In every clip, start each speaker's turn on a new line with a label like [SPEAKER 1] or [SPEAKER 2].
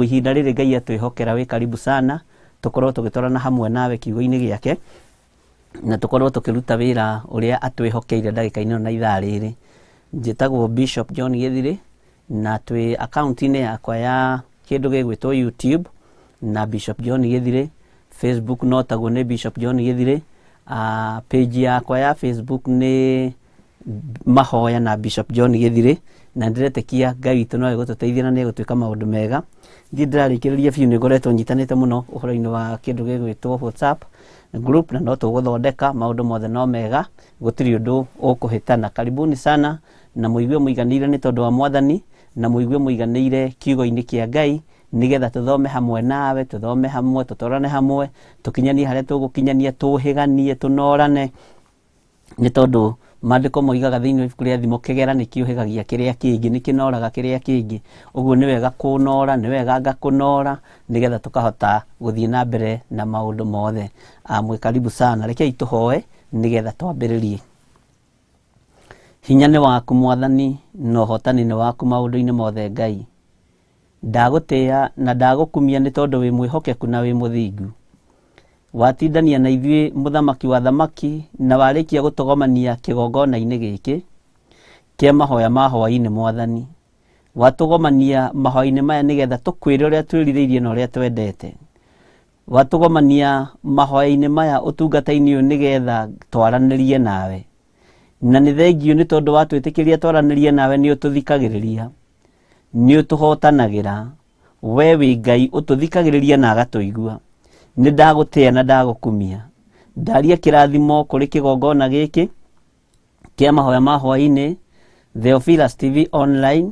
[SPEAKER 1] Ihinda rĩrĩ Ngai atwĩhokera wĩ karibu sana tũkorwo tũgĩtwarana hamwe nawe kiugo-inĩ gĩake na tũkorwo tũkĩruta wĩra ũrĩa atwĩhokeire ndagĩka-inĩ ĩno na ithaa rĩrĩ. Njĩtagwo Bishop John Gĩthirĩ na twĩ akaunti-inĩ yakwa ya kĩndũ gĩgwĩtwo YouTube na Bishop John Gĩthirĩ, Facebook no taguo nĩ Bishop John Gĩthirĩ, page yakwa ya Facebook nĩ mahoya na Bishop John Gĩthirĩ na ndĩretĩkia Ngai witũ no egũtũteithia na nĩ egũtwĩka maũndũ mega. Niĩ ndĩrarĩkĩrĩria biũ nĩ ngoretwo nyitanĩte mũno ũhoro-inĩ wa kĩndũ gĩgwĩtwo WhatsApp group na no tũgũthondeka maũndũ mothe no mega, gũtirĩ ũndũ ũkũhĩtana. Karibuni sana na mũigue mũiganĩire nĩ tondũ wa Mwathani na mũigue mũiganĩire kiugo-inĩ kĩa Ngai nĩgetha tũthome hamwe nawe, tũthome hamwe, tũtwarane hamwe, tũkinyanie harĩa tũgũkinyania, tũhĩganie, tũnorane nĩ tondũ maandĩko moigaga thĩinĩ wa ibuku rĩa Thimo kĩgera nĩ kĩũhĩgagia kĩrĩa kĩngĩ, nĩ kĩnoraga kĩrĩa kĩngĩ. Ũguo nĩ wega kũnora, nĩ wega ngakũnora nĩgetha tũkahota gũthiĩ na mbere na maũndũ mothe. Mwĩ karibu sana. Rekei tũhoe nĩgetha twambĩrĩrie. Hinya nĩ waku Mwathani na ũhotani nĩ waku maũndũ-inĩ mothe Ngai. Ndagũtĩĩa na ndagũkumia nĩ tondũ wĩ mwĩhokeku na wĩ mũthingu. Watindania na ithuĩ mũthamaki wa thamaki na warĩkia gũtũgomania kĩgongona-inĩ gĩkĩ kĩa mahoya ma hwaĩ-inĩ Mwathani. Watũgomania mahoya-inĩ maya nĩgetha tũkwĩre ũrĩa twĩrirĩirie na ũrĩa twendete. Watũgomania mahoya-inĩ maya ũtungata-inĩ ũyũ nĩgetha twaranĩrie nawe. Na nĩ thengiũ nĩ tondũ watwĩtĩkĩria twaranĩrie nawe nĩ ũtũthikagĩrĩria, nĩ ũtũhotanagĩra. We wĩ Ngai ũtũthikagĩrĩria na agatũigua. Nĩ ndagũtĩa na ndagũkumia. Ndaria kĩrathimo kũrĩ kĩgongona gĩkĩ kĩa mahoya ma hwaĩ-inĩ, Theophilus TV online.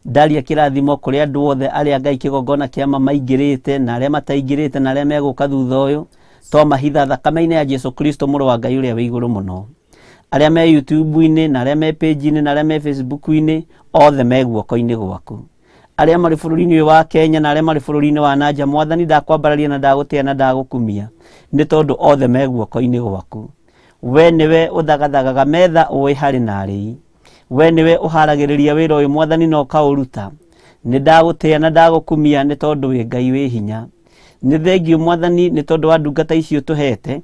[SPEAKER 1] Ndaria kĩrathimo kũrĩ andũ othe arĩa Ngai kĩgongona kĩa ma maingĩrĩte na arĩa mataingĩrĩte na arĩa megũka thutha ũyũ. Twamahitha thakame-inĩ ya Jesu Kristo mũrũ wa Ngai ũrĩa wĩ igũrũ mũno. Arĩa me YouTube-inĩ na arĩa me page-inĩ na arĩa me Facebook-inĩ othe me guoko-inĩ gwaku. Arĩa marĩ bũrũri-inĩ ũyũ wa Kenya na arĩa marĩ bũrũri-inĩ wa nanja, Mwathani ndakwambararia na ndagũtĩa na ndagũkumia nĩ tondũ othe me guoko-inĩ gwaku. We nĩwe ũthagathagaga metha ũĩ harĩ na arĩi. We nĩwe ũharagĩrĩria wĩra ũyũ Mwathani na ũkaũruta. Nĩ ndagũtĩa na ndagũkumia nĩ tondũ wĩ Ngai wĩ hinya. Nĩ thengiũ Mwathani nĩ tondũ wa ndungata ici ũtũhete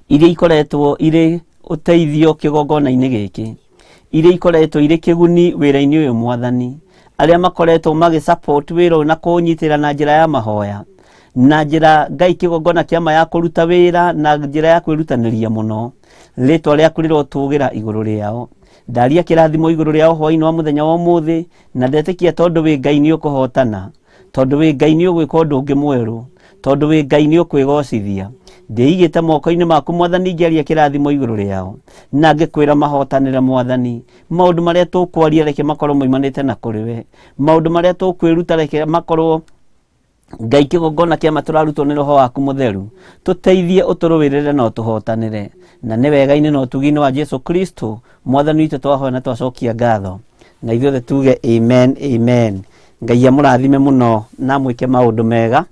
[SPEAKER 1] iria ikoretwo irĩ ũteithio kĩgongona-inĩ gĩkĩ, iria ikoretwo irĩ kĩguni wĩra-inĩ ũyũ Mwathani, arĩa makoretwo magĩ support wĩra ũyũ na kũũnyitĩrĩra na njĩra ya mahoya, na njĩra Ngai kĩgongona kĩa ma ya kũruta wĩra na njĩra ya kwĩrutanĩria mũno. Rĩtwa rĩaku rĩrotũgĩra igũrũ rĩao. Ndaria kĩrathimo igũrũ rĩao hwaĩ-inĩ wa mũthenya wa ũmũthĩ na ndetĩkia tondũ wĩ Ngai nĩ ũkũhotana. Tondũ wĩ Ngai nĩ ũgwĩka ũndũ ũngĩ mwerũ, tondũ wĩ Ngai nĩ ũkwĩgocithia. Ndĩigĩte moko-inĩ maku Mwathani ngĩaria kĩrathimo igũrũ rĩao, na ngĩkwĩra mahotanĩre Mwathani. Maũndũ marĩa tũkwaria reke makorwo moimanĩte na kũrĩ we. Maũndũ marĩa tũkwĩruta reke makorwo Ngai kĩgongona kĩa ma tũrarutwo nĩ Roho waku Mũtheru. Tũteithie ũtũrũĩrĩre na ũtũhotanĩre. Na nĩ wega-inĩ na ũtugi-inĩ wa Jesu Kristo Mwathani witũ twahoya na twacokia ngatho. Na ithuothe tuge amen, amen. Ngai amũrathime mũno na amwĩke maũndũ mega.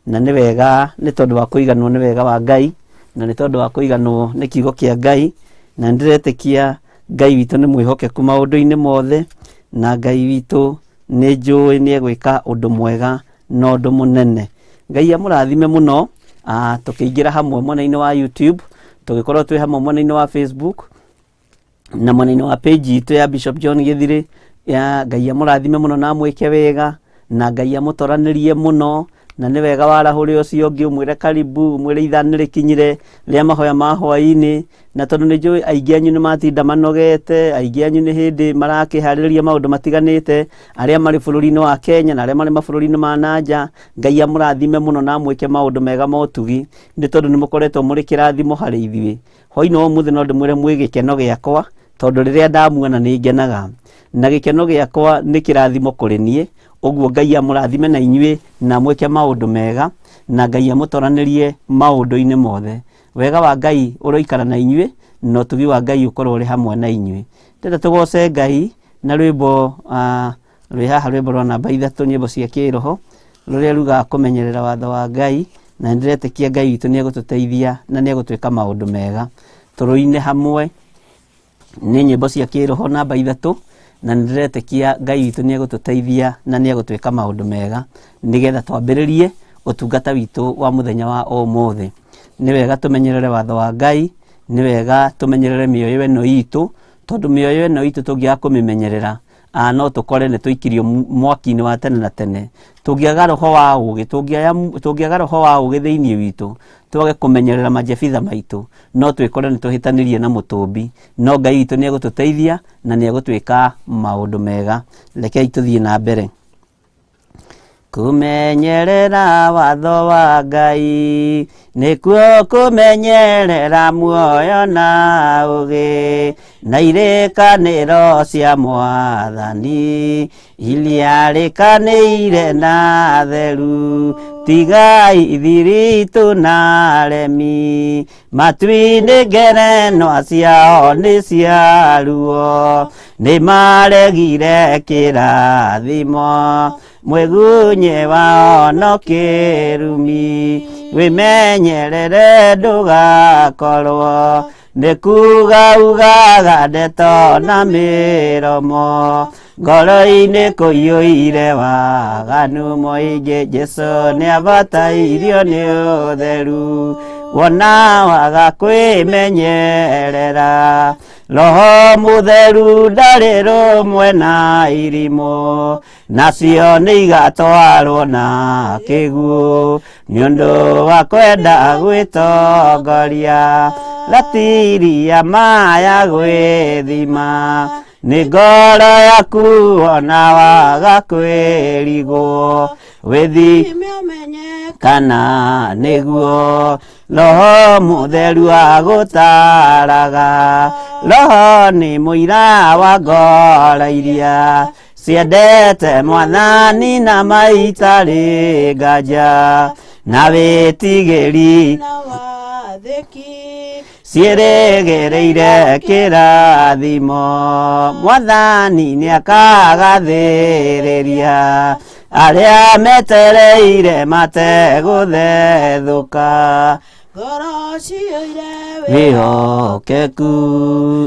[SPEAKER 1] Na nĩ wega nĩ tondũ wa kũiganwo nĩ wega wa Ngai, na nĩ tondũ wa kũiganwo nĩ kiugo kĩa Ngai. Na nĩ ndĩretĩkia Ngai witũ nĩ mwĩhokeku maũndũ-inĩ mothe, na Ngai witũ nĩ njũĩ nĩ egwĩka ũndũ mwega na ũndũ mũnene. Ngai amũrathime mũno, tũkĩingĩra hamwe mwena-inĩ wa YouTube, tũgĩkorwo twĩ hamwe mwena-inĩ wa Facebook, na mwena-inĩ wa page itũ ya Bishop John Gĩthirĩ. Ya Ngai amũrathime mũno na amwĩke wega, na Ngai amũtoranĩrie mũno, na nĩ wega warahũre ũcio ũngĩ ũmwĩre karibu, ũmwĩre ithaa nĩ rĩkinyire rĩa mahoya ma hwaĩ-inĩ. Na tondũ nĩ njũĩ aingĩ anyu nĩ matinda manogete, aingĩ anyu nĩ hĩndĩ marakĩharĩrĩria maũndũ matiganĩte, arĩa marĩ bũrũri-inĩ wa Kenya na arĩa marĩ mabũrũri-inĩ ma nanja, Ngai amũrathime mũno na amwĩke maũndũ mega ma ũtugi, nĩ tondũ nĩ mũkoretwo mũrĩ kĩrathimo harĩ ithuĩ. Hwaĩ-inĩ wa ũmũthĩ no ndĩmwĩre mwĩ gĩkeno gĩakwa, tondũ rĩrĩa ndamuona nĩ ngenaga, na gĩkeno gĩakwa nĩ kĩrathimo kũrĩ niĩ. Ũguo Ngai amũrathime na inyuĩ na amwĩke maũndũ mega, na Ngai amũtoranĩrie maũndũ-inĩ mothe. Wega wa Ngai ũroikara na inyuĩ, na ũtugi wa Ngai ũkorwo ũrĩ hamwe na inyuĩ. Ndĩrenda tũgoce Ngai na rwĩmbo rwĩ haha, rwĩmbo rwa namba 3, nyĩmbo cia kĩroho, rũrĩa rugaga kũmenyerera watho wa Ngai, na nĩndĩretĩkia Ngai witũ nĩ egũtũteithia na nĩ egũtwĩka maũndũ mega. Tũrũine hamwe nĩ nyĩmbo cia kĩroho namba 3, Na nĩ ndĩretĩkia Ngai witũ nĩ egũtũteithia na nĩ egũtwĩka maũndũ mega nĩgetha twambĩrĩrie ũtungata witũ wa mũthenya wa ũmũthĩ. Nĩ wega tũmenyerere watho wa Ngai, nĩ wega tũmenyerere mĩoyo ĩno itũ, tondũ mĩoyo ĩno itũ tũngĩaga kũmĩmenyerera no tũkore nĩ tũikirio mwaki-inĩ wa tene na tene. Tũngĩaga roho wa ũgĩ, tũngĩaga roho wa ũgĩ thĩinĩ witũ, twage kũmenyerera majebitha maitũ, no twĩkore nĩ tũhĩtanĩrie na mũtũmbi. No Ngai witũ nĩ egũtũteithia na nĩ egũtwĩka maũndũ mega. Rekei tũthiĩ na mbere. Kũmenyerera watho wa Ngai nĩkuo kũmenyerera muoyo na ũgĩ, na irĩkanĩro cia Mwathani iria rĩkanĩire na theru. Tigai ithiritũ na aremi, matu-inĩ ngerenwa ciao nĩ cia ruo, nĩ maregire kĩrathimo mwĩgunye wao no kĩrumi. Wĩmenyerere ndũgakorwo nĩ kuga ugaga ndeto na mĩromo, ngoro-inĩ kũiyũire waganu mũingĩ. Jesũ nĩabatairio nĩ ũtheru, wona waga kwĩmenyerera. Roho mũtheru ndarĩ rũmwe na irimũ, nacio nĩ igatwarwo na kĩguũ nĩ ũndũ wa kwenda gwĩtongoria. Ratiri ya maya gwĩthima nĩ ngoro yaku ona waga kwĩrigwo, wĩthime
[SPEAKER 2] ũmenye
[SPEAKER 1] kana nĩguo Roho mũtheru agũtaraga. Roho nĩ mũira wa ngoro iria ciendete Mwathani na maitarĩ nganja, na wĩtigĩri
[SPEAKER 2] na wathĩki
[SPEAKER 1] ciĩrĩgĩrĩire kĩrathimo. Mwathani nĩakagathĩrĩria arĩa metereire mategũthethũka.
[SPEAKER 2] Ngoro ciyũire
[SPEAKER 1] wĩhokeku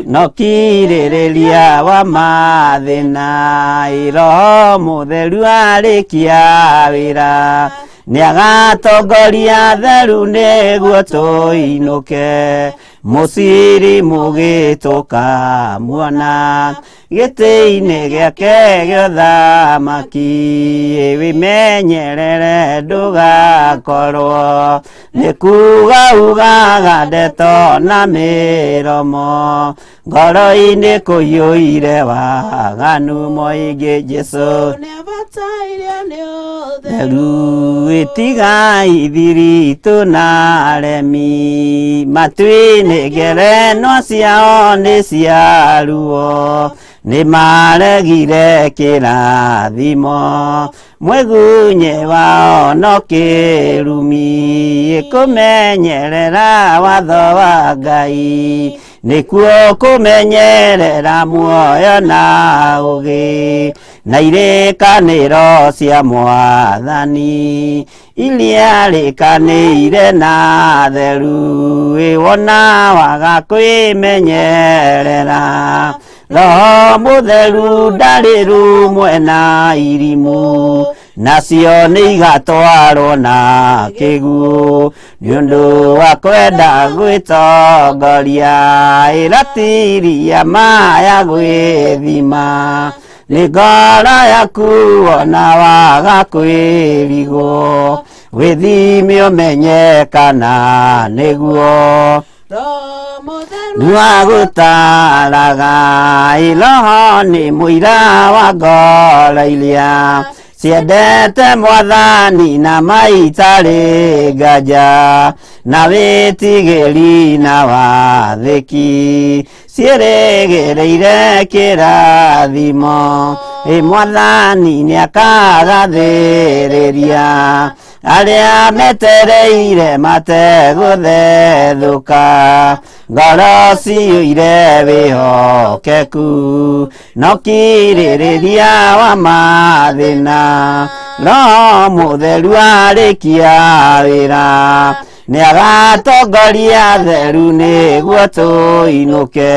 [SPEAKER 1] no kirĩrĩria wa mathĩna. Roho mũtheru arĩkia wĩra nĩagatongoria theru nĩguo tũinũke mũciri mũgĩ tũkamuona gĩtĩ-inĩ gĩake gĩa ũthamaki. Wĩmenyerere ndũgakorwo nĩ kuga ugaga ndeto na mĩromo, ngoro-inĩ kũiyũire waganu mũingĩ. Jesũ
[SPEAKER 2] nĩabatairio nĩ ũtheru
[SPEAKER 1] theru, ĩtigai thiritũ na aremi, matu-inĩ ngerenwa ciao nĩ cia ruo, nĩ maregire kĩrathimo mwĩgunye wao no kĩrumi. Kũmenyerera watho wa Ngai nĩkuo kũmenyerera muoyo na ũgĩ, na irĩkanĩro cia Mwathani iria rĩkanĩire na theru. Wona waga kwĩmenyerera, Roho mũtheru ndarĩ rumwe na irimũ, nacio nĩ igatwarwo na kĩguũ nĩ ũndũ wa kwenda gwĩtongoria. Ĩratiri ya maya gwĩthima nĩ ngoro yaku ona waga kwĩrigwo, wĩthime ũmenye kana nĩguo
[SPEAKER 2] Roho mũtheru
[SPEAKER 1] nĩwagũtaraga. Roho nĩ mũira wa ngoro iria ciendete Mwathani na maitarĩ nganja, na wĩtigĩri na wathĩki ciĩrĩgĩrĩire kĩrathimo. Ĩ Mwathani nĩakagathĩrĩria arĩa metereire mategũthethũka, ngoro ciyũire wĩhokeku no kirĩrĩria wa mathĩna. Roho mũtheru arĩkia wĩra nĩagatongoria theru nĩguo tũinũke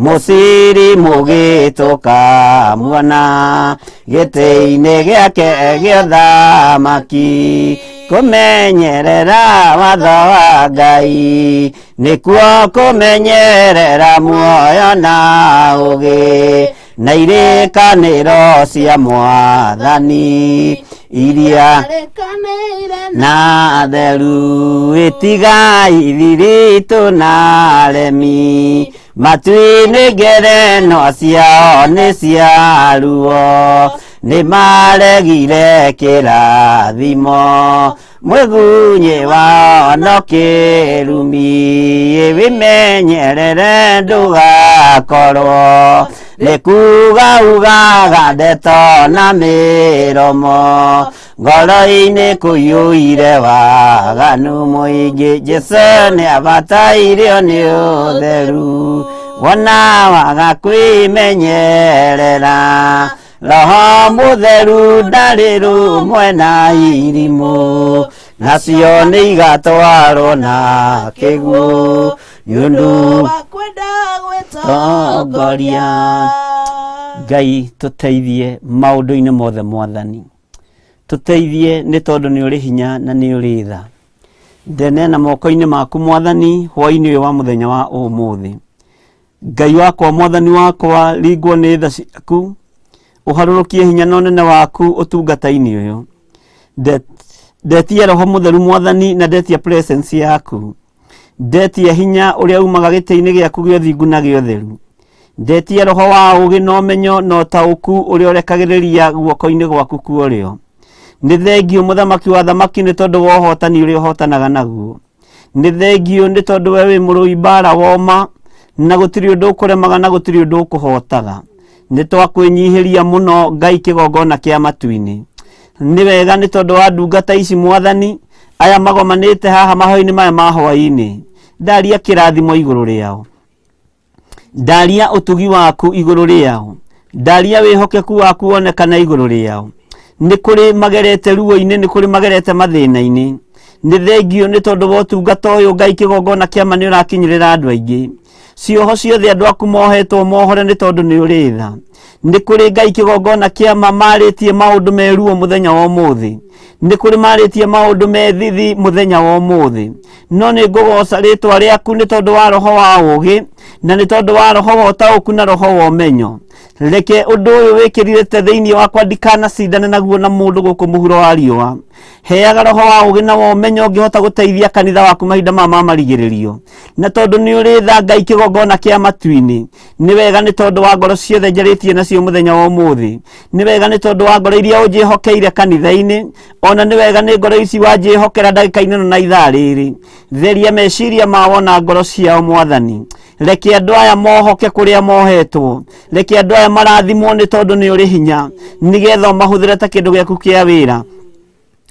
[SPEAKER 1] Mũciri mũgĩtũkamuona gĩtĩ-inĩ gĩake gĩa ũthamaki. Kũmenyerera watho wa Ngai nĩkuo kũmenyerera muoyo na ũgĩ na irĩkanĩro cia mwathani iria
[SPEAKER 2] Arĩkanĩire
[SPEAKER 1] na theru ĩtigai thiritũ na aremi matu-inĩ ngerenwa ciao nĩ cia ruo nĩ maregire kĩrathimo mwĩgunyĩ wao no kĩrumi wĩmenyerere ndũgakorwo nĩ kuga ugaga ndeto na mĩromo ngoro-inĩ kũiyũire waganu mũingĩ Jesũ nĩ abatairio nĩ ũtheru wona waga kwĩmenyerera roho mũtheru ndarĩ rũmwe na irimũ nacio nĩ igatwarwo na kĩguũ nĩ ũndũ
[SPEAKER 2] wa kwenda gwĩtongoria.
[SPEAKER 1] Tongoria. Ngai tũteithie maũndũ-inĩ mothe mwathani tũteithie nĩ tondũ nĩ ũrĩ hinya na nĩ ũrĩ tha ndeneana moko-inĩ maku mwathani hwaĩ-inĩ ũyũ wa mũthenya wa ũmũthĩ Ngai wakwa mwathani wakwa ringwo nĩ tha ciaku ũharũrũkie hinya na ũnene waku ũtungata-inĩ ũyũ ndetia roho mũtheru mwathani na ndetia presence yaku ndetia hinya ũrĩa umaga gĩtĩ-inĩ gĩaku gĩa ũthingu na gĩa ũtheru ndetia roho wa ũgĩ na ũmenyo na ũtaũku ũrĩa ũrekagĩrĩria guoko-inĩ gwaku kwa ũrĩo nĩ thengio mũthamaki wa thamaki nĩ tondũ wa ũhotani ũrĩa ũhotanaga naguo nĩ thengio nĩ tondũ we wĩ mũrũi mbara woma na gũtirĩ ũndũ ũkũremaga na gũtirĩ ũndũ ũkũhotaga nĩ twakwĩnyihĩria mũno Ngai kĩgongona kĩa matu-inĩ nĩ wega nĩ tondũ wa ndungata ici mwathani aya magomanĩte haha mahoya-inĩ maya ma hwaĩ-inĩ ndaria kĩrathimo igũrũ rĩao ndaria ũtugi waku igũrũ rĩao ndaria wĩhokeku waku wonekana igũrũ rĩao nĩ kũrĩ magerete ruo-inĩ nĩ kũrĩ magerete mathĩna-inĩ nĩ thengio nĩ tondũ wa ũtungata ũyũ Ngai kĩgongona kĩama nĩ ũrakinyĩrĩra andũ aingĩ cioho ciothe andũ aku mohetwo mohore nĩ tondũ nĩ ũrĩ tha nĩ kũrĩ Ngai kĩgongona kĩama marĩtie maũndũ me ruo mũthenya wa ũmũthĩ nĩ kũrĩ marĩtie maũndũ me thithi mũthenya wa ũmũthĩ no nĩ ngũgoca rĩtwa rĩaku nĩ tondũ wa roho wa ũgĩ na nĩ tondũ wa roho wa ũtaũku na roho wa ũmenyo reke ũndũ ũyũ wĩkĩrire thĩinĩ wakwa ndikanacindane naguo na mũndũ gũkũ mũhuro wa riũa heaga roho wa ũgĩ na wa ũmenyo ũngĩhota gũteithia kanitha waku mahinda maya ma marigĩrĩrio na tondũ nĩ ũrĩ tha Ngai kĩgongona kĩa matu-inĩ nĩ wega nĩ tondũ wa ngoro ciothe njarĩtie nacio mũthenya wa ũmũthĩ nĩ wega nĩ tondũ wa ngoro iria ũnjĩhokeire kanitha-inĩ ona nĩ wega nĩ ngoro ici wanjĩhokera ndagĩka-inĩ ĩno na ithaa rĩrĩ theria meciria mao na ngoro ciao mwathani reke andũ aya mohoke kũrĩa mohetwo reke andũ aya marathimwo nĩ tondũ nĩ ũrĩ hinya nĩgetha ũmahũthĩre ta kĩndũ gĩaku kĩa wĩra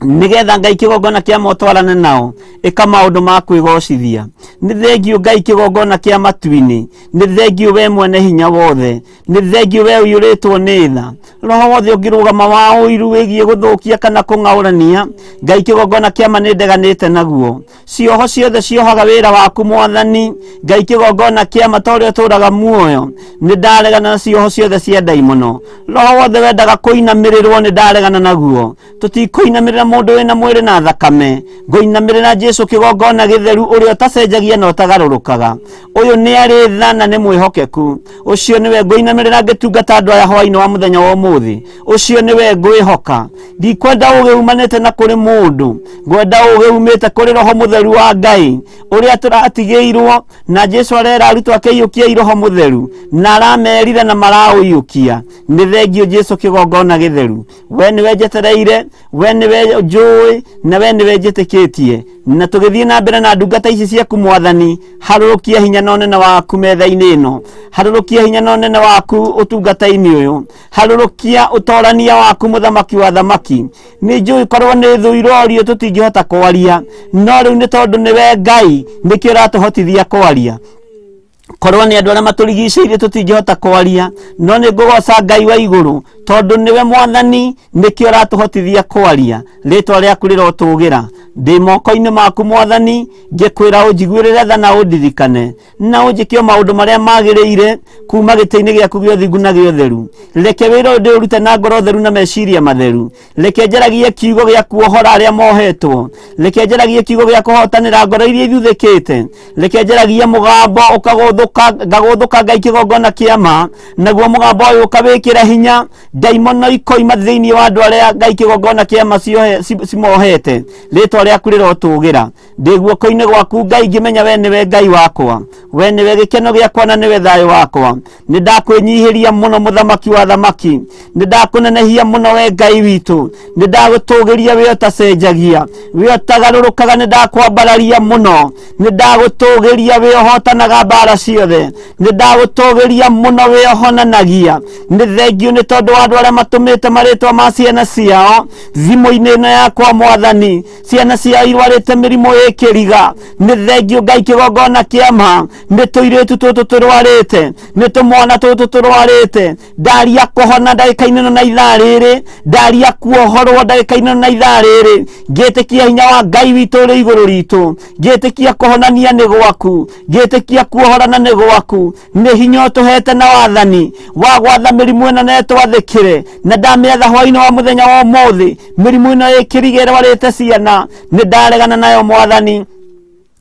[SPEAKER 1] nĩgetha Ngai kĩgongona kĩa motwarane nao ĩka maũndũ ma kwĩgocithia nĩ thengio Ngai kĩgongona kĩa matu-inĩ nĩ thengio we mwene hinya wothe nĩ thengio we ũiyũrĩtwo nĩ tha roho wothe ũngĩrũgama wa ũiru wĩgiĩ gũthũkia kana kũng'aũrania Ngai kĩgongona kĩama nĩ ndeganĩte naguo cioho ciothe ciohaga wĩra waku mwathani Ngai kĩgongona kĩama ta ũrĩa ũtũũraga muoyo nĩ ndaregana na cioho ciothe cia ndaimono roho wothe wendaga kũinamĩrĩrwo nĩ ndaregana naguo tũtikũinamĩrĩra mũndũ wĩna mwĩrĩ na thakame ngũinamĩrĩra Jesũ kĩgongona gĩtheru ũrĩa ũtacenjagia na ũtagarũrũkaga ũyũ nĩ arĩ tha na nĩ mwĩhokeku ũcio nĩwe ngũinamĩrĩra ngĩtungata andũ aya hwaĩ-inĩ wa mũthenya wa ũmũthĩ ũcio nĩwe ngwĩhoka ndikwenda ũgĩ umanĩte na kũrĩ mũndũ ngwenda ũgĩ umĩte kũrĩ roho mũtheru wa Ngai ũrĩa tũratigĩirwo na Jesũ arera arutwo ake iyũkiai roho mũtheru na aramerire na maraũiyũkia nĩ thengio Jesũ kĩgongona gĩtheru we nĩwe njetereire we nĩwe njũĩ na we nĩwe njĩtĩkĩtie na tũgĩthiĩ na mbere na ndungata ici ciaku mwathani harũrũkia hinya na ũnene waku metha-inĩ ĩno harũrũkia hinya na ũnene waku ũtungata-inĩ ũyũ harũrũkia ũtorania waku mũthamaki wa thamaki nĩ njũĩ korwo nĩ thũ irorio tũtingĩhota kwaria no rĩu nĩ tondũ nĩwe Ngai nĩkĩo ũratũhotithia kwaria korwo nĩ andũ arĩa matũrigicĩirie tũtingĩhota kwaria no nĩ ngũgoca Ngai wa igũrũ Tondũ nĩwe Mwathani, nĩkĩo ũratũhotithia kwaria. Rĩtwa rĩaku rĩrotũgĩra. Ndĩ moko-inĩ maku Mwathani, ngĩkwĩra ũnjiguĩrĩre tha na ũndirikane, na ũnjĩke o maũndũ marĩa magĩrĩire kuma gĩtĩ-inĩ gĩaku gĩa ũthingu na gĩa ũtheru. Reke wĩra ũyũ ndĩũrute na ngoro theru na meciria matheru. Reke njaragie kiugo gĩa kuohora arĩa mohetwo. Reke njaragie kiugo gĩa kũhotanĩra ngoro iria ithuthĩkĩte. Reke njaragie mũgambo ũkagũthũka, ngagũthũka Ngai kĩgongona kĩa ma, naguo mũgambo ũyũ ũkawĩkĩra hinya ndaimono ikoima thĩinĩ wa andũ arĩa Ngai kĩgongona kĩa ma cimohete. Rĩtwa rĩaku rĩrotũgĩra. Ndĩ guoko-inĩ gwaku Ngai, ngĩmenya we nĩwe Ngai wakwa, we nĩwe gĩkeno gĩakwa na nĩwe thayũ wakwa. Nĩ ndakwĩnyihĩria mũno mũthamaki wa thamaki, nĩ ndakũnenehia mũno we Ngai witũ, nĩ ndagũtũgĩria we ũtacenjagia, we ũtagarũrũkaga, nĩ ndakwambararia mũno, nĩ ndagũtũgĩria we ũhotanaga mbara ciothe, nĩ ndagũtũgĩria mũno we ũhonanagia. Nĩ thengiũ nĩ tondũ wa andũ arĩa matũmĩte marĩtwa ma ciana ciao thimũ-inĩ ĩno yakwa Mwathani, ciana ciao irwarĩte mĩrimũ ĩkĩriga. Nĩ thengiũ Ngai kĩgongona kĩa ma, nĩ tũirĩtu tũtũ tũrwarĩte, nĩ tũmwana tũtũ tũrwarĩte. Ndaria kũhona ndagĩka-inĩ ĩno na ithaa rĩrĩ, ndaria kuohorwo ndagĩka-inĩ ĩno na ithaa rĩrĩ, ngĩtĩkia hinya wa Ngai witũ ũrĩ igũrũ ritũ, ngĩtĩkia kũhonania nĩ gwaku, ngĩtĩkia kuohorana nĩ gwaku. Nĩ hinya ũtũhete na wathani wa gwatha mĩrimũ ĩno na ĩtwathĩkĩre, na ndamĩatha hwaĩ-inĩ wa mũthenya wa ũmũthĩ. Mĩrimũ ĩno ĩkĩriga ĩrwarĩte ciana, nĩ ndaregana nayo Mwathani,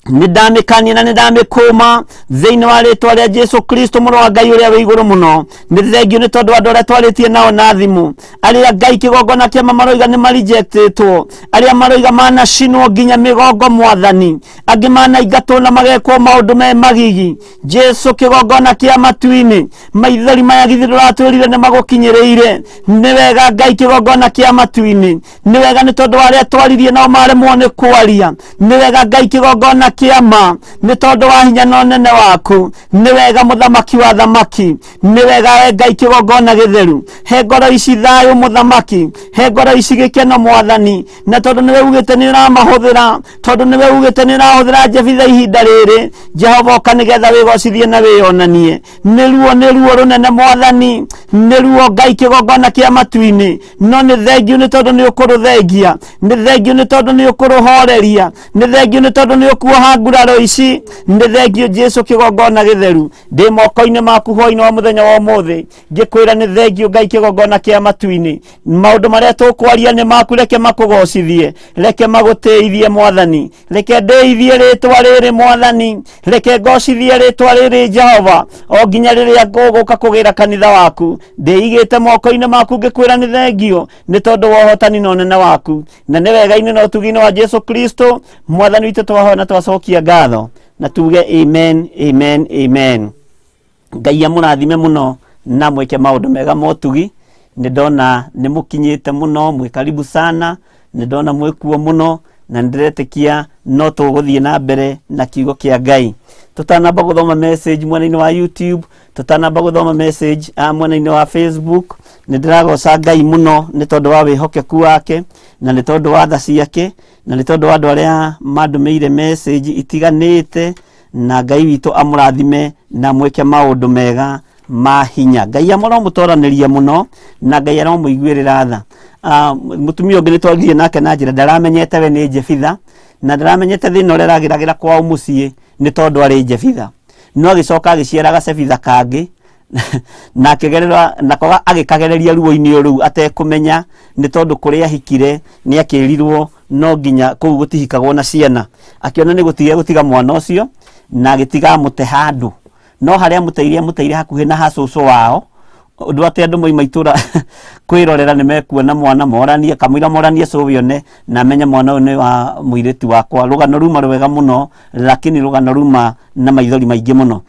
[SPEAKER 1] nĩ ndamĩkania na nĩ ndamĩkũma thĩinĩ wa rĩtwa rĩa Jesu Kristo mũrũ wa Ngai ũrĩa wĩ igũrũ mũno. Nĩ thengiũ nĩ tondũ andũ arĩa twarĩtie nao na thimũ, arĩa Ngai kĩgongona kĩama maroiga nĩ marijectĩtwo, arĩa maroiga manacinwo nginya mĩgongo Mwathani, angĩ manaingatwo na magekwo maũndũ me magigi. Jesu kĩgongona kĩa matu-inĩ, maithori maya githĩ ndũratwĩrire nĩ magũkinyĩrĩire. Nĩ wega Ngai kĩgongona kĩa matu-inĩ, nĩ wega nĩ tondũ arĩa twaririe nao maremwo nĩ kwaria. Nĩ wega Ngai kĩgongona kĩa ma, nĩ tondũ wa hinya na ũnene waku. Nĩ wega mũthamaki wa thamaki, nĩ wega we Ngai kĩgongona gĩtheru. He ngoro ici thayũ mũthamaki, he ngoro ici gĩkeno Mwathani, na tondũ nĩwe ugĩte nĩ ũramahũthĩra, tondũ nĩwe ugĩte nĩ ũrahũthĩra Jefitha ihinda rĩrĩ. Jehova ũka nĩgetha wĩgocithie na wĩyonanie. Nĩ ruo, nĩ ruo rũnene Mwathani, nĩ ruo Ngai kĩgongona kĩa matu-inĩ, no nĩ thengiũ nĩ tondũ nĩ ũkũrũthengia, nĩ thengiũ nĩ tondũ nĩ ũkũrũhoreria, nĩ thengiũ nĩ tondũ nĩ ũkuoha nguraro ici. Nĩ thengiũ Jesu kĩgongona gĩtheru. Ndĩ moko-inĩ maku hwaĩ-inĩ wa mũthenya wa ũmũthĩ, ngĩkwĩra nĩ thengiũ Ngai kĩgongona kĩa matu-inĩ. Maũndũ marĩa tũkwaria nĩ maku, reke makũgocithie, reke magũtĩithie Mwathani, reke ndĩithie rĩtwa rĩrĩ Mwathani, reke ngocithie rĩtwa rĩrĩ Jehova, o nginya rĩrĩa ngũgũka kũgĩra kanitha waku. Ndĩigĩte moko-inĩ maku ngĩkwĩra nĩ thengiũ nĩ tondũ wa ũhotani na ũnene waku, na nĩ wega-inĩ na ũtugi-inĩ wa Jesu Kristo Mwathani witũ twahoya na twacokia ngatho na tuge amen, amen, amen. Ngai amũrathime mũno na mwĩke maũndũ mega ma ũtugi. Nĩ ndona nĩ mũkinyĩte mũno, mwĩ karibu sana, nĩ ndona mwĩkuo mũno, na nĩ ndĩretĩkia no tũgũthiĩ na mbere na kiugo kĩa Ngai. Tũtanamba gũthoma message mwena-inĩ wa YouTube, tũtanamba gũthoma message mwena-inĩ wa Facebook, nĩ ndĩragoca Ngai mũno nĩ tondũ wa wĩhokeku wake, na nĩ tondũ wa tha ciake, na nĩ tondũ wa andũ arĩa mandũmĩire message itiganĩte, na Ngai witũ amũrathime na mwĩke maũndũ mega ma hinya. Ngai amũromũtoranĩria mũno na Ngai aromũiguĩrĩra tha. Mũtumia ũngĩ nĩ twaririe nake na njĩra ndaramenyete we nĩ Jefitha, na ndaramenyete thĩna ũrĩa arageragĩra kwao mũciĩ nĩ tondũ arĩ Jefitha. No agĩcoka agĩciara gacebitha kangĩ na akĩgerera nako agĩkagereria ruo-inĩ rũu atekũmenya, nĩ tondũ kũrĩa ahikire nĩ akĩrirwo no nginya kũu gũtihikagwo na ciana. Akĩona nĩ gũtiga gũtiga mwana ũcio na agĩtiga amũte handũ, no harĩa amũteire amũteire hakuhĩ na ha cũcũ wao, ũndũ atĩ andũ moima itũra kwĩrorera nĩ mekuona mwana moranie, kamũira moranie cũwe one na amenye mwana ũyũ nĩ wa mũirĩtu wakwa. Rũgano ruma rwega mũno, lakini rũgano ruma na maithori maingĩ mũno.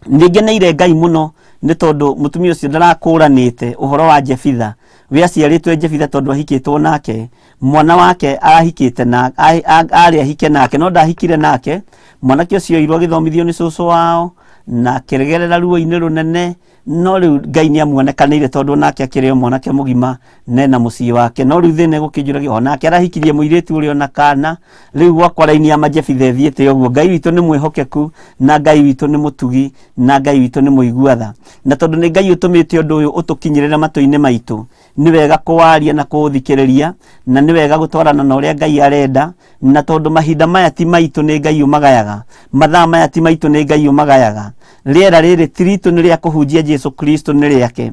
[SPEAKER 1] Nĩ ngeneire Ngai mũno nĩ tondũ mũtumia ũcio ndarakũranĩte ũhoro wa Jefitha. We aciarĩtwo Jefitha tondũ ahikĩtwo nake, mwana wake ahikĩte na arĩ ahike nake no ndahikire nake. Mwanake ũcio oirwo agĩthomithio nĩ cũcũ wao na akĩgerera ruo-inĩ rũnene, No rĩu Ngai nĩ amuonekanĩire tondũ onake akĩrĩ o mwanake mũgima nena mũciĩ wake. No rĩu thĩna ĩgũkĩnjũragia onake arahikirie mũirĩtu ũrĩa ona kana. Rĩu gwakwa raini ya majebitha ĩthiĩte ũguo. Ngai witũ nĩ mwĩhokeku na Ngai witũ nĩ mũtugi na Ngai witũ nĩ mũigua tha. Na tondũ nĩ Ngai ũtũmĩte ũndũ ũyũ ũtũkinyĩrĩre matũ-inĩ maitũ, nĩ wega kũwaria na kũũthikĩrĩria, na nĩ wega gũtwarana na ũrĩa Ngai arenda. Na tondũ mahinda maya ti maitũ nĩ Ngai ũmagayaga, mathaa maya ti maitũ nĩ Ngai ũmagayaga, rĩera rĩrĩ ti ritũ nĩ rĩa kũhunjia Jesu Kristo nĩ rĩake.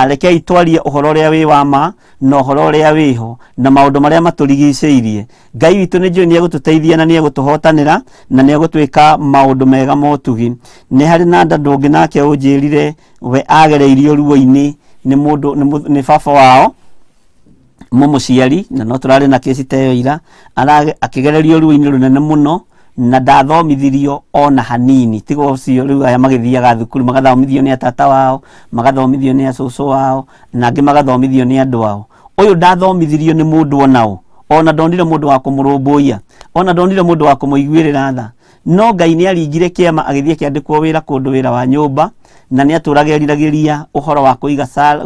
[SPEAKER 1] Rekei twarie ũhoro ũrĩa wĩ wa ma na ũhoro ũrĩa wĩho na maũndũ marĩa matũrigicĩirie. Ngai witũ nĩ njũĩ nĩ egũtũteithia na nĩ egũtũhotanĩra na nĩ egũtwĩka maũndũ mega ma ũtugi. Nĩ harĩ na ndandũ ũngĩ nake ũnjĩrire we agereirio ruo-inĩ nĩ mũndũ nĩ baba wao mũmũciari, na no tũrarĩ na kĩci ta ĩyo ira, akĩgererio ruo-inĩ rũnene mũno na ndathomithirio ona hanini. Tiga ũcio rĩu aya magĩthiaga thukuru magathomithio nĩ atata wao, magathomithio nĩ acũcũ wao, na angĩ magathomithio nĩ andũ ao. Ũyũ ndathomithirio nĩ mũndũ ona ũ, ona ndonire mũndũ wa kũmũrũmbũiya, ona ndonire mũndũ wa kũmũiguĩrĩra tha. No Ngai nĩ aringire kĩama agĩthiĩ akĩandĩkwo wĩra kũndũ wĩra wa nyũmba, na nĩ atũraga eriragĩria ũhoro wa kũiga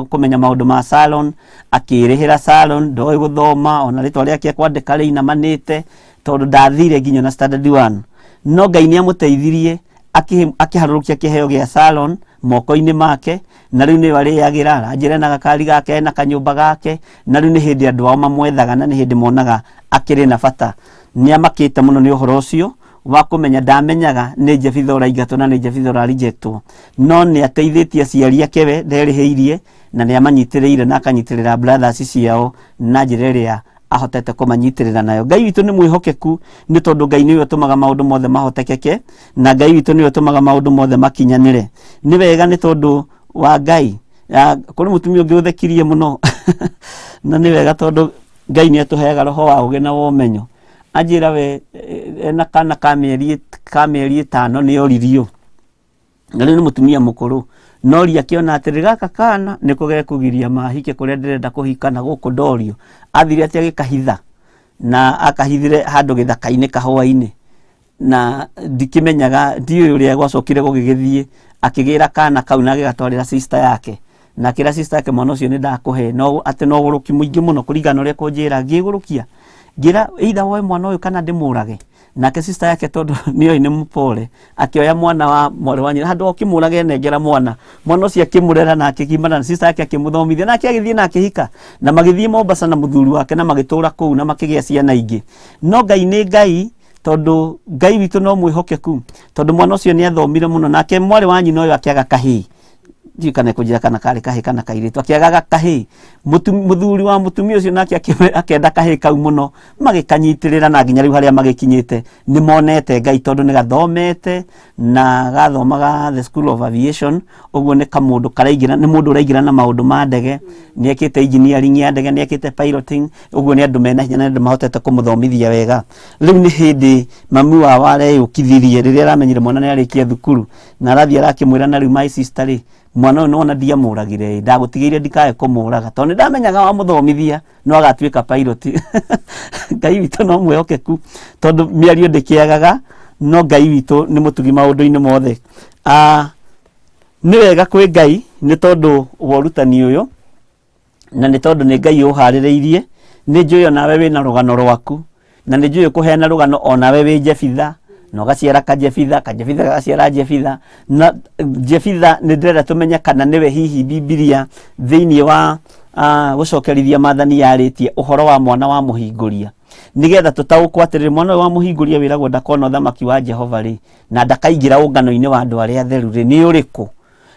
[SPEAKER 1] kũmenya maũndũ ma salon, akĩrĩhĩra salon, ndoĩ gũthoma, ona rĩtwa rĩake kwandĩka rĩinamanĩte, tondũ ndathire nginya na standard 1. No Ngai nĩ amũteithirie, akĩharũrũkia kĩheo gĩa salon moko-inĩ make, na rĩu nĩyo arĩagĩra, aranjĩra ena gakari gake, ena kanyũmba gake, na rĩu nĩ hĩndĩ andũ ao mamwethaga na nĩ hĩndĩ monaga akĩrĩ na bata. Nĩ amakĩte mũno nĩ ũhoro ũcio wa kũmenya, ndamenyaga nĩ Jebitha ũraingatwo na nĩ Jebitha ũrarejectwo, no nĩ ateithĩtie aciari ake we nderĩhĩirie, na nĩ amanyitĩrĩire na akanyitĩrĩra brothers ciao na njĩra ĩrĩa ahotete kũmanyitĩrĩra nayo. Ngai witũ nĩ mwĩhokeku nĩ tondũ Ngai nĩwe ũtũmaga maũndũ mothe mahotekeke, na Ngai witũ nĩwe ũtũmaga maũndũ mothe makinyanĩre. Nĩ wega nĩ tondũ wa Ngai. Kũrĩ mũtumia ũngĩ ũthekirie mũno na nĩ wega tondũ Ngai nĩ atũheaga roho wa ũgĩ na wa ũmenyo. Anjĩra we ena kana ka mĩeri 5 nĩ oririo. Na rĩu nĩ mũtumia mũkũrũ. Nori akĩona atĩrĩ gaka kana nĩko gekũgiria mahike kũrĩa ndĩrenda kũhika na gũkũ ndorio. Athire atĩ agĩkahitha na akahithire handũ gĩthaka-inĩ kahũa-inĩ. Na ndikĩmenyaga, ndiũĩ ũrĩa gwacokire gũgĩgĩthiĩ, akĩgĩra kana kau na agĩgatwarĩra sister yake. Na akĩra sister yake mwana ũcio nĩ ndakũhe, no atĩ na ũgũrũki mũingĩ mũno kũringana na ũrĩa kũnjĩra, ngĩgũrũkia. Ngĩra either woe mwana ũyũ kana ndĩmũrage. Nake sister yake tondũ nĩoĩ nĩ mũpore, akĩoya mwana wa mwarĩ wa nyina, handũ ha ũkĩmũrage enengera mwana. Mwana ũcio akĩmũrera na akĩgimara, na sister yake akĩmũthomithia, nake agĩthiĩ na akĩhika. Na magĩthiĩ Mombasa na mũthuri wake na magĩtũra kũu na makĩgĩa ciana ingĩ. No Ngai nĩ Ngai, tondũ Ngai witũ no mwĩhokeku, tondũ mwana ũcio nĩ athomire mũno. Nake mwarĩ wa nyina ũyũ akĩaga kahĩĩ. Ndiũĩ kana ekũnjĩra kana karĩ kahĩĩ kana kairĩtu, akĩaga kahĩĩ. Mũthuri wa mũtumia ũcio nake akĩenda kahĩĩ kau mũno, magĩkanyitĩrĩra na nginya rĩu harĩa magĩkinyĩte nĩ monete Ngai tondũ nĩ gathomete na gathomaga the School of Aviation, ũguo nĩ kamũndũ karaingĩra, nĩ mũndũ ũraingĩra na maũndũ ma ndege, nĩ ekĩte engineering ya ndege, nĩ ekĩte piloting, ũguo nĩ andũ mena hinya na nĩ andũ mahotete kũmũthomithia wega. Rĩu nĩ hĩndĩ mami wao areyũkithirie rĩrĩa aramenyire mwana nĩ arĩkia thukuru, na arathiĩ arakĩmwĩra na rĩu my sister rĩ, mwana ũyũ nĩwona ndiamũragire ĩ, ndagũtigĩire ndikae kũmũraga tondũ nĩ ndamenyaga wamũthomithia no agatuĩka pilot. Ngai witũ no mwĩhokeku tondũ mĩario ndĩkĩagaga, no Ngai witũ nĩ mũtugi maũndũ-inĩ mothe. Nĩ wega kwĩ Ngai nĩ tondũ wa ũrutani ũyũ, na nĩ tondũ nĩ Ngai ũharĩrĩirie. Nĩ njũĩ onawe wĩna rũgano rwaku, na nĩ njũĩ kũheana rũgano onawe wĩ Jebitha, na ũgaciara Kajebitha, Kajebitha gagaciara Jebitha. Na Jebitha nĩ ndĩrenda tũmenye kana nĩwe hihi Bibilia thĩinĩ wa gũcokerithia maathani yarĩtie ũhoro wa mwana wa mũhingũria, nĩgetha tũtaũkwo atĩrĩrĩ, mwana ũyũ wa mũhingũria wĩragwo ndakona ũthamaki wa Jehova rĩ, na ndakaingĩra ũngano-inĩ wa andũ arĩa atheru rĩ, nĩ ũrĩkũ?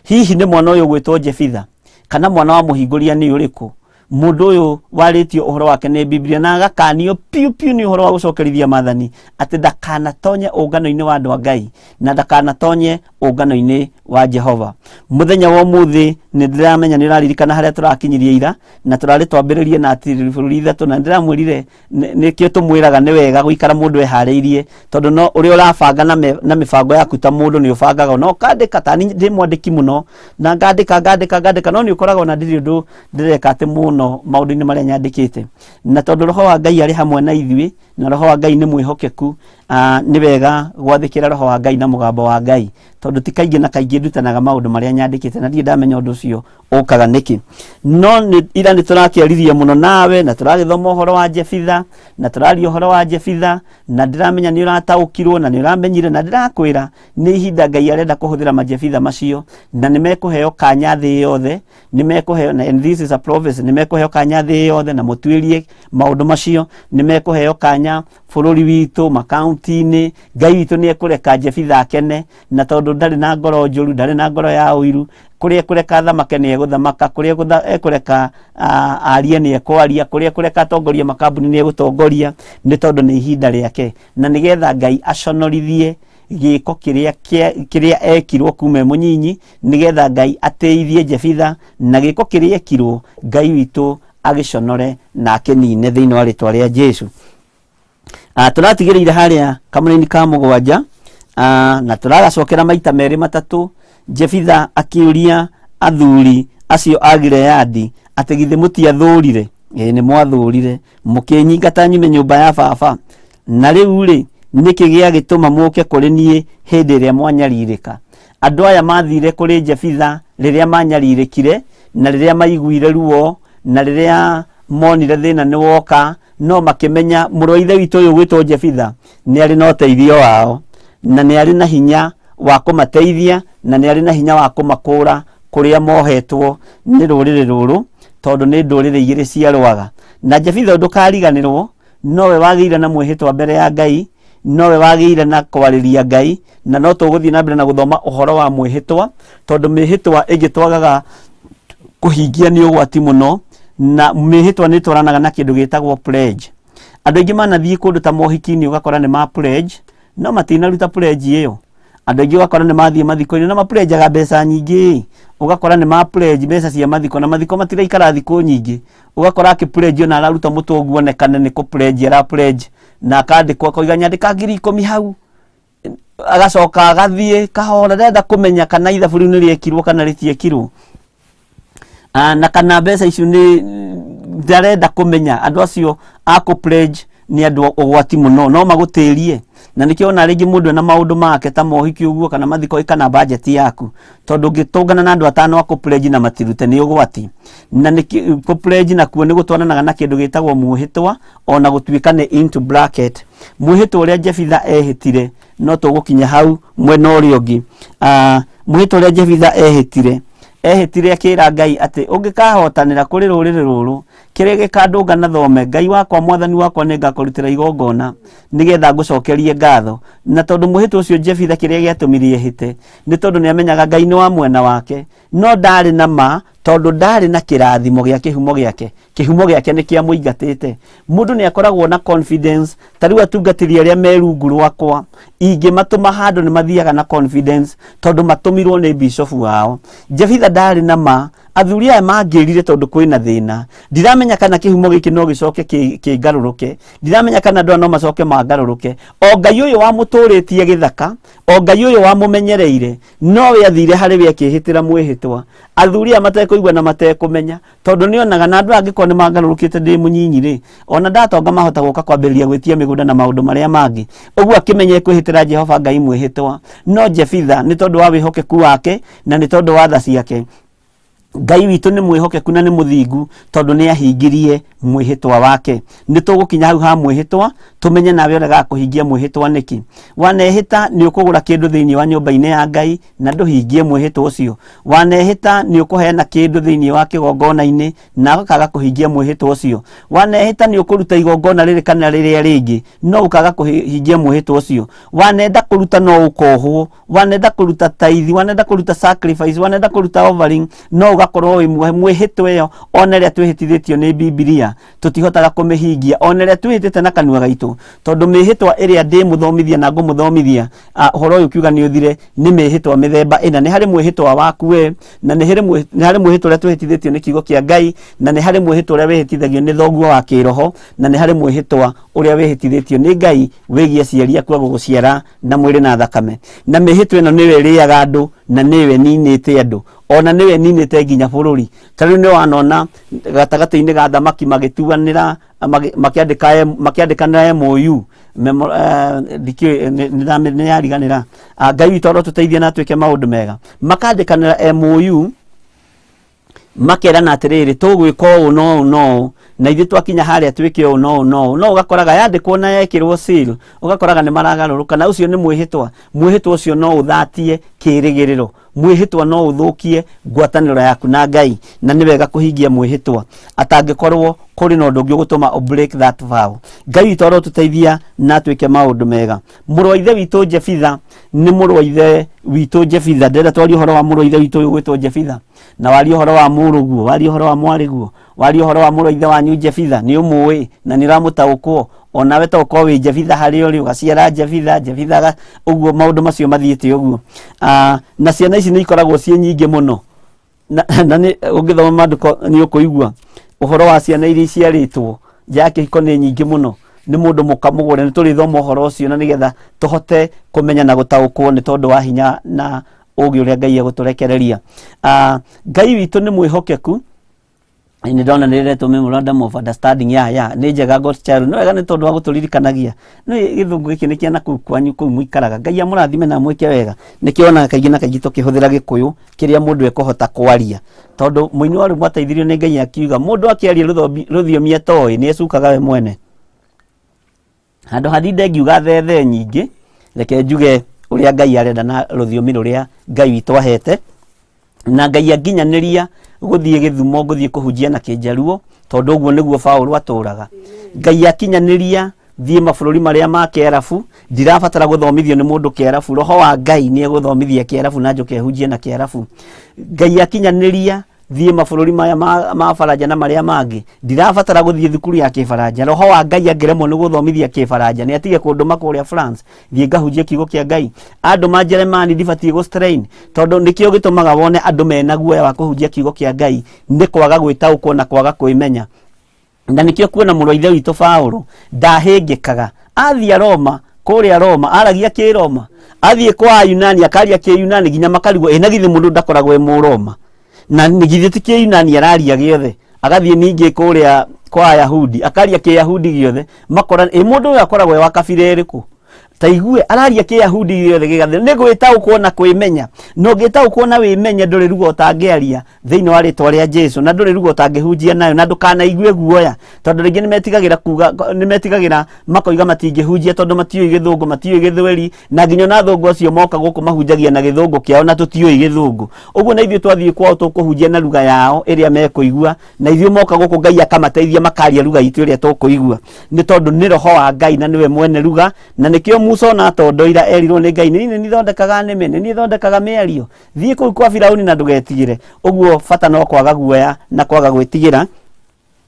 [SPEAKER 1] Hihi nĩ mwana ũyũ ũgwĩtwo Jebitha, kana mwana wa mũhingũria nĩ ũrĩkũ? Mũndũ ũyũ warĩtio ũhoro wake nĩ Biblia na agakanio piũ piũ nĩ ũhoro wa gũcokerithia maathani atĩ ndakanatonye ũngano-inĩ wa andũ a Ngai na ndakanatonye ũngano-inĩ wa Jehova. Mũthenya wa ũmũthĩ nĩ ndĩramenya nĩ ũraririkana harĩa tũrakinyirie ira, na tũrarĩ twambĩrĩrie na atĩ bũrũri ithatũ, na ndĩramwĩrire nĩkĩo tũmwĩraga nĩ wega gũikara mũndũ eharĩirie, tondũ no ũrĩa ũrabanga na mĩbango yaku ta mũndũ nĩ ũbangaga na ũkandĩka. Ta niĩ ndĩ mwandĩki mũno na ngandĩka ngandĩka ngandĩka, no nĩ ũkoraga ona ndirĩ ũndũ ndĩreka atĩ mũno maũndũ-inĩ marĩa nyandĩkĩte. Na tondũ roho wa Ngai arĩ hamwe na ithuĩ, Na roho wa Ngai nĩ mwĩhokeku. Nĩ wega gwathĩkĩra roho wa Ngai na mũgambo wa Ngai, tondũ ti kaingĩ na kaingĩ ndutanaga maũndũ marĩa nyandĩkĩte, na ndirĩ ndamenya ũndũ ũcio ũkaga nĩkĩ. No nĩ ira nĩ tũrakĩaririe mũno nawe, na tũragĩthoma ũhoro wa Jefitha, na tũraria ũhoro wa Jefitha, na ndĩramenya nĩ ũrataũkirwo na nĩ ũramenyire, na ndĩrakwĩra nĩ ihinda Ngai arenda kũhũthĩra majefitha macio, na nĩ mekũheo kanya thĩ yothe, nĩ mekũheo, na and this is a prophecy, nĩ mekũheo kanya thĩ yothe, na mũtuĩrie maũndũ macio, nĩ mekũheo kanya bũrũri witũ, makaunti-inĩ. Ngai witũ nĩ ekũreka Jefitha akene, na tondũ ndarĩ na ngoro njũru, ndarĩ na ngoro ya ũiru, kũrĩa ekũreka athamake nĩ egũthamaka, kũrĩa ekũreka arie nĩ ekwaria, kũrĩa ekũreka atongorie makambuni nĩ egũtongoria, nĩ tondũ nĩ ihinda rĩake, na nĩgetha Ngai aconorithie gĩko kĩrĩa ekirwo kuma e mũnyinyi, nĩgetha Ngai atĩithie Jefitha, na gĩko kĩrĩa ekirwo Ngai witũ agĩconore na akĩnine thĩinĩ wa rĩtwa rĩa Jesu. Tũratigĩrĩire harĩa kamũraini ka mũgwanja, na tũragacokera maita merĩ matatũ. Jefitha akĩũria athuri acio a Gileadi atĩ githĩ mũtiathũrire? Ĩĩ nĩ mwathũrire, mũkĩnyingata nyume nyũmba ya baba. Na rĩu rĩ, nĩkĩ gĩagĩtũma mũke kũrĩ niĩ hĩndĩ ĩrĩa mwanyarirĩka? Andũ aya mathire kũrĩ Jefitha rĩrĩa manyarirĩkire, na rĩrĩa maiguire ruo, na rĩrĩa monire thĩna nĩ woka, no makĩmenya mũrũ wa ithe witũ ũyũ gwĩtwo Jefitha nĩ arĩ na ũteithio wao, na nĩ arĩ na hinya wa kũmateithia, na nĩ arĩ na hinya wa kũmakũra kũrĩa mohetwo nĩ rũrĩrĩ rũrũ, tondũ nĩ ndũrĩrĩ igĩrĩ ciarũaga. Na Jefitha ndũkariganĩrwo, nowe wagĩire na mwĩhĩtwa mbere ya Ngai, nowe wagĩire na kwarĩria Ngai, na no tũgũthiĩ na mbere na gũthoma ũhoro wa mwĩhĩtwa, tondũ mĩhĩtwa ĩngĩ twagaga kũhingia nĩ ũgwati mũno, na mĩhĩtwa nĩ ĩtwaranaga na kĩndũ gĩtagwo pledge. Andũ aingĩ manathiĩ kũndũ ta mohiki-inĩ ũgakora nĩ ma pledge, no matinaruta pledge ĩyo. Andũ aingĩ ũgakora nĩ mathiĩ mathiko-inĩ na mapledgeaga mbeca nyingĩ, ũgakora nĩ ma pledge mbeca cia mathiko, na mathiko matiraikara thikũ nyingĩ, ũgakora akĩ pledge ona araruta mũtwe ũguo onekane nĩ kũ pledge ara pledge, na akandĩkwo akoiga nyandĩka 10,000 hau, agacoka agathiĩ kahora, ndarenda kũmenya kana ithabu rĩu nĩ rĩekirwo kana rĩtiekirwo, na kana mbeca icio nĩ ndarenda kũmenya. Andũ acio a kũ pledge nĩ andũ ũgwati mũno, no magũtĩrie, na nĩkĩo ona rĩngĩ mũndũ ena maũndũ make ta mohiki ũguo kana mathiko kana budget yaku, tondũ ũngĩtũngana na andũ atano a kũ pledge na matirute nĩ ũgwati. Na nĩkĩ kũ pledge nakuo nĩ gũtwaranaga na kĩndũ gĩtagwo mwĩhĩtwa, ona gũtuĩka nĩ into bracket mwĩhĩtwa ũrĩa Jefitha ehĩtire, no tũgũkinya hau mwena ũrĩa ũngĩ. Mwĩhĩtwa ũrĩa Jefitha ehĩtire, ehĩtire akĩra Ngai atĩ ũngĩkahotanĩra kũrĩ rũrĩrĩ rũrũ, kĩrĩa gĩkandũnga na thome, Ngai wakwa mwathani wakwa nĩ ngakũrutĩra igongona nĩgetha ngũcokerie ngatho. Na tondũ mwĩhĩtwa ũcio Jefitha kĩrĩa gĩatũmire ehĩte nĩ tondũ nĩ amenyaga Ngai nĩ wa mwena wake, no ndarĩ na ma tondũ ndarĩ na kĩrathimo gĩa kĩhumo gĩake. Kĩhumo gĩake nĩ kĩamũingatĩte. Mũndũ nĩ akoragwo na confidence, ta rĩu atungatĩri arĩa me rungu rwakwa ingĩmatũma handũ nĩ mathiaga na confidence tondũ matũmirwo nĩ bishofu wao. Jefitha ndarĩ na ma, athuri aya mangĩrire tondũ kwĩna thĩna, ndiramenya kana kĩhumo gĩkĩ no gĩcoke kĩngarũrũke, ndiramenya kana andũ aya no macoke mangarũrũke. O Ngai ũyũ wamũtũrĩtie gĩthaka, o Ngai ũyũ wamũmenyereire, nowe athire harĩ we akĩhĩtĩra mwĩhĩtwa. Athuri aya matekũigua na matekũmenya, tondũ nĩonaga na andũ angĩkorwo nĩ mangarũrũkĩte ndĩ mũnyinyi rĩ, ona ndatonga mahota gũka kwambĩrĩria gwĩtia mĩgũnda na maũndũ marĩa mangĩ. Ũguo akĩmenya ekwĩhĩtĩra Jehova Ngai mwĩhĩtwa. No Jefitha nĩ tondũ wa wĩhokeku wake na nĩ tondũ wa tha ciake, Ngai witũ nĩ mwĩhokeku na nĩ mũthingu tondũ nĩ ahingirie mwĩhĩtwa wake. Nĩ tũgũkinya hau ha mwĩhĩtwa tũmenye nawe ũregaga kũhingia mwĩhĩtwa nĩkĩ. Wanehĩta nĩ ũkũgũra kĩndũ thĩinĩ wa nyũmba-inĩ ya Ngai na ndũhingie mwĩhĩtwa ũcio. Wanehĩta nĩ ũkũheana kĩndũ thĩinĩ wa kĩgongona-inĩ na ũkaga kũhingia mwĩhĩtwa ũcio. Wanehĩta nĩ ũkũruta igongona rĩrĩ kana rĩrĩa rĩngĩ no ũkaga kũhingia mwĩhĩtwa ũcio. Wanenda kũruta no ũkohwo, wanenda kũruta tithe, wanenda kũruta sacrifice, wanenda kũruta offering no ũgakorwo wĩ muohe. Mwĩhĩtwa ĩyo ona ĩrĩa twĩhĩtithĩtio nĩ Bibilia tũtihotaga kũmĩhingia, ona ĩrĩa twĩhĩtĩte na kanua gaitũ, tondũ mĩhĩtwa ĩrĩa ndĩmũthomithia na ngũmũthomithia ũhoro ũyũ kiuga nĩ ũthire, nĩ mĩhĩtwa mĩthemba ĩna. Nĩ harĩ mwĩhĩtwa waku we, na nĩ harĩ mwĩhĩtwa ũrĩa twĩhĩtithĩtio nĩ kiugo kĩa Ngai, na nĩ harĩ mwĩhĩtwa ũrĩa wĩhĩtithagio nĩ thoguo wa kĩroho, na nĩ harĩ mwĩhĩtwa ũrĩa wĩhĩtithĩtio nĩ Ngai wĩgiĩ aciari aku a gũgũciara na mwĩrĩ na thakame. Na mĩhĩtwa ĩno nĩyo ĩrĩaga andũ Na nĩwe ninĩte andũ, ona nĩwe ninĩte nginya bũrũri. Ta rĩu nĩ wanona gatagatĩ-inĩ ga thamaki magĩtuanĩra, makĩandĩka, makĩandĩkanĩra MOU, ndikĩũĩ nĩ yariganĩra. Ngai witũ arotũteithia na atwĩke maũndũ mega. Makandĩkanĩra MOU, makerana atĩrĩrĩ, tũgwĩka ũũ no ũũ no ũũ, na ithuĩ twakinya harĩa twĩke ũũ no ũũ no ũũ. No ũgakoraga yandĩkwo na yekĩrwo seal, ũgakoraga nĩ maragarũrũka. Na ũcio nĩ mwĩhĩtwa. Mwĩhĩtwa ũcio no ũthatie kĩrĩgĩrĩro, mwĩhĩtwa no ũthũkie ngwatanĩro yaku na Ngai, na nĩ wega kũhingia mwĩhĩtwa atangĩkorwo kũrĩ na ũndũ ũngĩ ũgũtũma ũ break that vow. Ngai witũ arotũteithia na atwĩke maũndũ mega. Mũrũ wa ithe witũ Jefitha, nĩ mũrũ wa ithe witũ Jefitha, ndĩrenda twarie ũhoro wa mũrũ wa ithe witũ ũyũ ũgwĩtwo Jefitha, na warie ũhoro wa mũrũguo, warie ũhoro wa mwarĩguo, warie ũhoro wa mũrũ wa ithe wanyu Jefitha. Nĩ ũmũĩ na nĩ ũramũtaũkwo. Onawe to ũkorwo wĩ Jefitha harĩa ũrĩ, ũgaciara Jefitha, Jefitha ũguo maũndũ macio mathiĩte ũguo. Na ciana ici nĩ ikoragwo ciĩ nyingĩ mũno, na nĩ ũngĩthoma maandĩko nĩ ũkũigua ũhoro wa ciana iria iciarĩtwo nja ya kĩhiko nĩ nyingĩ mũno nĩ mũndũ mũka mũgũre. Nĩ tũrĩthoma ũhoro ũcio na nĩgetha tũhote kũmenya na gũtaũkwo nĩ tondũ wa hinya na ũgĩ ũrĩa Ngai egũtũrekereria. Ngai witũ nĩ mwĩhokeku. Nĩ ndona nĩ rĩretwo memorandum of understanding ya nĩ njega, God child, nĩ wega nĩ tondũ wa gũtũririkanagia. Nĩ gĩthũngũ gĩkĩ nĩ kĩa kũu kwanyu kũu mũikaraga. Ngai amũrathime na amwĩke wega. Nĩkĩo onaga kaingĩ na kaingĩ tũkĩhũthĩra Gĩkũyũ kĩrĩa mũndũ ekũhota kwaria, tondũ mũini wa rwĩmbo ateithirio nĩ Ngai akiuga mũndũ akĩaria rũthiomi atoĩ nĩ ecukaga we mwene. Handũ hathinde ngiuga thethe nyingĩ, reke njuge ũrĩa Ngai arenda na rũthiomi rũrĩa Ngai witũ ahete. Na Ngai anginyanĩria gũthiĩ Gĩthumo, ngũthiĩ kũhunjia na Kĩnjaruo, tondũ ũguo nĩguo Paũlũ atũraga. Ngai akinyanĩria thiĩ mabũrũri marĩa ma Kĩarabu, ndirabatara gũthomithio nĩ mũndũ Kĩarabu, roho wa Ngai nĩ egũthomithia Kĩarabu na njũke hunjie na Kĩarabu. Ngai akinyanĩria thiĩ mabũrũri maya ma Baranja na marĩa mangĩ, ndirabatara gũthiĩ thukuru ya Kĩbaranja, roho wa Ngai angĩremwo nĩ gũthomithia Kĩbaranja nĩ atige kũndũma kũrĩa France thiĩ ngahunjie kiugo kĩa Ngai. Andũ Jeremani ndibatiĩ gũ strain, tondũ nĩkĩo gĩtũmaga wone andũ mena guoya wa kũhunjia kiugo kĩa Ngai, nĩ kwaga gwĩtaũkwo na kwaga kwĩmenya. Na nĩkĩo kuona mũrũ wa ithe witũ Paũlũ ndahĩngĩkaga athiĩ Roma, kũrĩa Roma aragia Kĩroma, athiĩ kwa Ayunani akaria Kĩyunani nginya makarigwo, ĩ na githĩ mũndũ ndakoragwo e Mũroma, na githĩ ti Kĩyunani araria gĩothe? Agathiĩ ningĩ kũrĩa kwa Ayahudi akaria Kĩyahudi gĩothe, makora ĩ mũndũ ũyũ akoragwo e wa kabira ĩrĩkũ? Ta igue araria Kĩyahudi gĩothe gĩgathira. Nĩ gwĩtaũkwo na kwĩmenya, na ũngĩtaũkwo na wĩmenye, ndũrĩ ruga ũtangĩaria thĩinĩ wa rĩtwa rĩa Jesu, na ndũrĩ ruga ũtangĩhunjia nayo, na ndũkanaigue guoya, tondũ rĩngĩ nĩmetigagĩra kuga, nĩmetigagĩra makoiga matingĩhunjia tondũ matiũĩ Gĩthũngũ, matiũĩ Gĩthweri, na nginya ona athũngũ acio moka gũkũ mahunjagia na Gĩthũngũ kĩao na tũtiũĩ Gĩthũngũ. Ũguo na ithuĩ twathiĩ kwao tũkũhunjia na ruga yao ĩrĩa mekũigua, na ithuĩ moka gũkũ Ngai akamateithia makaria ruga itũ ĩrĩa tũkũigua, nĩ tondũ nĩ roho wa Ngai na nĩwe mwene ruga. Na nĩkĩo Musa ona atondoira erirwo nĩ Ngai, nĩ niĩ thondekaga nĩmĩ, nĩ niĩ thondekaga mĩario, thiĩ kũu kwa Firauni na ndũgetigĩre. Ũguo bata no kwaga guoya na kwaga gwĩtigĩra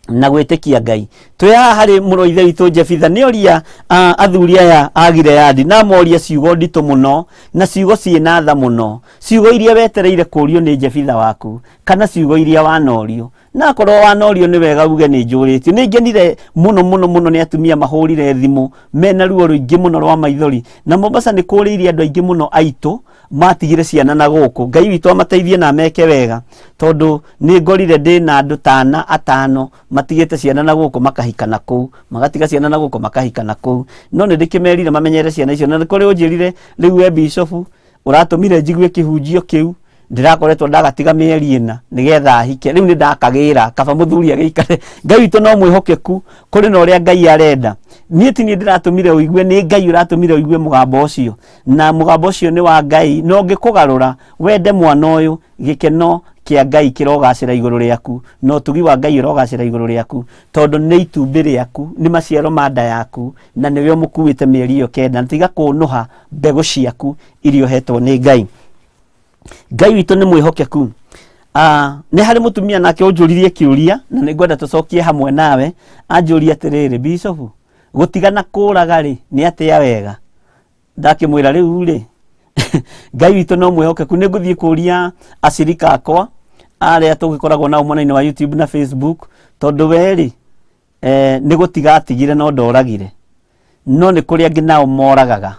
[SPEAKER 1] na gwĩtĩkia Ngai. Twĩ haha harĩ mũrũ wa ithe witũ Jefitha, nĩ oria athuri aya a Gileadi, na moria ciugo nditũ mũno na ciugo ciĩna tha mũno, ciugo iria wetereire kũrio nĩ Jefitha waku, kana ciugo iria wanorio. Na akorwo wanorio, nĩ wega uge nĩ njũrĩtio. Nĩ ngenire mũno mũno mũno nĩ atumia mahũrire thimũ mena ruo rũingĩ mũno rwa maithori. Na Mombasa nĩ kũrĩirie andũ aingĩ mũno aitũ matigire ciana na gũkũ. Ngai witũ amateithie na ameke wega, tondũ nĩ ngorire ndĩ na andũ tana atano matigĩte ciana na gũkũ makahika na kũu, magatiga ciana na gũkũ makahika na kũu. No nĩ ndĩkĩmerire mamenyere ciana icio. Na nĩ kũrĩ ũnjĩrire rĩu, we bishofu ũratũmire njigue kĩhunjio kĩu, ndĩrakoretwo ndagatiga mĩeri 4 nĩgetha ahike, rĩu nĩ ndakagĩra, kaba mũthuri agĩikare. Ngai witũ no mwĩhokeku. Kũrĩ na ũrĩa Ngai arenda. Niĩ ti niĩ ndĩratũmire ũigue, nĩ Ngai ũratũmire ũigue mũgambo ũcio, na mũgambo ũcio nĩ wa Ngai. Na ũngĩkũgarũra wende mwana ũyũ, gĩkeno kĩa Ngai kĩrogacĩra igũrũ rĩaku, na ũtugi wa Ngai ũrogacĩra igũrũ rĩaku, tondũ nĩ itumbĩ rĩaku, nĩ maciaro ma nda yaku, na nĩwe ũmũkuĩte mĩeri ĩyo 9. Na tiga kũnũha mbegũ ciaku iria ũhetwo nĩ Ngai. Ngai witũ nĩ mwĩhokeku. Nĩ harĩ mũtumia nake ũnjũririe kĩũria, na nĩ ngwenda tũcokie hamwe nawe. Anjũria atĩrĩrĩ, bishofu, gũtigana kũraga rĩ nĩ atĩa wega? Ndakĩmwĩra rĩu rĩ, Ngai witũ no mwĩhokeku. Nĩ ngũthiĩ kũria acirika akwa arĩa tũgĩkoragwo nao mwena-inĩ wa YouTube na Facebook, tondũ we rĩ nĩ gũtiga atigire no ndoragire, no nĩ kũrĩ angĩ nao moragaga.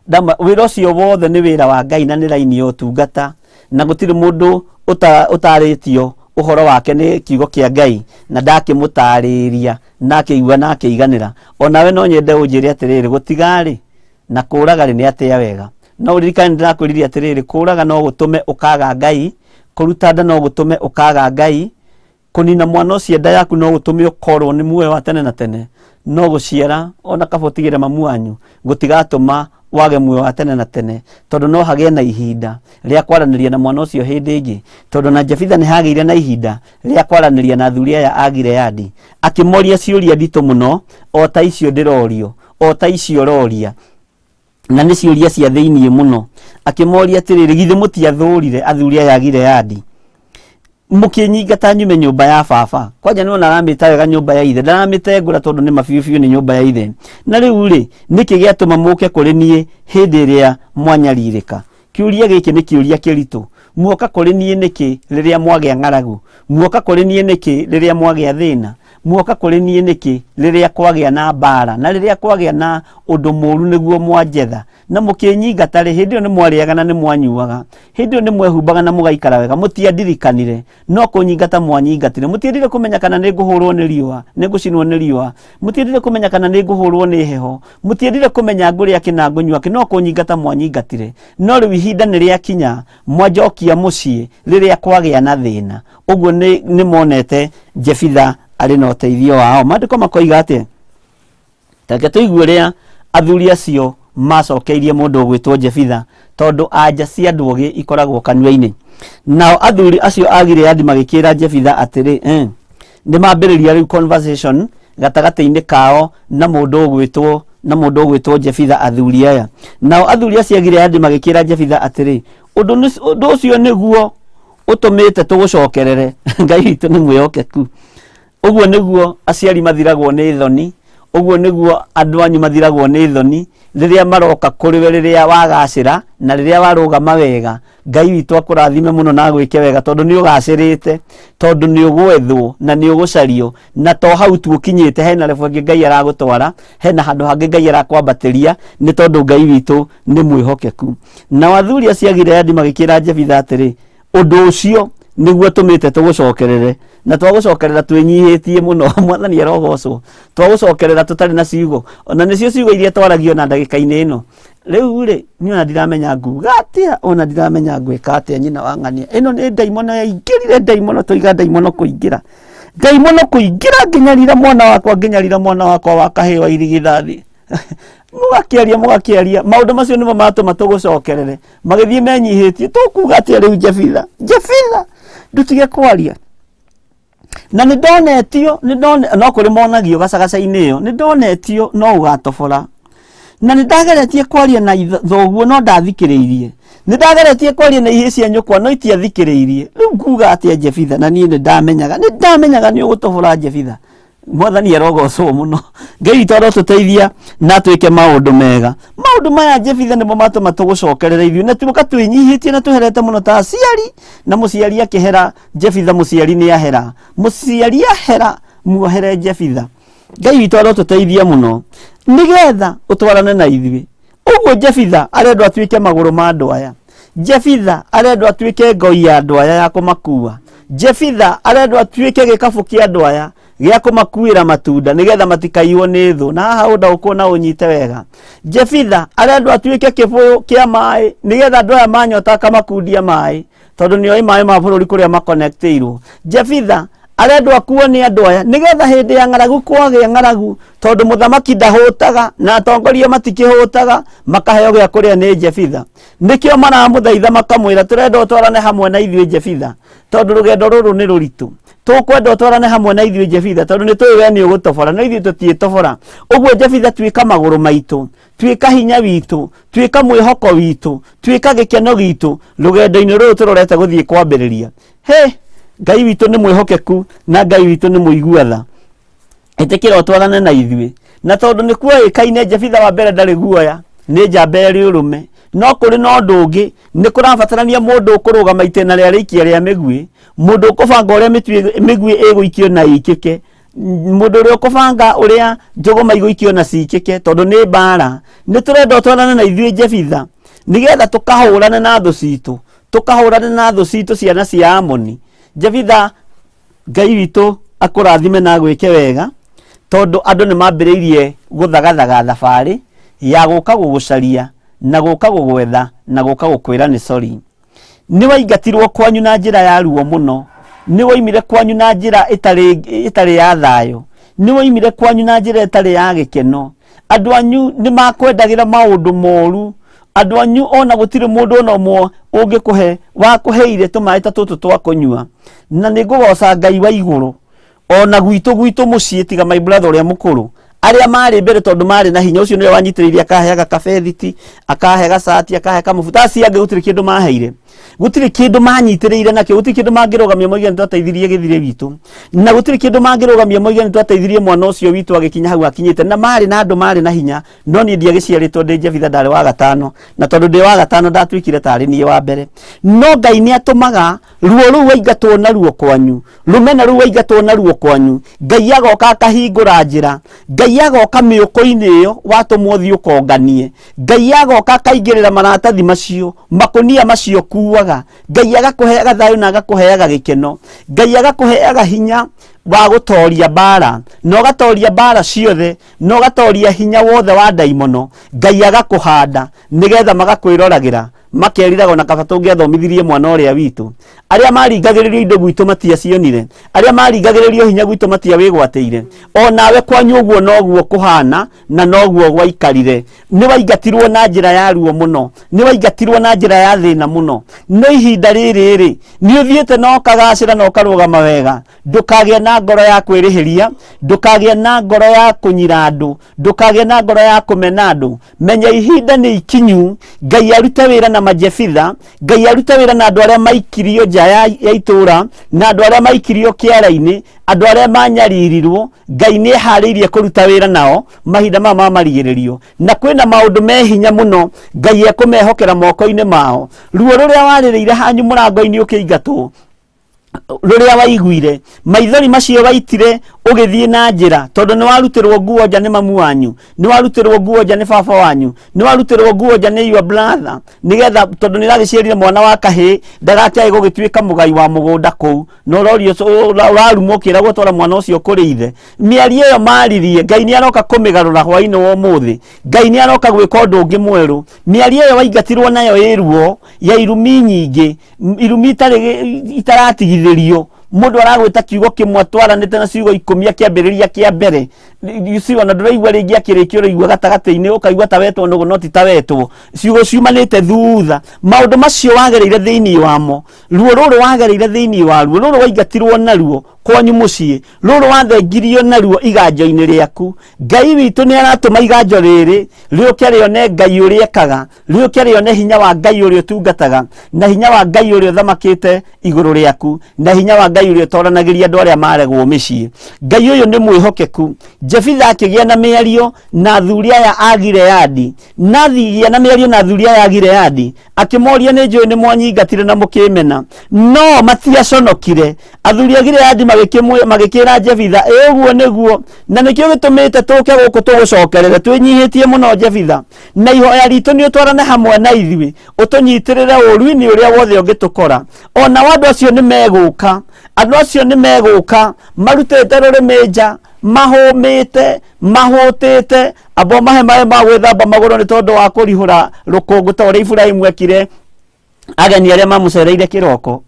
[SPEAKER 1] Wĩra ũcio wothe nĩ wĩra wa Ngai na nĩ raini ya ũtungata. Na gũtirĩ mũndũ ũtarĩtio ũhoro wake nĩ kiugo kĩa Ngai na ndakĩmũtarĩria na akĩigua na akĩiganĩra. Onawe no nyende ũnjĩre atĩrĩrĩ, gũtigarĩ na kũraga rĩ nĩ atĩa wega. No ũririkane ndĩrakwĩrire atĩrĩrĩ, kũraga no gũtũme ũkaga Ngai, kũruta nda no gũtũme ũkaga Ngai, kũnina mwana ũcio nda yaku no gũtũme ũkorwo nĩ muoyo wa tene na tene, no gũciara ona kaba ũtigĩre mamu wanyu gũtigatũma wage muoyo wa tene na tene, tondũ no hagĩe na ihinda rĩa kwaranĩria na mwana ũcio hĩndĩ ĩngĩ. Tondũ na Jefitha nĩ hagĩire na ihinda rĩa kwaranĩria na athuri aya a Gileadi, akĩmoria ciũria nditũ mũno o ta icio ndĩrorio, o ta icio ũroria, na nĩ ciũria cia thĩiniĩ mũno. Akĩmoria atĩrĩrĩ, githĩ mũtiathũrire athuri aya a Gileadi mũkĩnyingata nyume nyũmba ya baba? Kwanja nĩ wona aramĩta wega nyũmba ya ithe, ndaramĩtengũra tondũ nĩ mabiũ biũ nĩ nyũmba ya ithe. Na rĩu rĩ, nĩkĩ gĩatũma mũke kũrĩ niĩ hĩndĩ ĩrĩa mwanyarirĩka? Kĩũria gĩkĩ nĩ kĩũria kĩritũ. Muoka kũrĩ niĩ nĩkĩ rĩrĩa mwagĩa ng'aragu? Muoka kũrĩ niĩ nĩkĩ rĩrĩa mwagĩa thĩna? Muoka kũrĩ niĩ nĩkĩ rĩrĩa kwagĩa na mbara na rĩrĩa kwagĩa na ũndũ mũũru nĩguo mwanjetha? Na mũkĩnyingata rĩ, hĩndĩ ĩyo nĩ mwarĩaga na nĩ mwanyuaga, hĩndĩ ĩyo nĩ mwehumbaga na mũgaikara wega. Mũtiandirikanire, no kũnyingata mwanyingatire. Mũtiendire kũmenya kana nĩ ngũhũrwo nĩ riũa, nĩ ngũcinwo nĩ riũa. Mũtiendire kũmenya kana nĩ ngũhũrwo nĩ heho. Mũtiendire kũmenya ngũrĩa kĩ na ngũnyua kĩ, no kũnyingata mwanyingatire. No rĩu ihinda nĩ rĩakinya, mwanjokia mũciĩ rĩrĩa kwagĩa na thĩna. Ũguo nĩ monete Jefitha arĩ na ũteithio wao. Maandĩko makoiga atĩa? Reke tũigue ũrĩa athuri acio macokeirie mũndũ ũgwĩtwo Jefitha, tondũ anja cia andũ ogĩ ikoragwo kanua-inĩ. Nao athuri acio a Gileadi magĩkĩra Jefitha atĩrĩ, nĩ mambĩrĩria rĩu conversation gatagatĩ-inĩ kao na mũndũ ũgwĩtwo na mũndũ ũgwĩtwo Jefitha, athuri aya. Nao athuri acio a Gileadi magĩkĩra Jefitha atĩrĩ, ũndũ ũcio nĩguo ũtũmĩte tũgũcokerere. Ngai witũ nĩ mwĩhokeku. Ũguo nĩguo aciari mathiragwo nĩ thoni, ũguo nĩguo andũ anyu mathiragwo nĩ thoni rĩrĩa maroka kũrĩ we, rĩrĩa wagacĩra na rĩrĩa warũgama wega. Ngai witũ akũrathime mũno na agwĩke wega, tondũ nĩ ũgacĩrĩte, tondũ nĩ ũgwethwo na nĩ ũgũcario. Na to hau tu ũkinyĩte, hena level ĩngĩ Ngai aragũtwara, hena handũ hangĩ Ngai arakwambatĩria, nĩ tondũ Ngai witũ nĩ mwĩhokeku. Nao athuri acio a Gileadi magĩkĩra Jefitha atĩrĩ, ũndũ ũcio nĩguo tũmĩte tũgũcokerere, na twagũcokerera twĩnyihĩtie mũno. Mwathani arogocwo. Twagũcokerera tũtarĩ na ciugo, ona nĩcio ciugo iria twaragio na ndagĩka-inĩ ĩno. Rĩu rĩ, niĩ ona ndiramenya nguga atĩa, ona ndiramenya ngwĩka atĩa. Nyina wa ng'ania ĩno nĩ ndaimono yaingĩrire, ndaimono tũiga ndaimono kũingĩra, ndaimono kũingĩra, nginyarira mwana wakwa, nginyarira mwana wakwa wa kahĩĩ wa irigithathi. Mũgakĩaria, mũgakĩaria maũndũ macio nĩmo matũma tũgũcokerere. Magĩthiĩ menyihĩtie, tũkuga atĩa rĩu? Jefitha, Jefitha, ndũtige kwaria. Na nĩ ndonetio, nĩ ndone no kũrĩ monagio gacagaca-inĩ ĩyo, nĩ ndonetio no ũgatobora. Na nĩ ndageretie kwaria na thoguo no ndathikĩrĩirie, nĩ ndageretie kwaria na ihĩĩ cia nyũkwa no itiathikĩrĩirie. Rĩu nguga atĩa, Jefitha? Na niĩ nĩ ndamenyaga, nĩ ndamenyaga nĩ ũgũtobora, Jefitha. Mwathani arogocwo mũno. Ngai witũ arotũteithia na atwĩke maũndũ mega. Maũndũ maya, Jefitha, nĩmo matũma tũgũcokerere ithuĩ, na tuoka twĩnyihĩtie na tũherete mũno ta aciari. Na mũciari akĩhera Jefitha, mũciari nĩ ahera, mũciari ahera, muohere Jefitha. Ngai witũ arotũteithia mũno nĩgetha ũtwarane na ithuĩ. Ũguo Jefitha arendwo atuĩke magũrũ ma andũ aya, Jefitha arendwo atuĩke ngoi ya andũ aya ya kũmakua, Jefitha arendwo atuĩke gĩkabũ kĩa andũ aya gĩa kũmakuĩra matunda nĩgetha matikaiywo nĩ thũ. Na haha ũndaũkwo na ũnyite wega, Jefitha arendwo atuĩke kĩbũyũ kĩa maĩ nĩgetha andũ aya manyota akamakundia maĩ, tondũ nĩ oĩ maĩ ma bũrũri kũrĩa makonektĩirwo. Jefitha arendwo akuo nĩ andũ aya nĩgetha hĩndĩ ya ng'aragu, kwagĩa ng'aragu, tondũ mũthamaki ndahũtaga na atongoria matikĩhũtaga, makaheo gĩa kũrĩa nĩ Jefitha. Nĩkĩo maramũthaitha makamwĩra, tũrenda ũtwarane hamwe na ithuĩ, Jefitha, tondũ rũgendo rũrũ nĩ rũritũ. Tũkwenda ũtwarane hamwe na ithuĩ, Jefitha, tondũ nĩ tũĩ we nĩ ũgũtobora no ithuĩ tũtiĩtobora. Ũguo Jefitha, tuĩka magũrũ maitũ, tuĩka hinya witũ, tuĩka mwĩhoko witũ, tuĩka gĩkeno gitũ rũgendo-inĩ rũrũ tũrorete gũthiĩ kwambĩrĩria. He Ngai witũ nĩ mwĩhokeku na Ngai witũ nĩ mũigua tha. Ĩtĩkĩra ũtwarane na ithuĩ. Na tondũ nĩ kuoĩkaine Jefitha wa mbere ndarĩ guoya, nĩ njamba ĩrĩ ũrũme, no kũrĩ na ũndũ ũngĩ, nĩ kũrabatarania mũndũ ũkũrũgama itĩna rĩa rĩikia rĩa mĩguĩ, mũndũ ũkũbanga ũrĩa mĩguĩ ĩgũikio na ĩikĩke, mũndũ ũrĩa ũkũbanga ũrĩa njũgũma igũikio na cikĩke, tondũ nĩ mbara. Nĩ tũrenda ũtwarane na ithuĩ, Jefitha, nĩgetha tũkahũrane na thũ citũ. Tũkahũrane na thũ citũ ciana cia Amoni. Jefitha, Ngai witũ akũrathime na agwĩke wega, tondũ andũ nĩ mambĩrĩirie gũthagathaga thabarĩ ya gũka gũgũcaria na gũka gũgwetha na gũka gũkwĩra nĩ sorry. Nĩ waingatirwo kwanyu na njĩra ya ruo mũno, nĩ woimire kwanyu na njĩra ĩtarĩ ya thayũ, nĩ woimire kwanyu na njĩra ĩtarĩ ya gĩkeno. Andũ anyu nĩ makwendagĩra maũndũ moru, andũ anyu ona gũtirĩ mũndũ ona ũmwe ũngĩkũhe wakũheire tũmaĩ ta tũtũ twa kũnyua. Na nĩ ngũgoca Ngai wa igũrũ, ona gwitũ mũciĩ tiga my brother ũrĩa mũkũrũ, arĩa marĩ mbere tondũ marĩ na hinya, ũcio nĩwe wanyitĩrĩire akaheaga kabethiti, akahe gacati, akahe kamũbuta, acio angĩ gũtirĩ kĩndũ maheire, gũtirĩ kĩndũ manyitĩrĩire nakĩo, gũtirĩ kĩndũ mangĩrũgamia moige nĩ twateithirie gĩthirĩ witũ, na gũtirĩ kĩndũ mangĩrũgamia moige nĩ twateithirie mwana ũcio witũ agĩkinya hau akinyĩte. Na marĩ na andũ marĩ na hinya, no niĩ ndiagĩciarĩtwo ndĩ Jefitha, ndarĩ wa gatano, na tondũ ndĩ wa gatano ndatuĩkire tarĩ niĩ wa mbere. No Ngai nĩ atũmaga ruo rũu waingatwo naruo kwanyu, rũmena rũu waingatwo naruo kwanyu, Ngai agoka akahingũra njĩra, Ngai agoka mĩũko-inĩ ĩyo watũmwo ũthiĩ ũkonganie, Ngai agoka akaingĩrĩra maratathi macio, makũnia macio kuaga, Ngai agakũheaga thayũ na agakũheaga gĩkeno, Ngai agakũheaga hinya wa gũtoria mbara, na ũgatoria mbara ciothe, na ũgatoria hinya wothe wa ndaimono. Ngai agakũhanda nĩgetha magakwĩroragĩra, makeriraga ona kaba tũngĩathomithirie mwana ũrĩa witũ. Arĩa maringagĩrĩrio indo gwitũ matiacionire, arĩa maringagĩrĩrio hinya gwitũ matiawĩgwatĩire. Onawe kwanyu ũguo noguo kũhana na noguo gwaikarire. Nĩ waingatirwo na njĩra ya ruo mũno, nĩ waingatirwo na njĩra ya thĩna mũno, no ihinda rĩrĩ rĩ, nĩ ũthiĩte na ũkagacĩra na ũkarũgama wega. Ndũkagĩe na ngoro ya kwĩrĩhĩria, ndũkagĩe na ngoro ya kũnyira andũ, ndũkagĩe na ngoro ya kũmena andũ. Menya ihinda nĩ ikinyu Ngai arute wĩra na majefitha, Ngai arute wĩra na andũ arĩa maikirio nja ya itũũra, na andũ arĩa maikirio kĩara-inĩ, andũ arĩa manyaririrwo. Ngai nĩ eharĩirie kũruta wĩra nao mahinda maya ma marigĩrĩrio, na kwĩna maũndũ me hinya mũno Ngai ekũmehokera moko-inĩ mao. Ruo rũrĩa warĩrĩire hanyu mũrango-inĩ ũkĩingatwo, rũrĩa waiguire, maithori macio waitire ũgĩthiĩ na njĩra, tondũ nĩ warutĩrwo nguo nja nĩ mamu wanyu, nĩ warutĩrwo nguo nja nĩ baba wanyu, nĩ warutĩrwo nguo nja nĩ your brother, nĩgetha tondũ nĩ ũragĩciarire mwana wa kahĩĩ ndagakĩage gũgĩtuĩka mũgai wa mũgũnda kũu, na ũrorio ũrarumwo ũkĩragwo twara mwana ũcio kũrĩ ithe. Mĩario ĩyo maririe, Ngai nĩ aroka kũmĩgarũra hwaĩ-inĩ wa ũmũthĩ. Ngai nĩ aroka gwĩka ũndũ ũngĩ mwerũ. Mĩario ĩyo waingatirwo nayo ĩ ruo ya irumi nyingĩ, irumi itaratigithĩrio. Mũndũ aragwĩta kiugo kĩmwe atwaranĩte na ciugo 10 akĩambĩrĩria kĩa mbere. You see, ona ndũraigua rĩngĩ akĩrĩkia, ũraigua gatagatĩ-inĩ ũkaigua ta wetwo nũgũ, no ti ta wetwo. Ciugo ciumanĩte thutha. Maũndũ macio wagereire thĩinĩ wamo, ruo rũrũ wagereire thĩinĩ waruo, rũrũ waingatirwo naruo kwanyu mũciĩ, rũrũ wathengirio naruo iganjo-inĩ rĩaku. Ngai witũ nĩ aratũma iganjo rĩrĩ rĩũke rĩone Ngai ũrĩa ekaga, rĩũke rĩone hinya wa Ngai ũrĩa ũtungataga, na hinya wa Ngai ũrĩa ũthamakĩte igũrũ rĩaku, na hinya wa Ngai ũrĩa ũtoranagĩria andũ arĩa maregwo mĩciĩ. Ngai ũyũ nĩ mwĩhokeku. Jefitha akĩgĩa na mĩario na athuri aya a Gileadi, na athigĩa na mĩario na athuri aya a Gileadi, akĩmoria nĩ njũĩ nĩ mwanyingatire na mũkĩmena, no matiaconokire. Athuri a Gileadi magĩkĩra Jefitha, ĩ ũguo nĩguo, na nĩkĩo gĩtũmĩte tũke gũkũ tũgũcokerere twĩnyihĩtie mũno Jefitha, na ihoya ritũ nĩ ũtwarane hamwe na ithuĩ, ũtũnyitĩrĩre ũũru-inĩ ũrĩa wothe ũngĩtũkora. Onao andũ acio nĩ megũka, andũ acio nĩ megũka marutĩte rũrĩmĩ nja, mahũmĩte, mahũtĩte, amba mahe maĩ ma gwĩthamba magũrũ nĩ tondũ wa kũrihũra rũkũngũ ta ũrĩa Iburahĩmu ekire ageni arĩa mamũcereire kĩroko.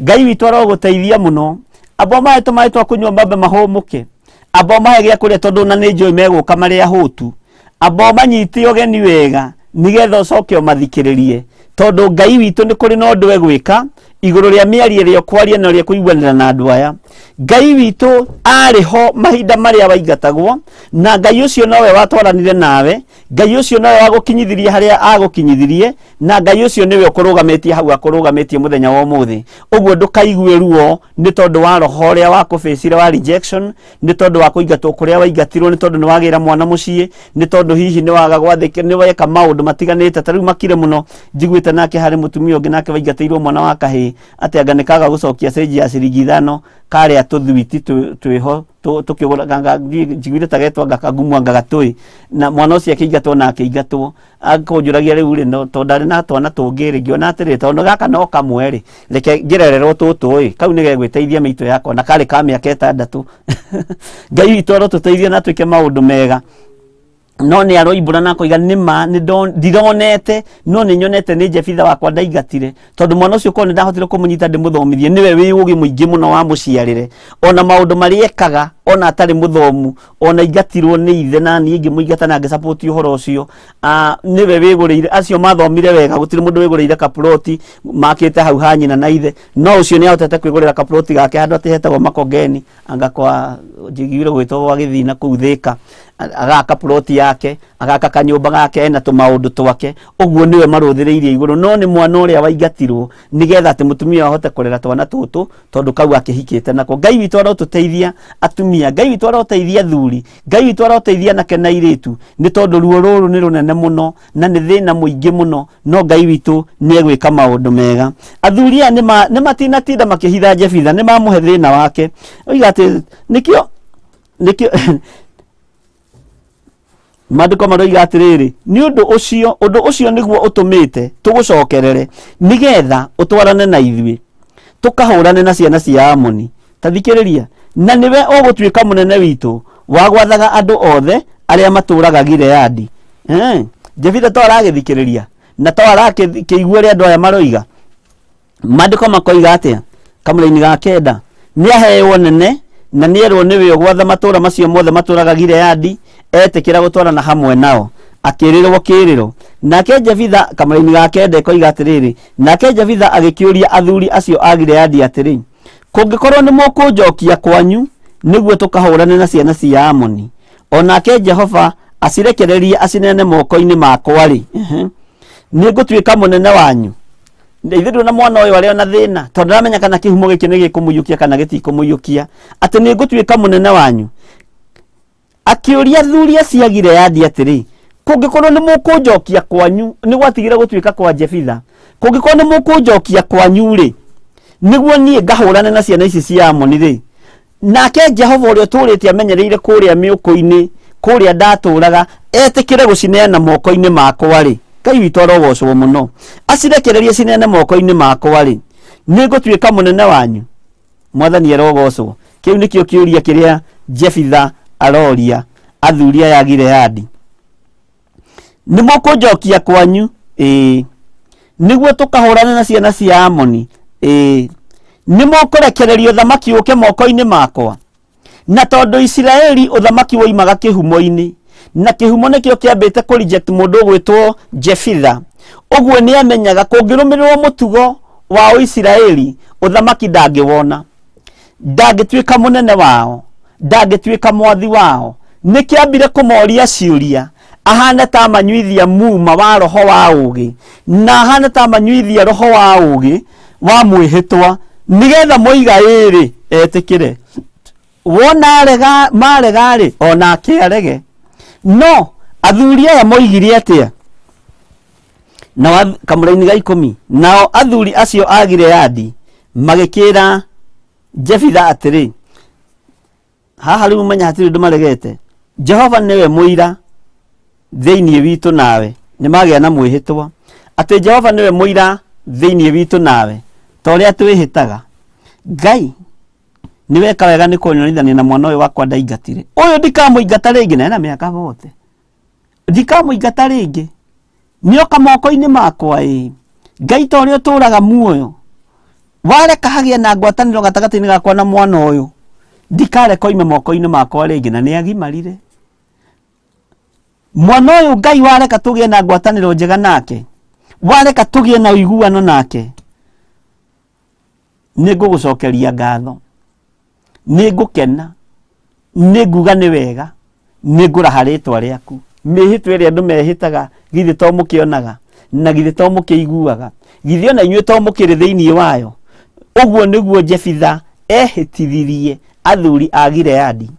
[SPEAKER 1] Ngai witũ arogũteithia mũno. Amba mahe tũmaĩ twa kũnyua mambe mahũmũke, amba mahe gĩa kũrĩa tondũ na nĩ njũĩ megũka marĩ ahũtu, amba manyite ũgeni wega nĩgetha ũcoke ũmathikĩrĩrie, tondũ Ngai witũ nĩ kũrĩ na ũndũ egwĩka igũrũ rĩa mĩario ĩrĩa ũkwaria na ũrĩa kũiguanĩra na andũ aya. Ngai witũ arĩ ho mahinda marĩa waingatagwo, na Ngai ũcio nowe watwaranire nawe, Ngai ũcio nowe wagũkinyithirie harĩa agũkinyithirie, na Ngai ũcio nĩwe ũkũrũgamĩtie hau akũrũgamĩtie mũthenya wa ũmũthĩ. Ũguo ndũkaigue ruo nĩ tondũ wa roho ũrĩa wakũbĩcire wa rejection, nĩ tondũ wa kũingatwo kũrĩa waingatirwo, nĩ tondũ nĩ wagĩra mwana mũciĩ, nĩ tondũ hihi nĩ waga gwathĩka, nĩ weka maũndũ matiganĩte. Ta rĩu makire mũno njiguĩte nake harĩ mũtumia ũngĩ nake waingatĩirwo mwana wa kahĩĩ. Atĩ anga nĩ kaga gũcokia cĩnji ya ciringi 5 karĩa tũthwiti twĩho tũkĩgũra, njiguire ta getwo anga kagumu anga gatũĩ, na mwana ũcio akĩingatwo na akĩingatwo. Akũnjũragia rĩu rĩ, no tondũ ndarĩ na twana tũngĩ rĩ, ngĩona atĩrĩ, tondũ gaka no kamwe rĩ, reke ngĩrererwo tũtũ ĩ, kau nĩ gegwĩteithia mĩitũ yakwa, na karĩ ka mĩaka 6. Ngai witũ arotũteithia na twĩke maũndũ mega. No nĩ aroimbũra na akoiga nĩma ndironete, no nĩ nyonete nĩ Jefitha wakwa ndaingatire, tondũ mwana ũcio korwo nĩ ndahotire kũmũnyita ndĩmũthomithie, nĩwe wĩ ũgĩ mũingĩ mũno wa mũciarĩre, ona maũndũ marĩa ekaga ona atarĩ mũthomu, ona ingatirwo nĩ ithe na niĩ ngĩmũingata na ngĩsupport ũhoro ũcio. Nĩwe wĩgũrĩire, acio mathomire wega, gũtirĩ mũndũ wĩgũrĩire kaploti makĩte hau ha nyina na ithe, no ũcio nĩ ahotete kwĩgũrĩra kaploti gake handũ atĩ hetagwo Makongeni, anga kwa njiguire gwĩtwo gwa Gĩthina kũu Thĩka, agaka ploti yake, agaka kanyũmba gake, ena tũmaũndũ twake, ũguo nĩwe marũthĩrĩirie igũrũ. No nĩ mwana ũrĩa waingatirwo nĩgetha atĩ mũtumia ahote kũrera twana tũtũ, tondũ kau akĩhikĩte nako. Ngai witũ arotũteithia atumia, Ngai witũ aroteithia athuri, Ngai witũ aroteithia anake na airĩtu, nĩ tondũ ruo rũrũ nĩ rũnene mũno na nĩ thĩna mũingĩ mũno, no Ngai witũ nĩ egwĩka maũndũ mega. Athuri aya nĩ matinatinda makĩhitha Jefitha, nĩ mamũhe thĩna wake. Oiga atĩ nĩkĩo maandĩko maroiga atĩrĩrĩ, nĩ ũndũ ũcio, ũndũ ũcio nĩguo ũtũmĩte tũgũcokerere, nĩgetha ũtwarane na ithuĩ tũkahũrane na ciana cia Amoni. Ta thikĩrĩria, na nĩwe ũgũtuĩka mũnene witũ wa gwathaga andũ othe arĩa matũũraga Gileadi. Jefitha to aragĩthikĩrĩria na to arakĩigua ũrĩa andũ aya maroiga. Maandĩko makoiga atĩa? Kamũraini ga 9, nĩ aheo nene na nĩ erwo nĩwe ũgwatha matũũra macio mothe matũũraga Gileadi, etĩkĩra gũtwarana hamwe nao, akĩrĩrwo kĩrĩro. Nake Jefitha, kamũraini ga 9 ĩkoiga atĩrĩrĩ, nake Jefitha agĩkĩũria athuri acio a Gileadi atĩrĩ, kũngĩkorwo nĩ mũkũnjokia kwanyu nĩguo tũkahũrane na ciana cia Amoni, o nake Jehova acirekererie acineane moko-inĩ makwa rĩ, nĩ ngũtuĩka mũnene wanyu. Ithuĩ ndũna mwana ũyũ arĩ ona thĩna, tondũ ndaramenya kana kĩhumo gĩkĩ nĩ gĩkũmũiyũkia kana gĩtikũmũiyũkia, atĩ nĩ ngũtuĩka mũnene wanyu. Akĩũria athuri acio a Gileadi atĩrĩ, kũngĩkorwo nĩ mũkũnjokia kwanyu, nĩ gwatigire gũtuĩka kwa Jefitha, kũngĩkorwo nĩ mũkũnjokia kwanyu rĩ, nĩguo niĩ ngahũrane na ciana ici cia Amoni rĩ, nake Jehova ũrĩa ũtũũrĩte amenyereire kũrĩa mĩũkũ-inĩ, kũrĩa ndatũũraga, etĩkĩre gũcineana moko-inĩ makwa rĩ, Ngai witũ arogocwo mũno, acirekererie cineane moko-inĩ makwa rĩ, nĩ ngũtuĩka mũnene wanyu. Mwathani arogocwo. Kĩu nĩkĩo kĩũria kĩrĩa Jefitha aroria athuri aya a Gileadi. Nĩ mũkũnjokia kwanyu? Ĩĩ. Nĩguo tũkahũrane na ciana cia Amoni? Ĩĩ. Nĩ mũkũrekereria ũthamaki ũke moko-inĩ makwa? Na tondũ Isiraeli ũthamaki woimaga kĩhumo-inĩ, na kĩhumo nĩkĩo kĩambĩte kũ reject mũndũ ũgwĩtwo Jefitha, ũguo nĩ amenyaga kũngĩrũmĩrĩrwo mũtugo wa Ũisiraeli, ũthamaki ndangĩwona, ndangĩtuĩka mũnene wao, ndangĩtuĩka mwathi wao. Nĩ kĩambire kũmoria ciũria, ahane ta manyuithia muma wa roho wa ũũgĩ, na ahane ta manyuithia roho wa ũũgĩ wa mwĩhĩtwa, nĩgetha moiga ĩrĩ etĩkĩre. Wona arega, marega rĩ, onake arege. No athuri aya moigire atĩa? Na kamũraini ga 10, nao athuri acio a Gileadi magĩkĩra Jefitha atĩrĩ, haha rĩu menya hatirĩ ũndũ maregete, Jehova nĩwe mũira thĩinĩ witũ nawe. Nĩ magĩa na mwĩhĩtwa atĩ Jehova nĩwe mũira thĩinĩ witũ nawe, ta ũrĩa twĩhĩtaga. Ngai nĩ weka wega nĩ kũnyonithania na mwana ũyũ wakwa ndaingatire, ũyũ ndikamũingata rĩngĩ, na ena mĩaka bote, ndikamũingata rĩngĩ, nĩoka moko-inĩ makwa. Ĩ Ngai, ta ũrĩa ũtũũraga muoyo, wareka hagĩe na ngwatanĩro gatagatĩ-inĩ gakwa na mwana ũyũ, ndikareka oime moko-inĩ makwa rĩngĩ. Na nĩ agimarire mwana ũyũ. Ngai, wareka tũgĩe na ngwatanĩro njega nake, wareka tũgĩe na ũiguano nake, nĩ ngũgũcokeria ngatho, nĩ ngũkena, nĩ nguga nĩ wega, nĩ ngũraha rĩtwa rĩaku. Mĩhĩtwa ĩrĩa andũ mehĩtaga, githĩ to mũkĩonaga, na githĩ to mũkĩiguaga, githĩ ona inyuĩ to mũkĩrĩ thĩinĩ wayo? Ũguo nĩguo Jefitha ehĩtithirie athuri a Gileadi,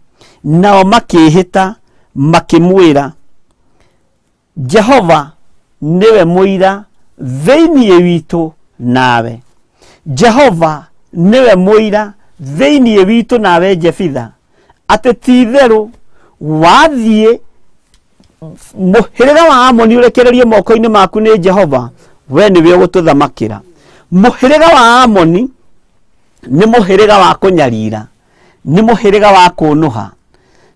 [SPEAKER 1] nao makĩĩhĩta makĩmwĩra, Jehova nĩwe mũira thĩinĩ witũ nawe. Jehova nĩwe mũira thĩinĩ witũ nawe Jefitha, atĩ ti itherũ wathiĩ mũhĩrĩga wa Amoni ũrekererio moko-inĩ maku nĩ Jehova, we nĩwe ũgũtũthamakĩra. Mũhĩrĩga wa Amoni nĩ mũhĩrĩga wa kũnyarira, nĩ mũhĩrĩga wa kũnũha,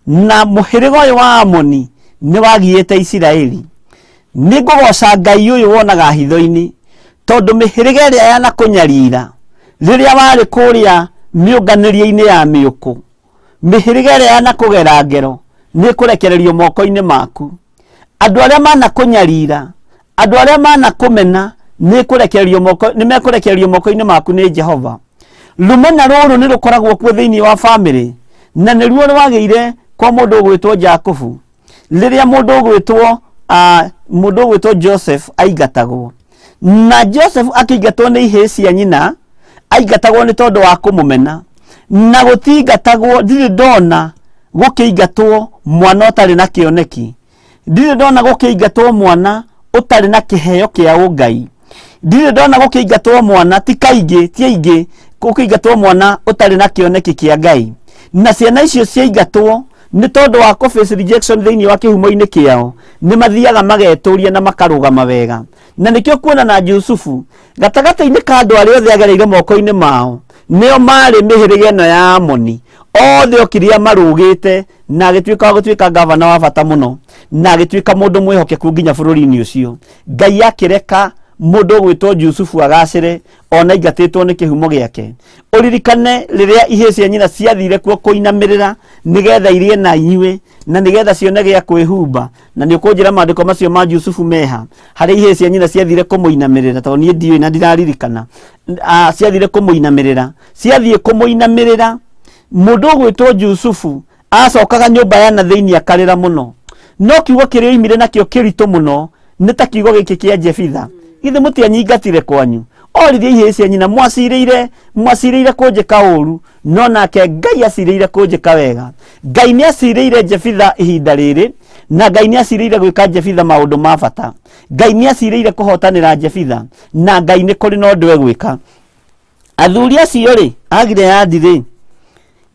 [SPEAKER 1] na mũhĩrĩga ũyũ wa Amoni nĩ wagiĩte Isiraeli. Nĩ ngũgoca Ngai ũyũ wonaga hitho-inĩ, tondũ mĩhĩrĩga ĩrĩa yanakũnyarira rĩrĩa warĩ kũrĩa mĩũnganĩrio-inĩ ya mĩũkũ, mĩhĩrĩga ĩrĩa yanakũgera ngero nĩ ĩkũrekererio moko-inĩ maku. Andũ arĩa manakũnyarira, andũ arĩa manakũmena, nĩ ĩkũrekererio moko, nĩ mekũrekererio moko-inĩ maku nĩ Jehova. Rũmena rũrũ nĩ rũkoragwo kuo thĩinĩ wa bamĩrĩ, na nĩruo rwagĩire kwa mũndũ ũgwĩtwo Jakubu. Rĩrĩa mũndũ ũgwĩtwo Joseph aingatagwo, na Joseph akĩingatwo nĩ ihĩĩ cia nyina, aingatagwo nĩ tondũ wa kũmũmena, na gũtingatagwo, ndirĩ ndona gũkĩingatwo mwana ũtarĩ na kĩoneki, ndirĩ ndona gũkĩingatwo mwana ũtarĩ na kĩheo kĩa ũngai, ndirĩ ndona gũkĩingatwo mwana, ti kaingĩ, ti aingĩ, gũkĩingatwo mwana ũtarĩ na kĩoneki kĩa Ngai. Na ciana icio ciaingatwo nĩ tondũ wa kũ face rejection thĩinĩ wa kĩhumo-inĩ kĩao, nĩ mathiaga magetũria na makarũgama wega. Na nĩkĩo kuona na Jusufu gatagatĩ-inĩ ka andũ arĩa othe agereire moko-inĩ mao, nĩo marĩ mĩhĩrĩga ĩno ya Amoni, othe okire amarũgĩte, na agĩtuĩka wa gũtuĩka gavana wa bata mũno, na agĩtuĩka mũndũ mwĩhokeku nginya bũrũri-inĩ ũcio. Ngai akĩreka mũndũ ũgwĩtwo Jusufu agacĩre ona aingatĩtwo nĩ kĩhumo gĩake. Ũririkane rĩrĩa ihĩĩ cia nyina ciathire kuo kũinamĩrĩra nĩgetha irĩe na inyuĩ, na nĩgetha cione gĩa kwĩhumba. Na nĩ ũkũnjĩra maandĩko macio ma Jusufu meha, harĩa ihĩĩ cia nyina ciathire kũmũinamĩrĩra, tondũ niĩ ndiũĩ na ndiraririkana. Ciathire kũmũinamĩrĩra, ciathiĩ kũmũinamĩrĩra, mũndũ ũgwĩtwo Jusufu acokaga nyũmba ya na thĩinĩ akarĩra mũno. No kiugo kĩrĩa oimire nakĩo kĩritũ mũno nĩ ta kiugo gĩkĩ kĩa Jefitha, githĩ mũtianyingatire kwanyu? Oririe ihĩĩ cia nyina, mwacirĩire kũnjĩka ũru, no nake Ngai acirĩire kũnjĩka wega. Ngai nĩ acirĩire Jefitha ihinda rĩrĩ, na Ngai nĩ acirĩire gwĩka Jefitha maũndũ ma bata. Ngai nĩ acirĩire kũhotanĩra Jefitha, na Ngai nĩ kũrĩ na ũndũ egwĩka. Athuri acio rĩ, a Gileadi rĩ,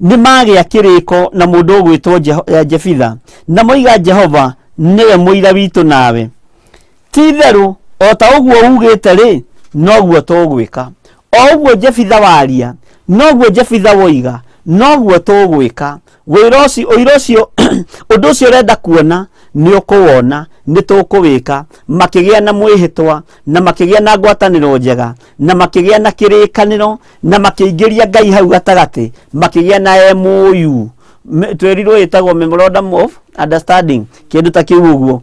[SPEAKER 1] nĩ magĩa kĩrĩko na mũndũ ũgwĩtwo Jefitha, na moiga Jehova nĩwe mũira witũ nawe. Ti itherũ o ta ũguo ugĩte rĩ, noguo tũgwĩka. O ũguo Jefitha waria, noguo Jefitha woiga, noguo tũgwĩka. Wĩra ũcio, ũira ũcio, ũndũ ũcio ũrenda kuona, nĩ ũkũwona, nĩ tũkũwĩka. Makĩgĩa na mwĩhĩtwa, na makĩgĩa na ngwatanĩro njega, na makĩgĩa na kĩrĩkanĩro, na makĩingĩria Ngai hau gatagatĩ, makĩgĩa na MOU. Twerirwo ĩtagwo Memorandum of Understanding, kĩndũ ta kĩu ũguo.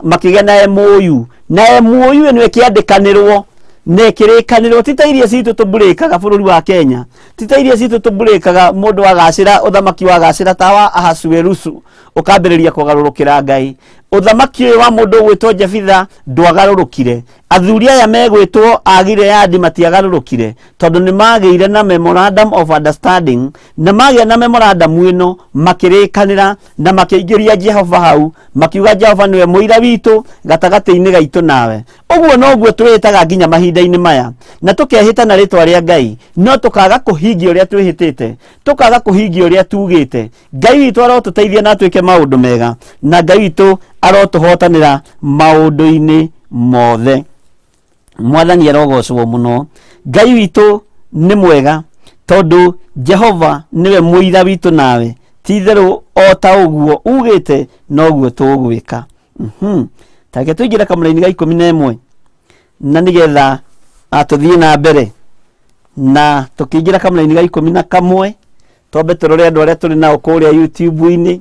[SPEAKER 1] Makĩgĩa na MOU, na MOU ĩno ĩkĩandĩkanĩrwo na ĩkĩrĩkanĩrwo, ti ta iria citũ tũmburĩkaga bũrũri wa Kenya, ti ta iria citũ tũmburĩkaga mũndũ agacĩra, ũthamaki wagacĩra ta wa Ahasuerusu ũkambĩrĩria kũgarũrũkĩra Ngai. Ũthamaki ũyũ wa mũndũ ũgwĩtwo Jefitha ndwagarũrũkire. Athuri aya megwĩtwo a Gileadi matiagarũrũkire, tondũ nĩ magĩire na Memorandum of Understanding, na magĩa na memorandum ĩno makĩrĩkanĩra na makĩingĩria Jehova hau, makiuga Jehova nĩwe mũira witũ gatagatĩ-inĩ gaitũ nawe. Ũguo noguo twĩhĩtaga nginya mahinda-inĩ maya, na tũkehĩta na rĩtwa rĩa Ngai, no tũkaga kũhingia ũrĩa twĩhĩtĩte, tũkaga kũhingia ũrĩa tugĩte. Ngai witũ arotũteithia na atwĩke maũndũ mega, na Ngai witũ arotũhotanĩra maũndũ-inĩ mothe. Mwathani arogocwo mũno. Ngai witũ nĩ mwega, tondũ Jehova nĩwe mũira witũ nawe, ti itherũ o ta ũguo ugĩte noguo tũgwĩka. Ta reke tũingĩre kamũraini ga ikũmi na ĩmwe, na nĩgetha tũthiĩ na mbere. Na tũkĩingĩra kamũraini ga ikũmi na kamwe, twambe tũrore andũ arĩa tũrĩ nao kũrĩa YouTube-inĩ,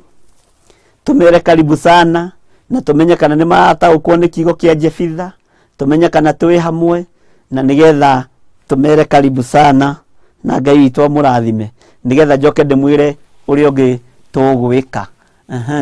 [SPEAKER 1] tũmere karibu sana, na tũmenye kana nĩ marataũkwo nĩ kiugo kĩa Jefitha, tũmenye kana twĩ hamwe, na nĩgetha tũmere karibu sana, na Ngai witũ amũrathime, nĩgetha njoke ndĩmwĩre ũrĩa ũngĩ tũgwĩka.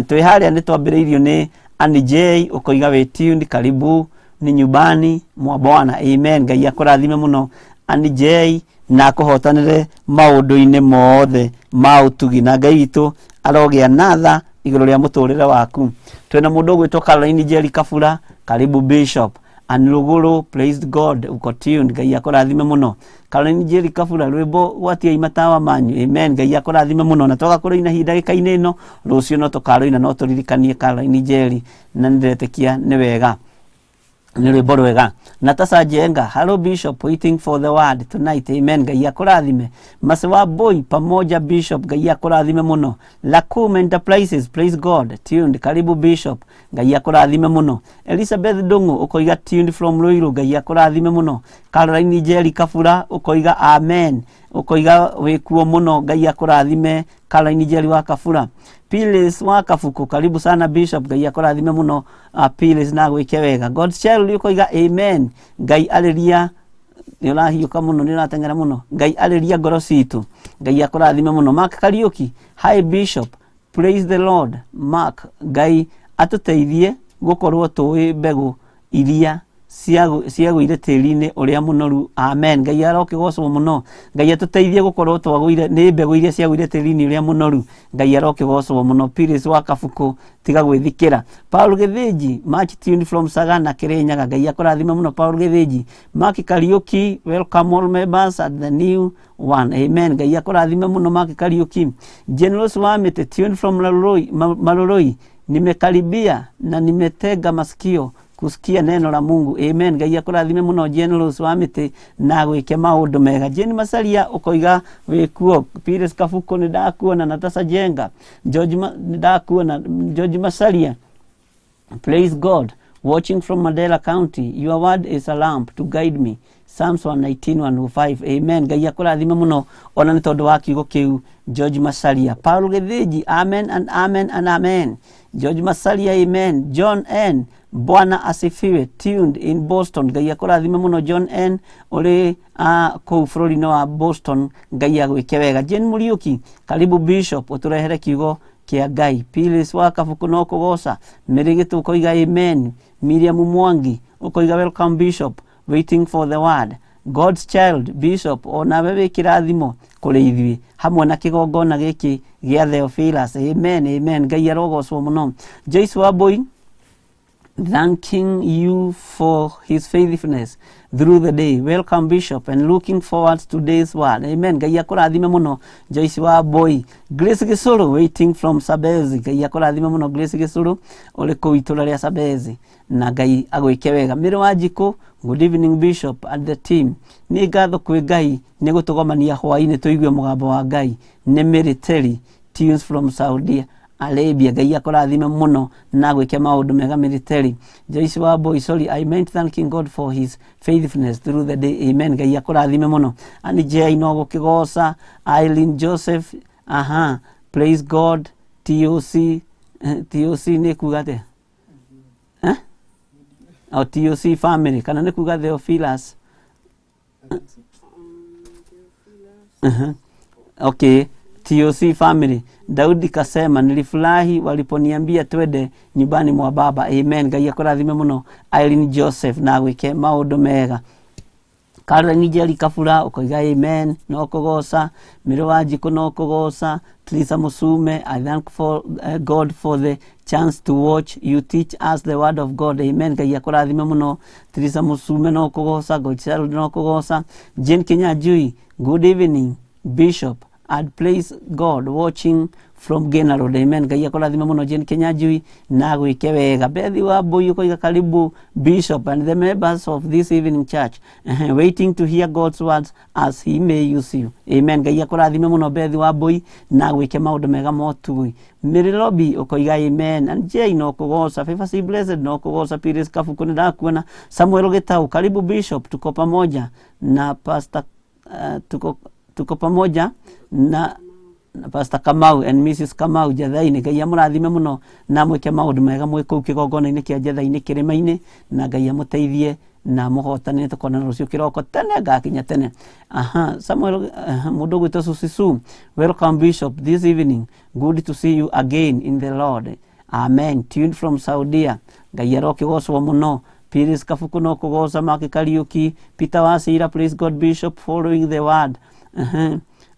[SPEAKER 1] Twĩ harĩa nĩ twambĩrĩirio nĩ Annie J, ũkoiga wĩ tuned, karibu ni nyumbani mwa Bwana, amen. Ngai akũrathime mũno Annie J, na akũhotanĩre maũndũ-inĩ mothe ma ũtugi, na Ngai witũ arogĩa na tha igũrũ rĩa mũtũrĩre waku. Twĩna mũndũ ũgwĩtwo Caroline Njeri Kabura, karibu Bishop. Anluguru, praise God, uko tuned. Ngai akũrathime mũno. Caroline Jerry Kabura, rwĩmbo gwatiai matawa manyu. Amen. Ngai akũrathime mũno. Na twaga kũrũina ihinda ndagĩka-inĩ ĩno, rũciũ no tũkarũina, no tũririkanie Caroline Jerry, na nĩndĩretĩkia nĩ wega, nĩ rwĩmbo rwega. Natasha Jenga, hello Bishop, waiting for the word tonight. Amen. Ngai akũrathime. Masiwa Boy, pamoja Bishop, Ngai akũrathime mũno. Lakum Enterprises, praise God, tuned. Karibu Bishop, Ngai akũrathime mũno. Elizabeth Ndung'u ũkoiga tuned from Ruiru, Ngai akũrathime mũno. Caroline Jerry Kabura ũkoiga amen, ũkoiga wĩkuo mũno, Ngai akũrathime Caroline Jerry wa Kabura. Pilis wa Kabuku, karibu sana Bishop, Ngai akũrathime mũno. Pilis na gwĩke wega. God's Child ũkoiga amen, Ngai arĩria, nĩ ũrahiũka mũno, nĩ ũrateng'era mũno, Ngai arĩria ngoro citũ, Ngai akũrathime mũno. Mark Kariũki, hi Bishop, praise the Lord. Mark, Ngai atũteithie gũkorwo tũĩ mbegũ iria ciagũire tĩri-inĩ ũrĩa mũnoru. Amen. Ngai arokĩgocwo mũno. Ngai atũteithie gũkorwo twagũire nĩ mbegũ iria ciagũire tĩri-inĩ ũrĩa mũnoru. Ngai arokĩgocwo mũno. Piris wa Kabuku, tiga gwĩthikĩra. Paul Gĩthĩnji, much tuned from Sagana, Kirinyaga. Ngai akũrathime mũno Paul Gĩthĩnji. Mark Kariũki, welcome all members at the new one. Amen. Ngai akũrathime mũno Mark Kariũki. Generous Wamĩtĩ, tuned from Marurui, Marurui. Nimekaribia na nimetega masikio kusikia neno la Mungu. Amen. Ngai akũrathime mũno Generous Wamĩtĩ na gwĩke maũndũ mega. Jane Masaria ũkoiga wĩkuo. Piris Kabuku nĩ ndakuona. Natasha Jenga, George nĩ ndakuona. George Masaria, praise God, watching from Mandera County. Your word is a lamp to guide me. Psalms 119, 105. Amen. Ngai akũrathime mũno ona nĩ tondũ wa kiugo kĩu George Masaria. Paul Gĩthĩnji, amen and amen and amen. George Masaria, amen. John N, Bwana asifiwe, tuned in Boston. Ngai akũrathime mũno John N ũrĩ kũu bũrũri-inĩ wa Boston. Ngai agwĩke wega. Jane Muriuki, karibu Bishop, ũtũrehere kiugo kĩa Ngai. Pilis wa Kabuku no kũgoca. Mĩrĩgĩtũ ũkoiga amen. Miriam Mwangi ũkoiga welcome Bishop, waiting for the word. God's Child, Bishop, onawe wĩ kĩrathimo kũrĩ ithuĩ hamwe na kĩgongona gĩkĩ gĩa Theophilus. Amen, amen. Ngai arogocwo mũno. Joyce Wambui, thanking you for his faithfulness through the day. Welcome Bishop and looking forward to today's word. Amen. Ngai akũrathime mũno Joyce Wambui. Grace Gĩcũrũ, waiting from Sabezi. Ngai akũrathime mũno Grace Gĩcũrũ ũrĩ kũu itũra rĩa Sabezi, na Ngai agwĩke wega. Mĩrĩ wa Njikũ, good evening Bishop and the team. Nĩ ngatho kwĩ Ngai nĩ gũtũgomania hwaĩ-inĩ tũigue mũgambo wa Ngai. Nĩ Mary Terry, tunes from Saudi Arabia. Ngai akũrathime mũno na gwĩke maũndũ mega Mary Terry. Joyce Wambui, sorry, I meant thanking God for his faithfulness through the day. Amen. Ngai akũrathime mũno. Annie J no gũkĩgoca. Eileen Joseph, aha, praise God. TOC, TOC nĩ kuga atĩa? Eh? O TOC family kana nĩ kuga Theophilus? Okay, TOC family. Daudi kasema nilifurahi waliponiambia twende nyumbani mwa baba. Amen. Ngai akũrathime mũno Irene Joseph na gwĩke maũndũ mega. Caroline Njeri Kabura ũkoiga amen no kũgoca. Mĩrĩ wa Njikũ no kũgoca. Teresa Musume, I thank for God for the chance to watch you teach us the word of God. Amen. Ngai akũrathime mũno Teresa Musume no kũgoca. Godchild no kũgoca. Jane Kinyanjui, good evening Bishop, and praise God, watching from Gena Road. Amen. Ngai akũrathime mũno Jane Kinyanjui na gwĩke wega. Bethi wa Mbui ũkoiga karibu Bishop and the members of this evening church, waiting to hear God's words as he may use you. Amen. Ngai akũrathime mũno Bethi wa Mbui na gwĩke maũndũ mega motui. Mary Lobby ũkoiga amen. And Jane no kũgoca. Favor C Blessed no kũgoca. Pires Kabuku nĩ ndakuona. Samuel Gitau, karibu Bishop, tuko pamoja na Pastor, tuko pamoja na Pastor Kamau and Mrs Kamau Njetha-inĩ. Ngai amũrathime mũno na mwĩke maũndũ mega mwĩ kũu kĩgongona-inĩ kĩa Njetha-inĩ kĩrĩma-inĩ, na Ngai amũteithie na mũhotane. Tũkonana rũciũ kĩroko tene, ngakinya tene. Aha, Samuel, mũndũ ũgwĩtwo Susisu, welcome Bishop this evening, good to see you again in the Lord. Amen. Tuned from Saudia. Ngai arokĩgocwo mũno. Piris Kabuku no kũgoca. Mark Kariuki, Peter Wasira, praise God Bishop, following the word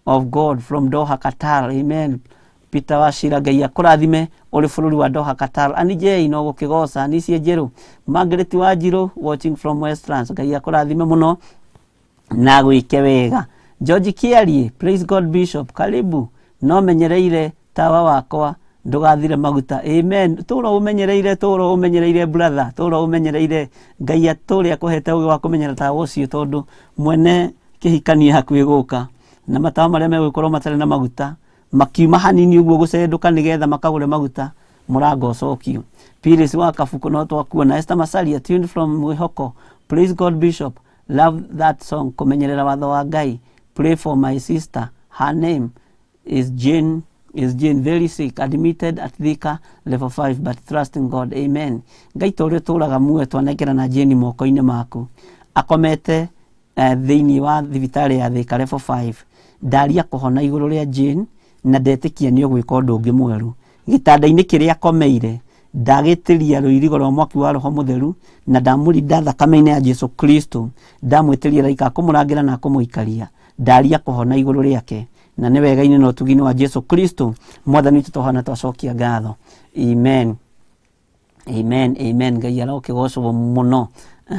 [SPEAKER 1] of God from Doha, Qatar. Amen. Peter Wachira Ngai akũrathime ũrĩ bũrũri wa Doha Qatar. Ani J no gũkĩgoca Nicie Njerũ. Margaret Wanjiru watching from Westlands, Ngai akũrathime mũno na gwĩke wega. George Kiarie, praise God Bishop, karibu no menyereire tawa wakwa ndugathire maguta. Amen. Tũra ũmenyereire, tũra ũmenyereire brother, tũra ũmenyereire. Ngai atũrĩ akũhete ũgĩ wa kũmenyera tawa ũcio, tondũ mwene kĩhikanio hakuhĩ gũka na matawa marĩa megũkorwo matarĩ na maguta makiuma hanini ũguo gũcendũka nĩgetha makagũre maguta mũrango ũcokio. Piris wa Kabuku no twakuona. Esther Masaria tuned from Mwĩhoko, praise God Bishop, love that song, kũmenyerera watho wa Ngai. Pray for my sister, her name is Jane, is Jane, very sick, admitted at Thika level 5 but trusting God. Amen. Ngai ta ũrĩa ũtũraga muoyo twanengera na Jane moko-inĩ maku, akomete thĩinĩ wa thibitarĩ ya Thika level 5. Ndaria kũhona igũrũ rĩa Jane na ndetĩkia nĩ ũgwĩka ũndũ ũngĩ mwerũ gĩtanda-inĩ kĩrĩa akomeire. Ndagĩtĩria rũirigo rwa mwaki wa roho mũtheru na ndamũrinda thakame-inĩ ya Jesu Kristo, ndamwĩtĩria raika akũmũrangĩra na akũmũikaria. Ndaria kũhona igũrũ rĩake na nĩ wega-inĩ na ũtugi-inĩ wa Jesu Kristo mwathani witũ tũhana twacokia ngatho. Amen. Amen, amen. Ngai arokĩgocwo mũno.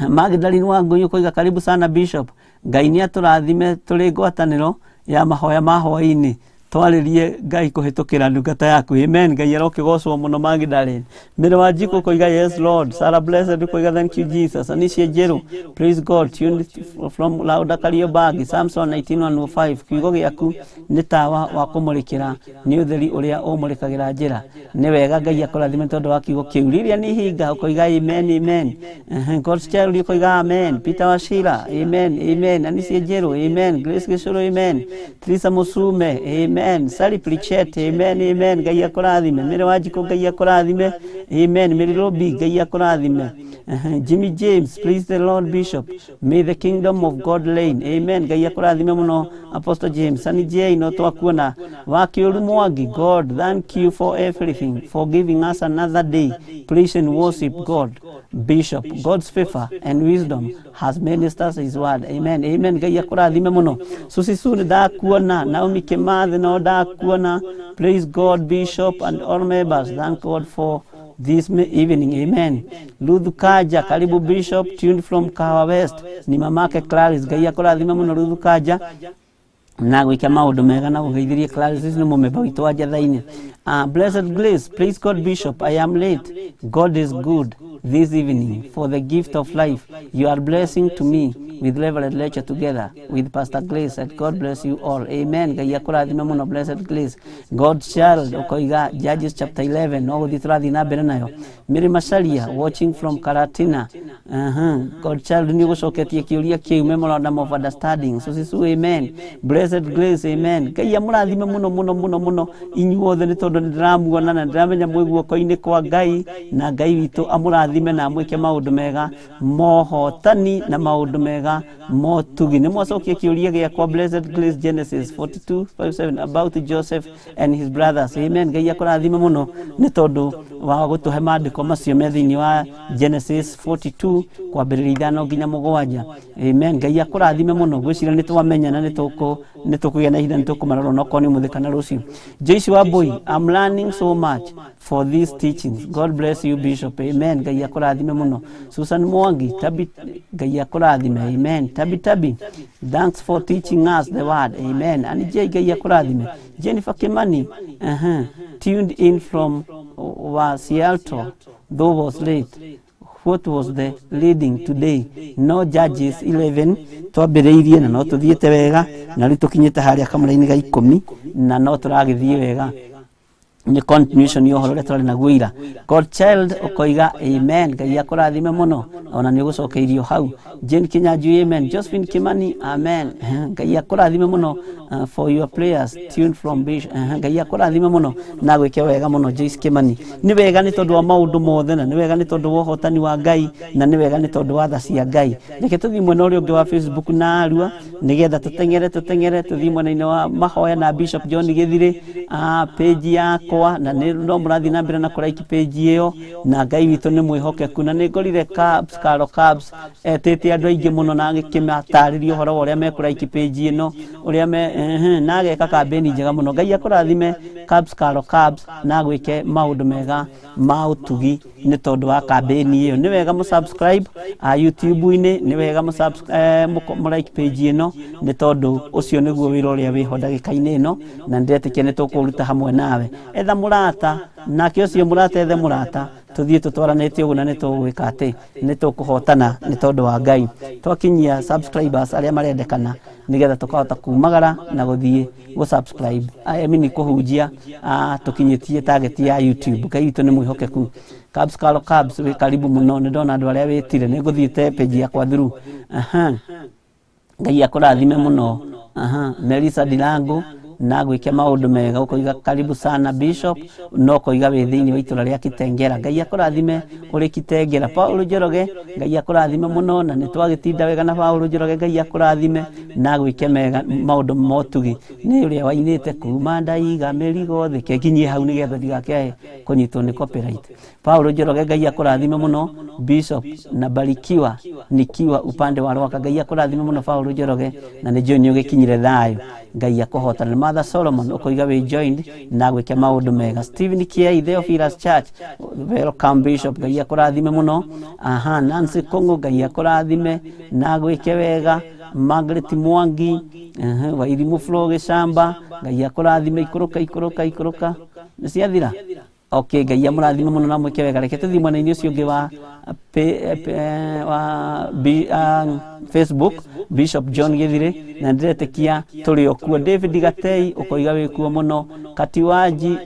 [SPEAKER 1] Magdalene wa Ngũyũ koiga karibu sana Bishop, Ngai nĩ atũrathime tũrĩ ngwatanĩro ya mahoya ma hwaĩ-inĩ, twarĩrie Ngai kũhĩtũkĩra ndungata yaku. Amen. Ngai arokĩgocwo mũno Magdalene. Mĩrĩ wa Njikũ koiga yes Lord. Sarah Blessed koiga thank you Jesus. Anicia Njerũ, praise God, tuned from Lauda Kariobangi. Samson 19105, kiugo gĩaku nĩ tawa wa kũmũrĩkĩra, nĩ ũtheri ũrĩa ũmũrĩkagĩra njĩra. Nĩ wega, Ngai akũrathime tondũ wa kiugo kĩu. Lilian Ihinga ũkoiga amen, amen. God's child ũkoiga amen. Peter Wachira, amen, amen. Anicia Njerũ, amen. Grace Gĩcũrũ, amen. Teresa Musume, amen. Sally Plichet, amen, amen. Ngai akũrathime. Mĩrĩ wa Njikũ, Ngai akũrathime. Amen. Mary Robi, Ngai akũrathime. Jimmy James, praise the Lord Bishop, may the kingdom of God reign. Amen. Ngai akũrathime mũno Apostle James. Sani J no twakuona. Wakiũru Mwangi, God thank you for everything, for giving us another day. Praise and worship God Bishop. God's favor and wisdom has ministers his word. Amen, amen. Ngai akũrathime mũno. Susi Sue ndakuona. Naomi Kimathi no ndakuona. Praise God Bishop and all members, thank God for this evening. Amen. Ruth Kaja, karibu Bishop, tuned from Kahawa West, ni mamake Clarice. Ngai akũrathime mũno Ruth Kaja na gwĩka maũndũ mega na gũgeithirie Clarice nĩ mũmemba witũ wa Njatha-inĩ. Blessed Grace, praise God Bishop, I am late. God is good this evening for the gift of life. You are blessing to me with Reverend Lecture together with Pastor Grace, and God bless you all. Amen. Ngai akũrathime mũno Blessed Grace. God child ũkoiga Judges chapter 11 no gũthiĩ tũrathiĩ na mbere nayo. Mary Macharia watching from Karatina. God child nĩ ũgũcoketie kĩũria kĩu, memorandum of understanding. So sisu, amen. Blessed Grace, amen. Ngai amũrathime mũno mũno mũno mũno inyuothe nĩ tondũ nĩ ndĩramuona na ndĩramenya mwĩ guoko-inĩ kwa Ngai, na Ngai witũ amũrathime na amwĩke maũndũ mega mohotani na maũndũ mega motugi. Nĩ mwacokia kĩũria gĩakwa Blessed Grace, Genesis 42:57 about Joseph and his brothers. Amen. Ngai akũrathime mũno nĩ tondũ wa gũtũhe maandĩko macio me thĩinĩ wa Genesis 42 kwambĩrĩria 5 nginya 7. Amen. Ngai akũrathime mũno. Ngwĩciria nĩ twamenyana, nĩ tũkũgĩa na ihinda, nĩ tũkũmarora onokorwo nĩ ũmũthĩ kana rũciũ. Joyce Wambui, I'm learning so much for these teachings. God bless you Bishop. Amen. Ngai akũrathime mũno. Susan Mwangi, Tabi, Ngai akũrathime. Amen. Tabi Tabi, thanks for teaching us the word. Amen. Ani J, Ngai akũrathime. Jennifer Kimani, tuned in from wa Seattle, though was late. What was the leading today? No Judges 11 twambĩrĩirie na no tũthiĩte wega na rĩu tũkinyĩte harĩa kamũra-inĩ ga 10 na no tũragĩthiĩ wega, nĩ continuation ya ũhoro ũrĩa twarĩ naguo ira. God child ũkoiga amen. Ngai akũrathime mũno, ona nĩ ũgũcokeirio hau. Jane Kinyanjui, amen. Josephine Kimani, amen. Ngai akũrathime mũno for your prayers, tuned from Bishop. Ngai akũrathime mũno na gwĩke wega mũno Joyce Kimani. Nĩ wega nĩ tondũ wa maũndũ mothe, na nĩ wega nĩ tondũ wa ũhotani wa Ngai, na nĩ wega nĩ tondũ wa tha cia Ngai. Reke tũthiĩ mwena ũrĩa ũngĩ wa Facebook na arua nĩgetha tũteng'ere tũteng'ere tũthiĩ mwena-inĩ wa mahoya na Bishop John Gĩthirĩ, page yakwa, na nĩ no mũrathiĩ na mbere na kũraiki page ĩyo, na Ngai witũ nĩ mwĩhokeku. Na nĩ ngorire Carbs, Caro Carbs etĩte Nĩahunjĩirie andũ aingĩ mũno na agĩkĩmatarĩria ũhoro wa ũrĩa mekũraiki page ĩno ũrĩa me na ageka kambĩni njega mũno. Ngai akũrathime Cabs Karo Cabs na agwĩke maũndũ mega ma ũtugi nĩ tondũ wa kambĩni ĩyo. Nĩ wega mũ subscribe YouTube-inĩ, nĩ wega mũ like page ĩno nĩ tondũ ũcio nĩguo wĩra ũrĩa wĩho ndagĩka-inĩ ĩno, na nĩndĩretĩkia nĩ tũkũũruta hamwe nawe. Etha mũrata, nake ũcio mũrata ethe mũrata, tũthiĩ tũtwaranĩte ũguo na nĩ tũgwĩka atĩ nĩ tũkũhotana nĩ tondũ wa Ngai. Twakinyia subscribers arĩa marendekana nĩgetha tũkahota kumagara na gũthiĩ gũ subscribe, I mean kũhunjia, tũkinyĩtie target ya YouTube. Ngai witũ nĩ mwĩhokeku. Cabs Karo Cabs wĩ karibu mũno, nĩ ndona andũ arĩa wĩtire, nĩ ngũthiĩte page yakwa through. Aha. Ngai akũrathime mũno. Aha. Melissa Dilango na gwĩke maũndũ mega, ũkoiga karibu sana Bishop, no koiga wĩ thĩinĩ wa itũra rĩa Kitengera. Ngai akũrathime ũrĩ Kitengera. Paul Njoroge, Ngai akũrathime mũno, na nĩ twagĩtinda wega na Paul Njoroge. Ngai akũrathime na gwĩke mega maũndũ motugi. Nĩ ũrĩa wainĩte kuma ndaiga mĩrigo thĩ, ke nginyie hau nĩgetha ndigakĩae kũnyitwo nĩ copyright. Paul Njoroge, Ngai akũrathime mũno. Bishop na barikiwa nikiwa upande wa Rwaka. Ngai akũrathime mũno Paul Njoroge, na nĩ njũĩ nĩ ũgĩkinyire thayũ. Ngai akũhotana. Mother Solomon ũkoiga wĩ joined na gwĩke maũndũ mega. Stephen Kiai, Theophilus Church, welcome Bishop, Ngai akũrathime mũno. Aha, Nancy Kongo, Ngai akũrathime na gwĩke wega. Margaret Mwangi, Wairimu Flo Gĩcamba, Ngai akũrathime. Ikũrũka ikũrũka ikũrũka, nĩ ciathira. Okay, Ngai amũrathime mũno na mwĩke wega. Reke tũthiĩ mwena-inĩ ũcio ũngĩ wa pe, wa Facebook, Bishop John Githire, na ndĩretĩkia tũrĩ o kuo. David Gatei ũkoiga wĩ kuo mũno. Katiwaji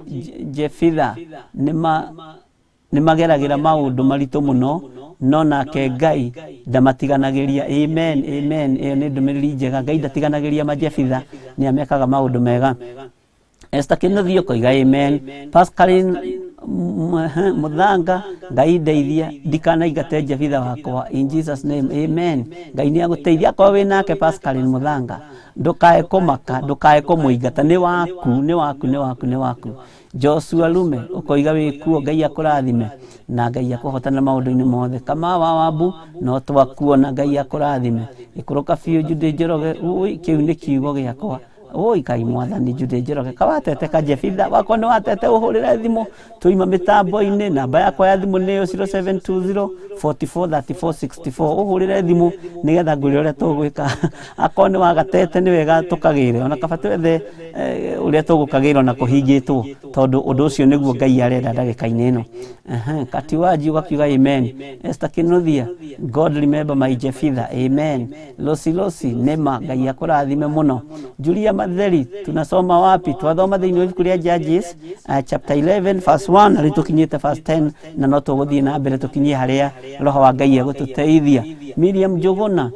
[SPEAKER 1] Jefitha, nĩ mageragĩra maũndũ maritũ mũno, no nake Ngai ndamatiganagĩria. Amen, amen. Ĩyo nĩ ndũmĩrĩri njega. Ngai ndatiganagĩria majebitha, nĩ amekaga maũndũ mega. Esther Kĩnuthia ũkoiga amen. Pascaline Muthanga, Ngai ndeithia ndikanaingate Jebitha wakwa, in Jesus name, amen. Ngai nĩ agũteithia akorwo wĩ nake. Pascaline Muthanga, ndũkae kũmaka, ndũkae kũmũingata, nĩ waku, nĩ waku, nĩ waku, nĩ waku. Joshua Lume ũkoiga wĩ kuo, Ngai akũrathime na Ngai akũhotana maũndũ-inĩ mothe. Kama wa Wambu, no twakuona, Ngai akũrathime. Ikũrũka biũ Jude Njoroge, ui kĩu nĩ kiugo gĩakwa. Oi kai mwathani, Jude Njoroge kawatete ka Jebitha wakwa nĩ watete, ũhũrĩre thimũ tũima mĩtambo-inĩ. Namba yakwa ya thimũ nĩyo 0720 44 34 64, ũhũrĩre thimũ nĩgetha ngwĩre ũrĩa tũgwĩka. Akorwo nĩ wagatete, nĩ wega tũkagĩre, ona kaba twethe ũrĩa tũgũkagĩra ona kũhingĩtwo, tondũ ũndũ ũcio nĩguo Ngai arenda ndagĩka-inĩ ĩno. Katiwaji ũgakiuga amen. Esther Kinuthia, God remember my Jefitha, amen. Losi Losi nema, Ngai akũrathime mũno. Julia Matheri, tunasoma wapi? Twathoma thĩinĩ wa ibuku rĩa Judges chapter 11 verse 1, na rĩu tũkinyĩte verse 10, na no tũgũthiĩ na mbere tũkinyie harĩa roho wa Ngai egũtũteithia. Miriam Njũgũna,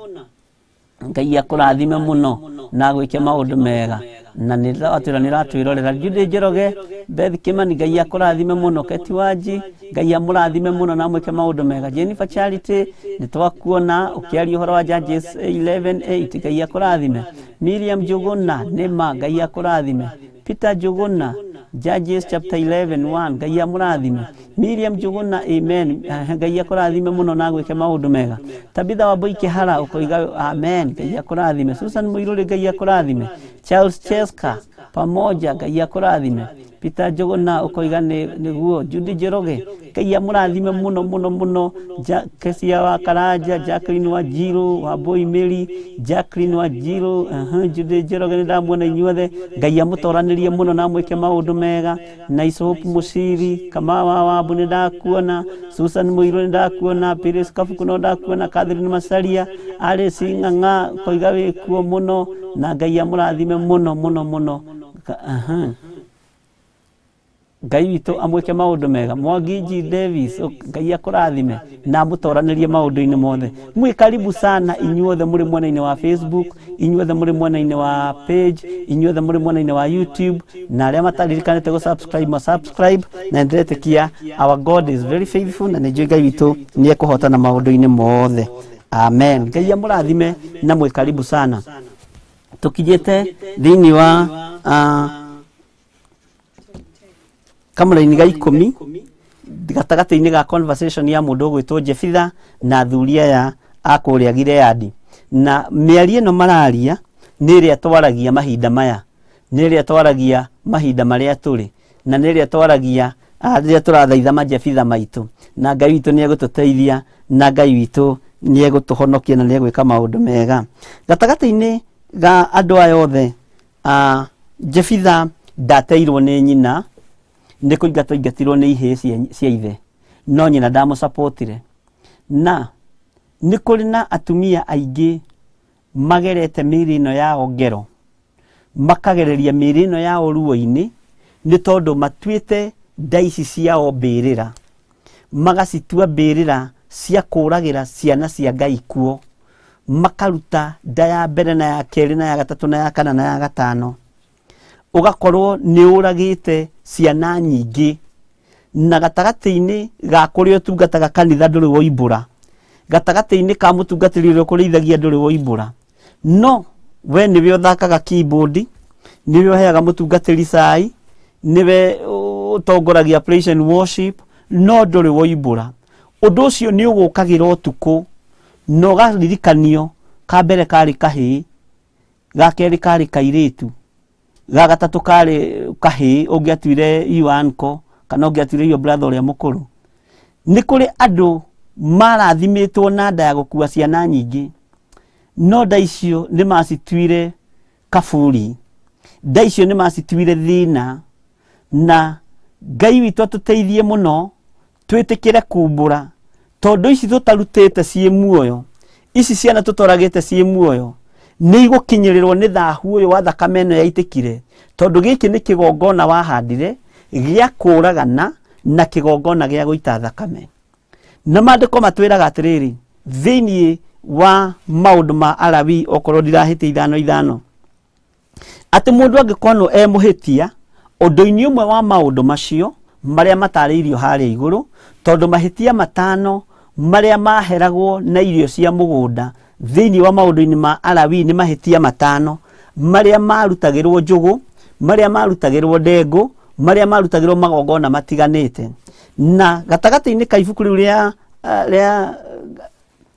[SPEAKER 1] Ngai akũrathime mũno na gwĩke maũndũ mega, na nĩ atwĩra nĩ ũratwĩrorera. Jude Njoroge, Beth Kimani, Ngai akũrathime mũno. Keti Wanji, Ngai amũrathime mũno na mwĩke maũndũ mega. Jennifer Charity, nĩ twakuona ũkĩaria ũhoro wa Judges 11:8, Ngai akũrathime. Miriam Njũgũna, nĩma, Ngai akũrathime. Peter Njũgũna, Judges chapter 11 1, Ngai amũrathime. Miriam Njũgũna, amen. Ngai akũrathime mũno na gwĩke maũndũ mega. Tabitha wa Kĩhara ũkoiga amen, Ngai akũrathime. Susan Mũirũrĩ, Ngai akũrathime. Charles Cheska pamoja, Ngai akũrathime. Peter Njũgũna ũkoiga nĩ nĩguo. Judy Njoroge, Ngai amũrathime mũno mũno mũno. Kesia wa Karanja, Jacqueline Wanjiru wa Mary, Jacqueline Wanjiru, Judy Njoroge, nĩ ndamuona inyuothe. Ngai amũtoranĩrie mũno na amwĩke maũndũ mega. Nice Hope Mũciri, Kamawa Wambu, nĩ ndakuona. Susan Mũirũ, nĩ ndakuona. Piris Kabuku, no ndakuona. Catherine Masaria, Alice Ng'ang'a, koiga wĩkuo mũno na Ngai amũrathime mũno mũno mũno. Ngai witũ amwĩke maũndũ mega. Mwangi G Davis, Ngai akũrathime na amũtoranĩrie maũndũ-inĩ mothe. Mwĩ karibu sana inyuothe mũrĩ mwena-inĩ wa Facebook, inyuothe mũrĩ mwena-inĩ wa page, inyuothe mũrĩ mwena-inĩ wa YouTube, na arĩa mataririkanĩte gũ subscribe ma subscribe, na ndĩretĩkia our God is very faithful, na nĩ njũĩ Ngai witũ nĩ ekũhotana maũndũ-inĩ mothe. Amen. Ngai amũrathime na mwĩ karibu sana. Tũkinyĩte thĩinĩ wa kamũraini ga 10, gatagatĩ-inĩ ga conversation ya mũndũ ũgwĩtwo Jefitha na athuri aya. a kũrĩa Gileadi. Na mĩario ĩno mararia nĩ ĩrĩa twaragia mahinda maya, nĩ ĩrĩa twaragia mahinda marĩa tũrĩ, na nĩ ĩrĩa twaragia rĩrĩa tũrathaitha majebitha maitũ. Na Ngai witũ nĩ egũtũteithia, na Ngai witũ nĩ egũtũhonokia na nĩ egwĩka maũndũ mega. Gatagatĩ-inĩ ga andũ aya othe, Jebitha ndateirwo nĩ nyina, nĩ kũingatwo aingatirwo nĩ ihĩĩ cia ithe, no nyina ndamũcapotire. Na nĩ kũrĩ na atumia aingĩ magerete mĩĩrĩ ĩno yao ngero, makagereria mĩĩrĩ ĩno yao ruo-inĩ, nĩ tondũ matuĩte nda ici ciao mbĩrĩra, magacitua mbĩrĩra cia kũragĩra ciana cia Ngai kuo, makaruta nda ya mbere na ya kerĩ na ya gatatũ na ya kana na ya gatano. Ũgakorwo nĩ ũragĩte ciana nyingĩ, na gatagatĩ-inĩ ga kũrĩa ũtungataga kanitha ndũrĩ woimbũra, gatagatĩ-inĩ ka mũtungatĩri ũrĩa ũkũrĩithagia ndũrĩ woimbũra, no we nĩwe ũthakaga keyboard, nĩwe ũheaga mũtungatĩri cai, nĩwe ũtongoragia praise and worship, no ndũrĩ woimbũra. Ũndũ ũcio nĩ ũgũkagĩra ũtukũ na ũgaririkanio ka mbere karĩ kahĩĩ, ga kerĩ karĩ kairĩtu, ga gatatũ karĩ kahĩĩ ũngĩatuire your uncle kana ũngĩatuire your brother ũrĩa mũkũrũ. Nĩ kũrĩ andũ marathimĩtwo na nda ya gũkua ciana nyingĩ, no nda icio nĩ macituire kaburi, nda icio nĩ macituire thĩna. Na Ngai witũ atũteithie mũno twĩtĩkĩre kumbũra, tondũ ici tũtarutĩte ciĩ muoyo, ici ciana tũtoragĩte ciĩ muoyo, nĩ igũkinyĩrĩrwo nĩ thahu ũyũ wa thakame ĩno yaitĩkire, tondũ gĩkĩ nĩ kĩgongona wahandire gĩa kũragana na kĩgongona gĩa gũita thakame. Na maandĩko matwĩraga atĩrĩrĩ, thĩinĩ wa maũndũ ma Alawii, okorwo ndirahĩtia 5:5, atĩ mũndũ angĩkonwo e mũhĩtia ũndũ-inĩ ũmwe wa maũndũ macio marĩa matarĩirio harĩa igũrũ, tondũ mahĩtia 5 marĩa maheragwo na irio cia mũgũnda thĩinĩ wa maũndũ-inĩ ma Alawii nĩ mahĩtia 5 marĩa marutagĩrwo njũgũ, marĩa marutagĩrwo ndengũ, marĩa marutagĩrwo magongona matiganĩte. Na gatagatĩ-inĩ ka ibuku rĩu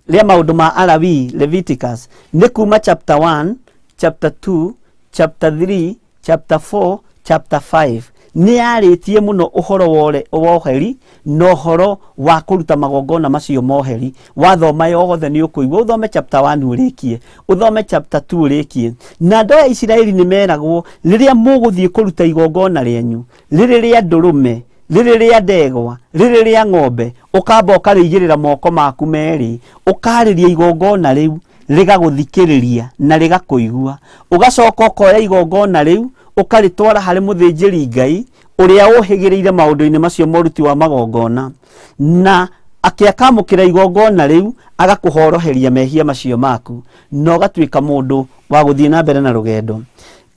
[SPEAKER 1] rĩa maũndũ ma Alawii, Leviticus, nĩ kuma chapter 1, chapter 2, chapter 3, chapter 4, chapter 5. Nĩ yarĩtie mũno ũhoro wa ũheri na ũhoro wa kũruta magongona macio moheri. Wathoma yothe nĩ ũkũigua, ũthome chapter 1 ũrĩkie, ũthome chapter 2 ũrĩkie. Na andũ a Isiraeli nĩ meragwo rĩrĩa mũgũthiĩ kũruta igongona rĩanyu, rĩrĩ rĩa ndũrũme, rĩrĩ rĩa ndegwa, rĩrĩ rĩa ng'ombe, ũkamba ũkarĩigĩrĩra moko maku merĩ, ũkarĩria igongona rĩu rĩgagũthikĩrĩria na rĩgakũigua. Ũgacoka ũkoya igongona rĩu ũkarĩtwara harĩ mũthĩnjĩri Ngai ũrĩa ũhĩgĩrĩire maũndũ-inĩ macio moruti wa magongona, na akĩakamũkĩra igongona rĩu agakũhoroheria mehia macio maku, na ũgatuĩka mũndũ wa gũthiĩ na mbere na rũgendo.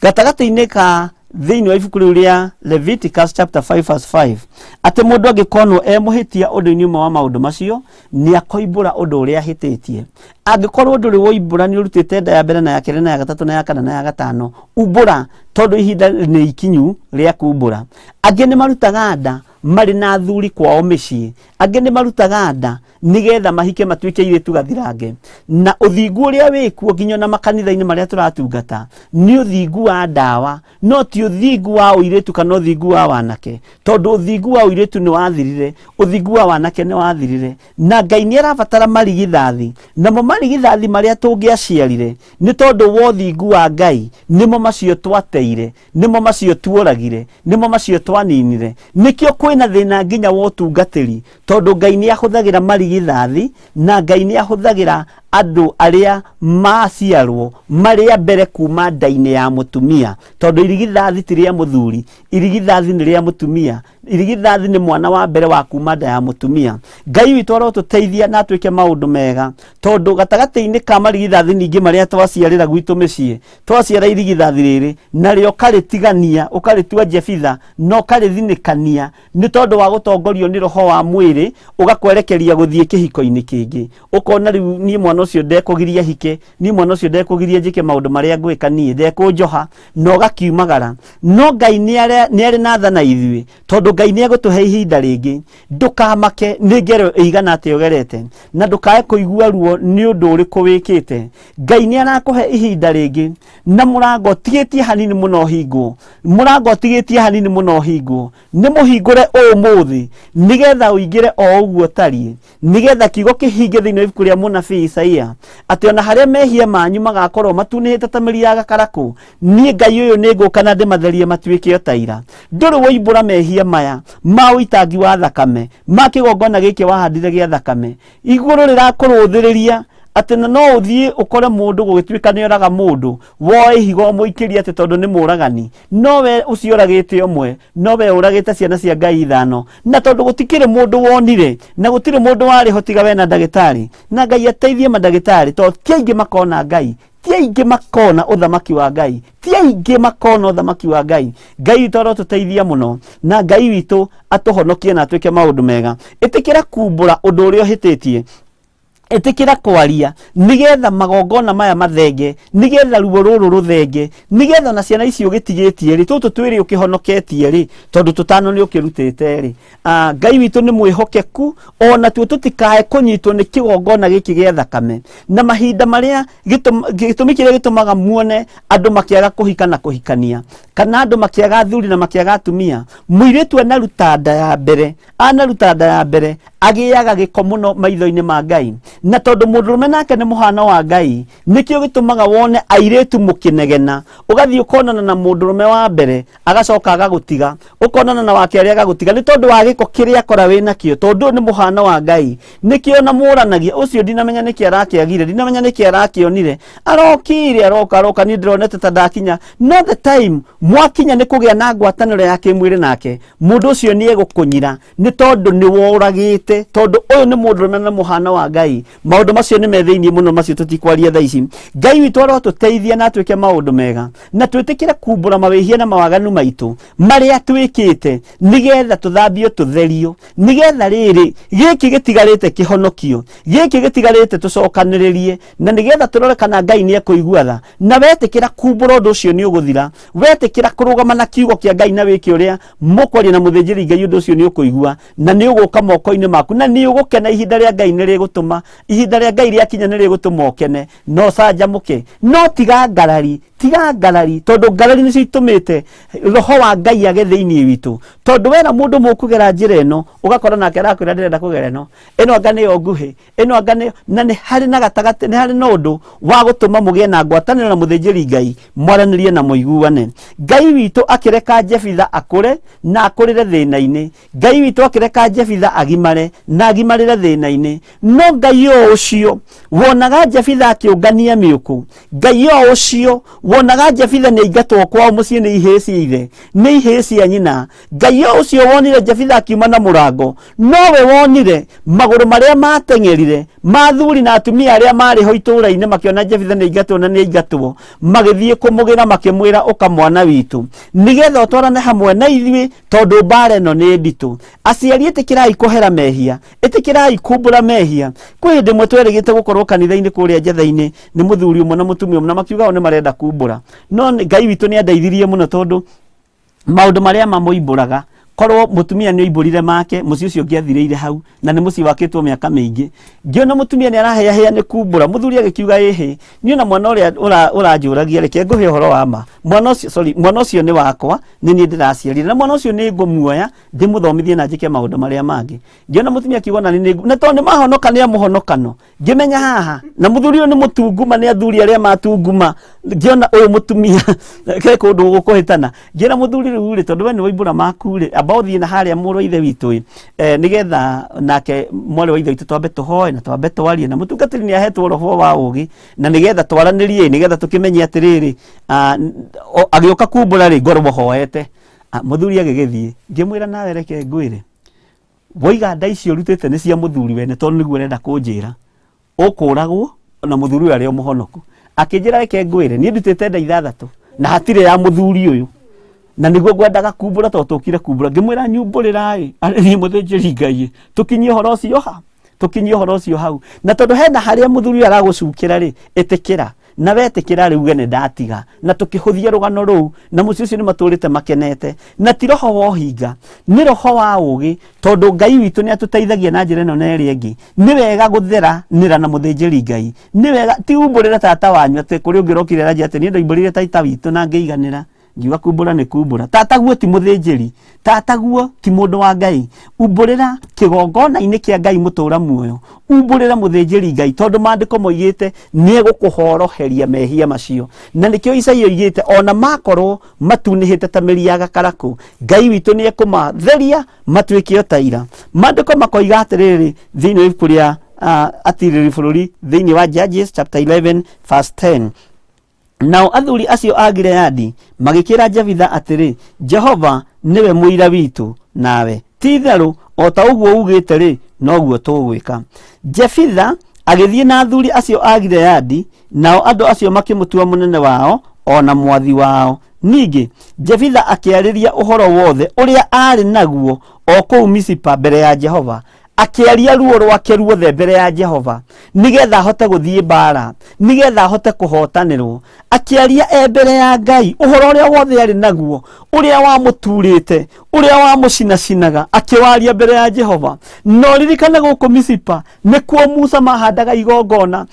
[SPEAKER 1] Gatagatĩ-inĩ ka thĩinĩ wa ibuku rĩu rĩa Leviticus chapter 5 verse 5, atĩ mũndũ angĩkonwo e mũhĩtia ũndũ-inĩ ũmwe wa maũndũ macio, nĩ akoimbũra ũndũ ũrĩa ahĩtĩtie. Angĩkorwo ndũrĩ woimbũra, nĩ ũrutĩte nda ya mbere na ya kerĩ na ya gatatũ na ya kana na ya gatano, umbũra, tondũ ihinda nĩ ikinyu rĩa kumbũra. Angĩ nĩ marutaga nda marĩ na athuri kwao mĩciĩ, angĩ nĩ marutaga nda nĩgetha mahike matuĩke airĩtu gathirange. Na ũthingu ũrĩa wĩkuo nginya na makanitha-inĩ marĩa tũratungata nĩ ũthingu wa ndawa, no ti ũthingu wa ũirĩtu kana ũthingu wa wanake, tondũ ũthingu wa ũirĩtu nĩ wathirire, ũthingu wa wanake nĩ wathirire. Na Ngai nĩ arabatara marigithathi, namo marigithathi marĩa tũngĩaciarire nĩ tondũ wa ũthingu wa Ngai nĩmo macio twateire, nĩmo macio tuoragire, nĩmo macio twaninire. Nĩkĩo kwĩna thĩna nginya wa ũtungatĩri, tondũ Ngai nĩ ahũthagĩra marigithathi na Ngai nĩ ahũthagĩra andũ arĩa maciarwo marĩa mbere kuma nda-inĩ ya mũtumia, tondũ irigithathi ti rĩa mũthuri, irigithathi nĩ rĩa mũtumia, irigithathi nĩ mwana wa mbere wa kuma nda ya mũtumia. Ngai witũ arotũteithia na atwĩke maũndũ mega, tondũ gatagatĩ-inĩ ka marigithathi ningĩ marĩa twaciarĩra gwitũ mĩciĩ, twaciara irigithathi rĩrĩ narĩo ũkarĩtigania, ũkarĩtua Jefitha na ũkarĩthinĩkania nĩ tondũ wa gũtongorio nĩ roho wa mwĩrĩ, ũgakwerekeria gũthiĩ kĩhiko-inĩ kĩngĩ. Ũkona rĩu niĩ mwana ũcio ũcio ndekũgiria hike, niĩ mwana ũcio ndekũgiria njĩke maũndũ marĩa ngwĩka, niĩ ndekũnjoha, na ũgakiumagara. No Ngai nĩ arĩ na tha na ithuĩ, tondũ Ngai nĩ egũtũhe ihinda rĩngĩ. Ndũkamake nĩ ngero ĩigana atĩa ũgerete, na ndũkae kũigua ruo nĩ ũndũ ũrĩkũ wĩkĩte. Ngai nĩ arakũhe ihinda rĩngĩ, na mũrango ũtigĩtie hanini mũno ũhingwo, mũrango ũtigĩtie hanini mũno ũhingwo, nĩ mũhingũre ũmũthĩ nĩgetha ũingĩre o ũguo ũtariĩ, nĩgetha kiugo kĩhinge thĩinĩ wa ibuku rĩa mũnabii Isaia atĩ ona harĩa mehia manyu magakorwo matunĩhĩte ta mĩri ya gakarakũ, niĩ Ngai ũyũ nĩ ngũka na ndĩmatherie matuĩke o ta ira. Ndũrĩ woimbũra mehia maya ma ũitangi wa thakame, ma kĩgongona gĩkĩ wahandire gĩa thakame. Igũrũ rĩrakũrũthĩrĩria atĩ na no ũthiĩ ũkore mũndũ gũgĩtuĩka nĩ oraga mũndũ, woe ihiga ũmũikĩrie atĩ tondũ nĩ mũragani, no we ũcio ũragĩte ũmwe, no we ũragĩte ciana cia Ngai ithano. Na tondũ gũtikĩrĩ mũndũ wonire na gũtirĩ mũndũ warĩ ho tiga we na ndagĩtarĩ, na Ngai ateithie mandagĩtarĩ, tondũ ti aingĩ makona Ngai, ti aingĩ makona ũthamaki wa Ngai, ti aingĩ makona ũthamaki wa Ngai. Ngai witũ arotũteithia mũno, na Ngai witũ atũhonokie na atwĩke maũndũ mega. Ĩtĩkĩra kumbũra ũndũ ũrĩa ũhĩtĩtie, ĩtĩkĩra kwaria nĩgetha magongona maya mathenge, nĩgetha ruo rũrũ rũthenge, nĩgetha ona ciana ici ũgĩtigĩtie rĩ, tũtũ twĩrĩ ũkĩhonoketie rĩ, tondũ tũtano nĩ ũkĩrutĩte rĩ. Ngai witũ nĩ mwĩhokeku, ona tuo tũtikae kũnyitwo nĩ kĩgongona gĩkĩ gĩa thakame. Na mahinda marĩa gĩtũmi kĩrĩa gĩtũmaga muone andũ makĩaga kũhika na kũhikania, kana andũ makĩaga athuri na makĩaga atumia, mũirĩtu anaruta nda ya mbere, anaruta nda ya mbere agĩaga gĩko mũno maitho-inĩ ma Ngai. Na tondũ mũndũrũme nake nĩ mũhano wa Ngai, nĩkĩo gĩtũmaga wone airĩtu mũkĩnegena, ũgathiĩ ũkonana na mũndũrũme wa mbere agacoka agagũtiga, ũkonana na wa kerĩ agagũtiga, nĩ tondũ wa gĩko kĩrĩa akora wĩnakĩo, tondũ ũyũ nĩ mũhano wa Ngai. Nĩkĩo na mũranagia ũcio, ndinamenya nĩkĩ arakĩagire, ndinamenya nĩkĩ arakĩonire, arokire aroka aroka, niĩ ndĩronete ta ndakinya. No the time mwakinya nĩ kũgĩa na ngwatanĩro ya kĩmwĩrĩ nake, mũndũ ũcio nĩ egũkũnyira, nĩ tondũ nĩ woragĩte, tondũ ũyũ nĩ mũndũrũme na mũhano wa Ngai. Maũndũ macio nĩ me thĩinĩ mũno, macio tũtikwaria thaa ici. Ngai witũ arotũteithia na atwĩke maũndũ mega, na twĩtĩkĩre kumbũra mawĩhia na mawaganu maitũ marĩa twĩkĩte, nĩgetha tũthambio tũtherio, nĩgetha rĩrĩ gĩkĩ gĩtigarĩte kĩhonokio, gĩkĩ gĩtigarĩte tũcokanĩrĩrie, na nĩgetha tũrore kana Ngai nĩ ekũigua tha. Na wetĩkĩra kumbũra ũndũ ũcio nĩ ũgũthira, wetĩkĩra kũrũgama na kiugo kĩa Ngai na wĩke ũrĩa mũkwaria na mũthĩnjĩri Ngai, ũndũ ũcio nĩ ũkũigua na nĩ ũgũka moko-inĩ maku, na nĩ ũgũkena. Ihinda rĩa Ngai nĩ rĩgũtũma, ihinda rĩa Ngai rĩakinya nĩ rĩgũtũma ũkene na ũcanjamũke. No tiga ngarari, tiga ngarari, tondũ ngarari nĩcio itũmĩte roho wa Ngai age thĩinĩ witũ. Tondũ wera mũndũ mũkũgera njĩra ĩno, ũgakora nake arakwĩra ndĩrenda kũgera ĩno, ĩno anga nĩyo nguhĩ, ĩno anga nĩyo, na nĩ harĩ na gatagatĩ, nĩ harĩ na ũndũ wa gũtũma mũgĩe na ngwatanĩro na mũthĩnjĩri Ngai, mwaranĩrie na mũiguane. Ngai witũ akĩreka Jefitha akũre na akũrĩre thĩna-inĩ. Ngai witũ akĩreka Jefitha agimare na agimarĩre thĩna-inĩ. No Ngai o ũcio wonaga Jefitha akĩũngania mĩũkũ, Ngai o ũcio wonaga Jefitha nĩ aingatwo kwao mũciĩ nĩ ihĩĩ cia ithe, nĩ ihĩĩ cia nyina, Ngai o ũcio wonire Jefitha akiuma na mũrango, nowe wonire magũrũ marĩa mateng'erire ma athuri na atumia arĩa marĩ ho itũũra-inĩ makĩona Jefitha nĩ aingatwo na nĩ aingatwo, magĩthiĩ kũmũgĩra makĩmwĩra, ũka mwana witũ, nĩgetha ũtwarane hamwe na ithuĩ, tondũ mbara ĩno nĩ nditũ. Aciari, ĩtĩkĩrai kũhera mehia, ĩtĩkĩrai kumbũra mehia. Kwĩ hĩndĩ ĩmwe twerĩgĩte gũkorwo kanitha-inĩ kũrĩa Njetha-inĩ nĩ mũthuri ũmwe na mũtumia ũmwe, na makiuga o nĩ marenda kumbũra, no Ngai witũ nĩ andeithirie mũno, tondũ maũndũ marĩa mamũimbũraga, korwo mũtumia nĩ oimbũrire make, mũciĩ ũcio ũngĩathirĩire hau, na nĩ mũciĩ wakĩtwo mĩaka mĩingĩ. Ngĩona mũtumia nĩ arahĩahĩa nĩ kumbũra, mũthuri agĩkiuga ĩhĩ, niĩ na mwana ũrĩa ũranjũragia, reke ngũhe ũhoro wa ma, mwana ũcio, sorry, mwana ũcio nĩ wakwa, nĩ niĩ ndĩraciarire, na mwana ũcio nĩ ngũmuoya ndĩmũthomithie na njĩke maũndũ marĩa mangĩ. Ngĩona mũtumia akiuga na nĩ, na tondũ nĩ mahonoka nĩ amũhonokano, ngĩmenya haha na mũthuri ũyũ nĩ mũtunguma, nĩ athuri arĩa matunguma. Ngĩona ũyũ mũtumia ke kũndũ gũkũhĩtana, ngĩra mũthuri rĩu rĩ, tondũ we nĩ waimbũra maku rĩ, amba ũthiĩ na harĩa mũrũ wa ithe witũ ĩ, nĩgetha nake mwarĩ wa ithe witũ twambe tũhoe na twambe twarie, na mũtungatĩri nĩ ahetwo roho wa ũgĩ, na nĩgetha twaranĩrie, nĩgetha tũkĩmenye atĩrĩrĩ, agĩũka kumbũra rĩ, ngorwo hoete. Mũthuri agĩgĩthiĩ, ngĩmwĩra nawe reke ngwĩre, woiga nda icio ũrutĩte nĩ cia mũthuri wene, tondũ nĩguo ũrenda kũnjĩra, ũkũragwo na mũthuri ũyũ arĩ o mũhonoku. Akĩnjĩra reke ngwĩre, niĩ ndutĩte nda ithathatũ na hatirĩ ya mũthuri ũyũ, na nĩguo ngwendaga kumbũra tondũ tũkire kumbũra. Ngĩmwĩra nyumbũrĩra ĩ, arĩ niĩ mũthĩnjĩri Ngai ĩ, tũkinyie ũhoro ũcio ha. Tũkinyie ũhoro ũcio hau. Na tondũ hena harĩa mũthuri ũyũ aragũcukĩra rĩ, ĩtĩkĩra. Na wetĩkĩra rĩ, uge nĩ ndatiga. Na tũkĩhũthia rũgano rũu, na mũciĩ ũcio nĩ matũrĩte makenete. Na ti roho wa ũhinga, nĩ roho wa ũgĩ, tondũ Ngai witũ nĩ atũteithagia na njĩra ĩno na ĩrĩa ĩngĩ. Nĩ wega gũthera nĩra na mũthĩnjĩri Ngai. Nĩ wega, ti umbũrĩre tata wanyu atĩ kũrĩ ũngĩ ũrokire aranjĩra atĩ niĩ ndoimbũrĩire tata witũ na ngĩiganĩra. Ngiuga kumbũra nĩ kumbũra. Tataguo ti mũthĩnjĩri, tataguo ti mũndũ wa Ngai. Umbũrĩra kĩgongona-inĩ kĩa Ngai mũtũra muoyo, umbũrĩra mũthĩnjĩri Ngai, tondũ maandĩko moigĩte nĩ egũkũhoroheria mehia macio. Na nĩkĩo Isaia oigĩte ona makorwo matunĩhĩte ta mĩri ya gakarakũ, Ngai witũ nĩ ekũmatheria matuĩke o ta ira. Maandĩko makoiga atĩrĩrĩ thĩinĩ wa ibuku rĩa Atirĩrĩri bũrũri thĩinĩ wa Judges chapter 11 verse 10. Nao athuri acio a Gileadi magĩkĩra Jefitha atĩrĩ, Jehova nĩwe mũira witũ nawe, ti-itherũ o ta ũguo uugĩte-rĩ, noguo tũgwĩka. Jefitha agĩthiĩ na athuri acio a Gileadi, nao andũ acio makĩmũtua mũnene wao o na mwathi wao. Ningĩ Jefitha akĩarĩria ũhoro wothe ũrĩa aarĩ naguo o kũu Mizipa mbere ya Jehova, akĩaria ruo rwake ruothe mbere ya Jehova nigetha ahote gũthiĩ mbara, nigetha ahote kũhotanĩrwo. Akĩaria e mbere ya Ngai ũhoro ũrĩa wothe arĩ naguo, ũrĩa wamũturĩte, ũrĩa wamũcinacinaga, akĩwaria mbere ya Jehova. No ririkane gũkũ Mizipa nĩkuo Musa mahandaga igongona,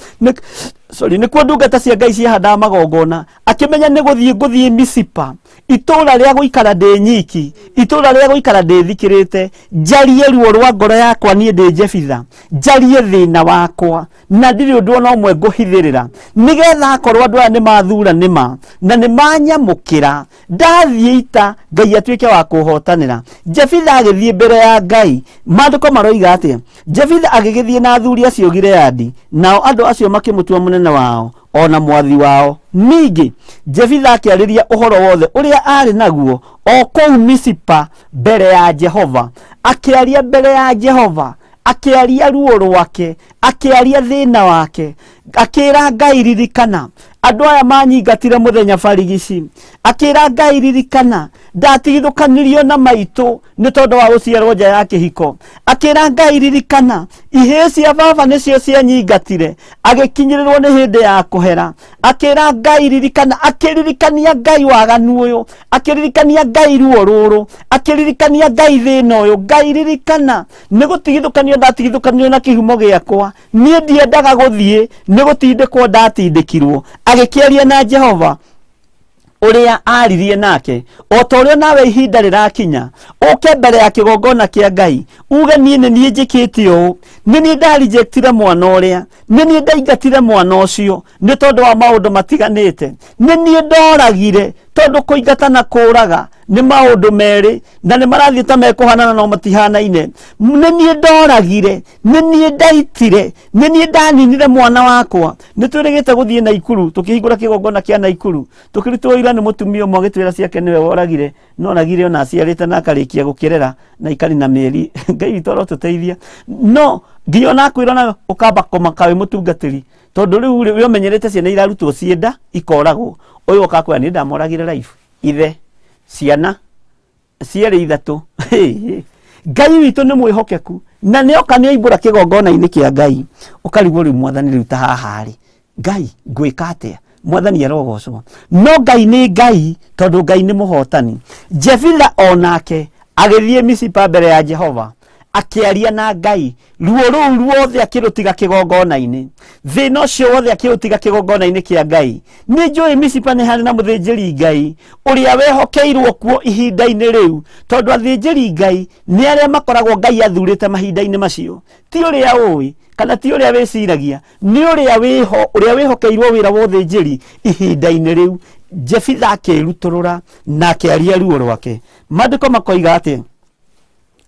[SPEAKER 1] sorry, nĩkuo ndungata cia Ngai ciahandaga magongona. Akĩmenya nĩ gũthiĩ ngũthiĩ Mizipa, itũũra rĩa gũikara ndĩ nyiki, itũũra rĩa gũikara ndĩ thikĩrĩte, njarie ruo rwa ngoro yakwa niĩ ndĩ Jefitha, njarie thĩna wakwa, na ndirĩ ũndũ ona ũmwe ngũhithĩrĩra, nĩgetha akorwo andũ aya nĩ mathura nĩ ma, na nĩ manyamũkĩra, ndathiĩ ita, Ngai atuĩke wa kũhotanĩra. Jefitha agĩthiĩ mbere ya Ngai. Maandĩko maroiga atĩa? Jefitha agĩgĩthiĩ na athuri acio Gileadi, nao andũ acio makĩmũtua mũnene wao o na mwathi wao. Ningĩ Jefitha akĩarĩria ũhoro wothe ũrĩa aarĩ naguo o kũu Mizipa mbere ya Jehova. Akĩaria mbere ya Jehova, akĩaria ruo rwake, akĩaria thĩna wake, akĩra Ngai ririkana andũ aya manyingatire mũthenya barigici, akĩra Ngai ririkana ndatigithũkanirio na maitũ nĩ tondũ wa gũciarwo nja ya kĩhiko, akĩra Ngai ririkana ihĩĩ cia baba nĩcio cianyingatire, agĩkinyĩrĩrwo nĩ hĩndĩ ya kũhera, akĩra Ngai ririkana, akĩririkania Ngai waganu ũyũ, akĩririkania Ngai ruo rũrũ, akĩririkania Ngai thĩna ũyũ, Ngai ririkana nĩ gũtigithũkanio ndatigithũkanio na kĩhumo gĩakwa, niĩ ndiendaga gũthiĩ, nĩ gũtindĩkwo ndatindĩkirwo. Agĩkĩaria na Jehova ũrĩa aririe nake, o ta ũrĩa nawe ihinda rĩrakinya ũke mbere ya kĩgongona kĩa Ngai uge niĩ nĩ niĩ njĩkĩte ũũ, nĩ niĩ ndarijectire mwana ũrĩa, nĩ niĩ ndaingatire mwana ũcio nĩ tondũ wa maũndũ matiganĩte, nĩ niĩ ndoragire, tondũ kũingata na kũraga nĩ maũndũ merĩ na nĩ marathiĩ ta mekũhanana no matihanaine. Nĩ niĩ ndoragire, nĩ niĩ ndaitire, nĩ niĩ ndaninire mwana wakwa. Nĩ twĩrĩgĩte gũthiĩ Naikuru, tũkĩhingũra kĩgongona kĩa Naikuru, tũkĩrutwo ũira nĩ mũtumia ũmwe agĩtwĩra ciake nĩwe woragire, no oragire ona aciarĩte na akarĩkia gũkĩrera na ikari na mĩeri. Ngai witũ arotũteithia. No nginya ona akwĩra ona ũkamba kũmaka wĩ mũtungatĩri, tondũ rĩu rĩ, we ũmenyerete ciana irarutwo ciĩ nda ikoragwo, ũyũ ũkakwĩra niĩ ndamoragire life, ithe ciana cierĩ ithatũ. Ngai witũ nĩ mwĩhokeku na nĩ oka nĩ oimbũra kĩgongona-inĩ kĩa Ngai, ũkarigwo rĩu mwathani rĩu ta haha rĩ, Ngai ngwĩka atĩa? Mwathani arogocwo. No Ngai nĩ Ngai, tondũ Ngai nĩ mũhotani. Jefitha onake agĩthiĩ Mizipa mbere ya Jehova, akĩaria na Ngai, ruo rũu ruothe akĩrũtiga kĩgongona-inĩ, thĩna ũcio wothe akĩũtiga kĩgongona-inĩ kĩa Ngai. Nĩ njũĩ Mizipa nĩ harĩ na mũthĩnjĩri Ngai ũrĩa wehokeirwo kuo ihinda-inĩ rĩu, tondũ athĩnjĩri Ngai nĩ arĩa makoragwo Ngai athurĩte mahinda-inĩ macio, ti ũrĩa ũĩ kana ti ũrĩa wĩciragia, nĩ ũrĩa wĩho, ũrĩa wĩhokeirwo wĩra wa ũthĩnjĩri ihinda-inĩ rĩu. Jefitha akĩrutũrũra na akĩaria ruo rwake. Maandĩko makoiga atĩ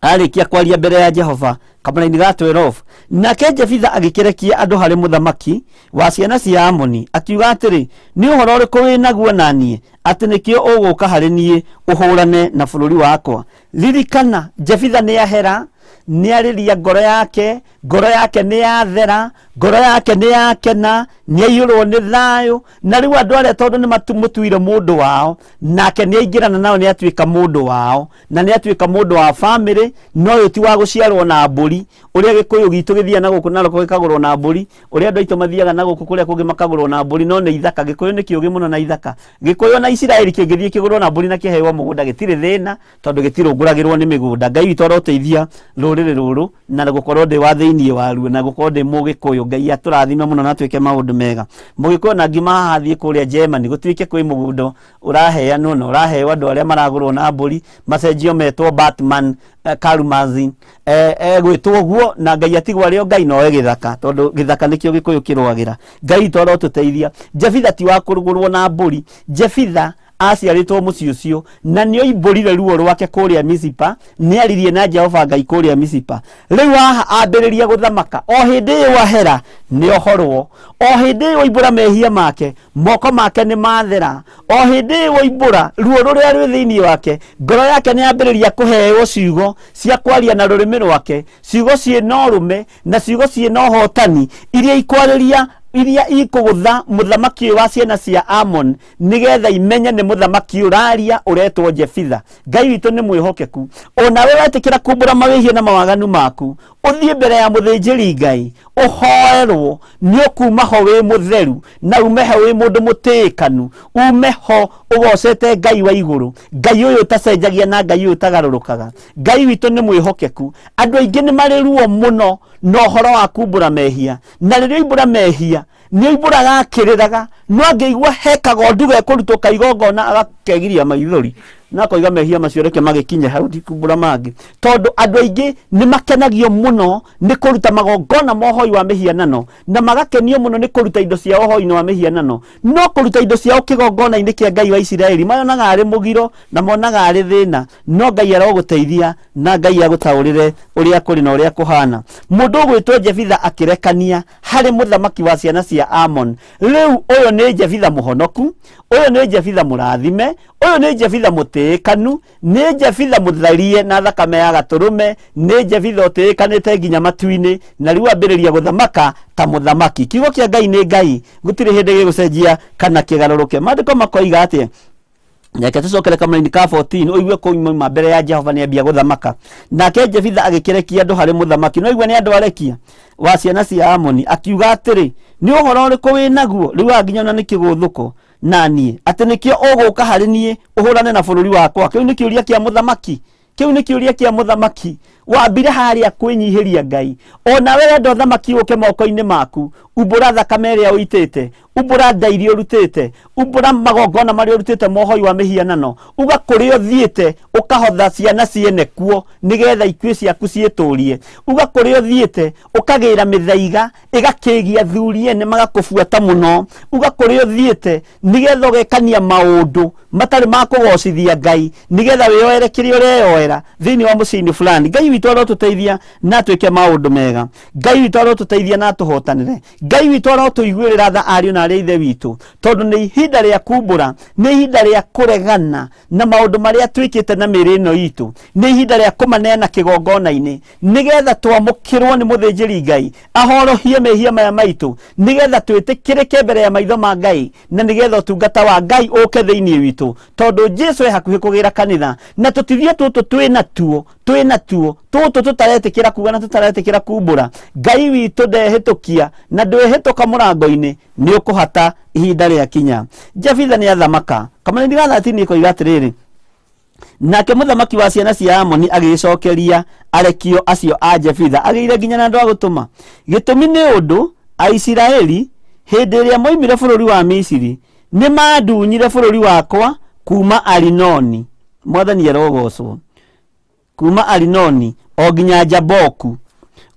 [SPEAKER 1] arĩkia kwaria mbere ya Jehova kamũraini ga 12, nake Jefitha agĩkĩrekia andũ harĩ mũthamaki wa ciana cia Amoni, akiuga atĩrĩ, nĩ ũhoro ũrĩkũ wĩ naguo na niĩ, atĩ nĩkĩo ũgũka harĩ niĩ ũhũrane na bũrũri wakwa? Ririkana, Jefitha nĩ ahera, nĩ arĩria ngoro yake, Ngoro yake nĩ yathera, ngoro yake nĩ yakena, nĩ aiyũrwo nĩ thayũ. Na rĩu andũ arĩa tondũ nĩ matumutuire mũndũ wao, nake nĩ aingĩrana nao, nĩ atuĩka mũndũ wao na nĩ atuĩka mũndũ wa famĩlĩ. No ũyũ ti wa gũciarwo na mbũri, ũrĩa Gĩkũyũ gitũ gĩthiaga na gũkũ Narok gĩkagũrwo na mbũri, ũrĩa andũ aitũ mathiaga na gũkũ kũrĩa kũngĩ makagũrwo na mbũri. No nĩ ithaka. Gĩkũyũ nĩ kĩũgĩ mũno na ithaka. Gĩkũyũ na Isiraeli kĩngĩthiĩ kĩgũrwo na mbũri na kĩheo mũgũnda, gĩtirĩ thĩna, tondũ gĩtirũngũragĩrwo nĩ mĩgũnda. Ngai witũ aroteithia rũrĩrĩ rũrũ na gũkorwo ndĩ wa thĩinĩ waruo na gũkorwo ndĩ Mũgĩkũyũ. Ngai atũrathime mũno na twĩke maũndũ mega. Mũgĩkũyũ na ngiuma haha thiĩ kũrĩa Germany, gũtuĩke kwĩ mũgũnda ũraheanwo na ũraheo andũ arĩa maragũrwo na mbũri, macenjio metwo Batman, Karumazi, egwĩtwo ũguo, na Ngai atigwo arĩ o Ngai noe gĩthaka, tondũ gĩthaka nĩkĩo Gĩkũyũ kĩrũagĩra. Ngai witũ arotũteithia. Jefitha ti wa kũgũrwo na mbũri. Jefitha aciarĩtwo mũciĩ ũcio na nĩ oimbũrire ruo rwake kũrĩa Mizipa, nĩ aririe na Jehova Ngai kũrĩa Mizipa. Rĩu haha ambĩrĩria gũthamaka, o hĩndĩ ĩyo ahera nĩ ohorwo, o hĩndĩ ĩyo oimbũra mehia make, moko make nĩ mathera, o hĩndĩ ĩyo oimbũra ruo rũrĩa rwĩ thĩinĩ wake, ngoro yake nĩ yambĩrĩria kũheo ciugo cia kwaria na rũrĩmĩ rwake, ciugo ciĩna ũrũme na ciugo ciĩna ũhotani, iria ikwarĩria, iria ikũgũtha mũthamaki ũyũ wa ciana cia Amon, nigetha imenye nĩ mũthamaki ũraria ũretwo Jefitha. Ngai witũ nĩ mwĩhokeku. Onawe wetĩkĩra kumbũra mawĩhia na mawaganu maku, ũthiĩ mbere ya mũthĩnjĩri Ngai ũhoerwo, nĩ ũkuma ho wĩ mũtheru na ume ho wĩ mũndũ mũtĩĩkanu, ume ho ũgocete Ngai wa igũrũ, Ngai ũyũ ũtacenjagia na Ngai ũyũ ũtagarũrũkaga. Ngai witũ nĩ mwĩhokeku. Andũ aingĩ nĩ marĩ ruo mũno na ũhoro wa kumbũra mehia, na rĩrĩa oimbũra mehia nĩ oimbũraga akĩrĩraga, no angĩigua he kagondu gekũrutwo kaigongona agakegiria maithori na akoiga mehia macio reke magĩkinye hau, ndikumbũra mangĩ. Tondũ andũ aingĩ nĩ makenagio mũno nĩ kũruta magongona ma ũhoi wa mĩhianano, na magakenio mũno nĩ kũruta indo ciao ũhoi-inĩ wa mĩhianano, no kũruta indo ciao kĩgongona-inĩ kĩa Ngai wa Isiraeli mayonaga arĩ mũgiro na monaga arĩ thĩna. No Ngai arogũteithia na Ngai agũtaũrĩre ũrĩa kũrĩ na ũrĩa kũhana. Mũndũ ũgwĩtwo Jefitha akĩrekania harĩ mũthamaki wa ciana cia Amon. Rĩu ũyũ nĩ Jefitha mũhonoku, ũyũ nĩ Jefitha mũrathime, ũyũ nĩ Jefitha mũtĩĩkanu, nĩ Jefitha mũtharie na thakame ya gatũrũme, nĩ Jefitha ũtĩĩkanĩte nginya matu-inĩ, na rĩu ambĩrĩria gũthamaka ta mũthamaki. Kiugo kĩa Ngai nĩ Ngai, gũtirĩ hĩndĩ gĩgũcenjia kana kĩgarũrũke. Maandĩko makoiga atĩa? Reke tũcokere kamũraini ka 14 ũigue kũu mauma mbere ya Jehova nĩ ambia gũthamaka. Nake Jefitha agĩkĩrekia andũ harĩ mũthamaki, no igue nĩ andũ arekia wa ciana cia Amoni, akiuga atĩrĩ, nĩ ũhoro ũrĩkũ wĩ naguo rĩu haha nginya ona nĩ kĩgũthũko na niĩ, atĩ nĩkĩo ũgũka harĩ niĩ ũhũrane na bũrũri wakwa? Kĩu nĩ kĩũria kĩa mũthamaki. Kĩu nĩ kĩũria kĩa mũthamaki wambire harĩa kwĩnyihĩria Ngai. Onawe wenda ũthamaki ũke moko-inĩ maku, umbũra thakame ĩrĩa ũitĩte, umbũra nda iria ũrutĩte, umbũra magongona marĩa ũrutĩte mohoi wa mĩhianano, uga kũrĩa ũthiĩte ũkahotha ciana ciene kuo nĩgetha ikuĩ ciaku ciĩtũrie, uga kũrĩa ũthiĩte ũkagĩra mĩthaiga ĩgakĩgia athuri ene magakũbuata mũno, uga kũrĩa ũthiĩte nĩgetha ũgekania maũndũ matarĩ ma kũgocithia Ngai, nĩgetha wĩyoere kĩrĩa ũreyoera thĩinĩ wa mũciĩ-inĩ fulani. Ngai witũ arotũteithia na atwĩke maũndũ mega. Ngai witũ arotũteithia na atũhotanĩre. Ngai witũ arotũiguĩrĩra tha ariũ na arĩ a ithe witũ, tondũ nĩ ihinda rĩa kumbũra, nĩ ihinda rĩa kũregana na maũndũ marĩa twĩkĩte na mĩĩrĩ ĩno itũ, nĩ ihinda rĩa kũmaneana kĩgongona-inĩ, nĩgetha twamũkĩrwo nĩ mũthĩnjĩri Ngai ahorohie mehia maya maitũ, nĩgetha twĩtĩkĩrĩke mbere ya maitho ma Ngai, na nĩgetha ũtungata wa Ngai ũke thĩinĩ witũ, tondũ Jesu e hakuhĩ kũgĩra kanitha, na tũtithio tũtũ twĩ natuo, twĩ natuo tũtũ tũtaretĩkĩra kuga na tũtaretĩkĩra kumbũra. Ngai witũ ndehĩtũkia na ndwĩhĩtũka mũrango-inĩ, nĩ ũkũhata ihinda rĩa kinya. Jefitha nĩ athamaka. Kamũrĩndi ga 13 ĩkoiga atĩrĩrĩ, nake mũthamaki wa ciana cia Amoni agĩgĩcokeria arekio acio a Jefitha, agĩire nginya na andũ a gũtũma. Gĩtũmi nĩ ũndũ Aisiraeli hĩndĩ ĩrĩa moimire bũrũri wa Misiri nĩ mandunyire bũrũri wakwa kuma Arinoni. Mwathani arogocwo. Kuma Arinoni o nginya Jaboku,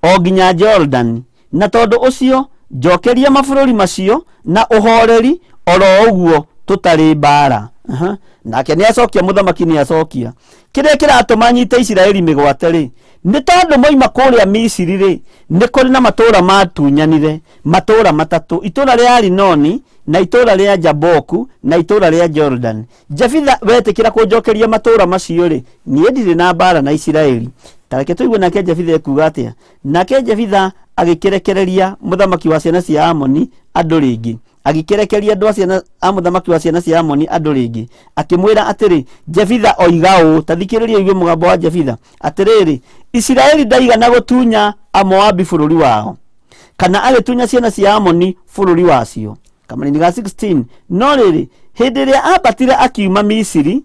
[SPEAKER 1] o nginya Jorodani. Na tondũ ũcio njokeria mabũrũri macio na ũhoreri oro ũguo tũtarĩ mbaara. Aha. Nake nĩ acokia, mũthamaki nĩ acokia, kĩrĩa kĩratũma nyite Isiraeli mĩgwate rĩ, nĩ tondũ moima kũrĩa Misiri rĩ, nĩ kũrĩ na matũũra matunyanire, matũũra matatũ, itũũra rĩa Arinoni na itũũra rĩa Jaboku na itũũra rĩa Jorodani. Jefitha, wetĩkĩra kũnjokeria matũũra macio rĩ, niĩ ndirĩ na mbaara na Isiraeli. Ta reke tũigue nake Jefitha ekuuga atĩa. Nake Jefitha agĩkĩrekereria mũthamaki wa ciana cia Amoni andũ rĩngĩ, agĩkĩrekeria andũ a ciana a mũthamaki wa ciana cia Amoni andũ rĩngĩ, akĩmwĩra atĩrĩ, Jefitha oiga ũũ, ta thikĩrĩria ũigue mũgambo wa Jefitha, atĩrĩrĩ, Isiraeli ndaigana gũtunya Amoabi bũrũri wao, kana agĩtunya ciana cia Amoni bũrũri wacio. Kamũraini ga 16. No rĩrĩ, hĩndĩ ĩrĩa ambatire akiuma Misiri,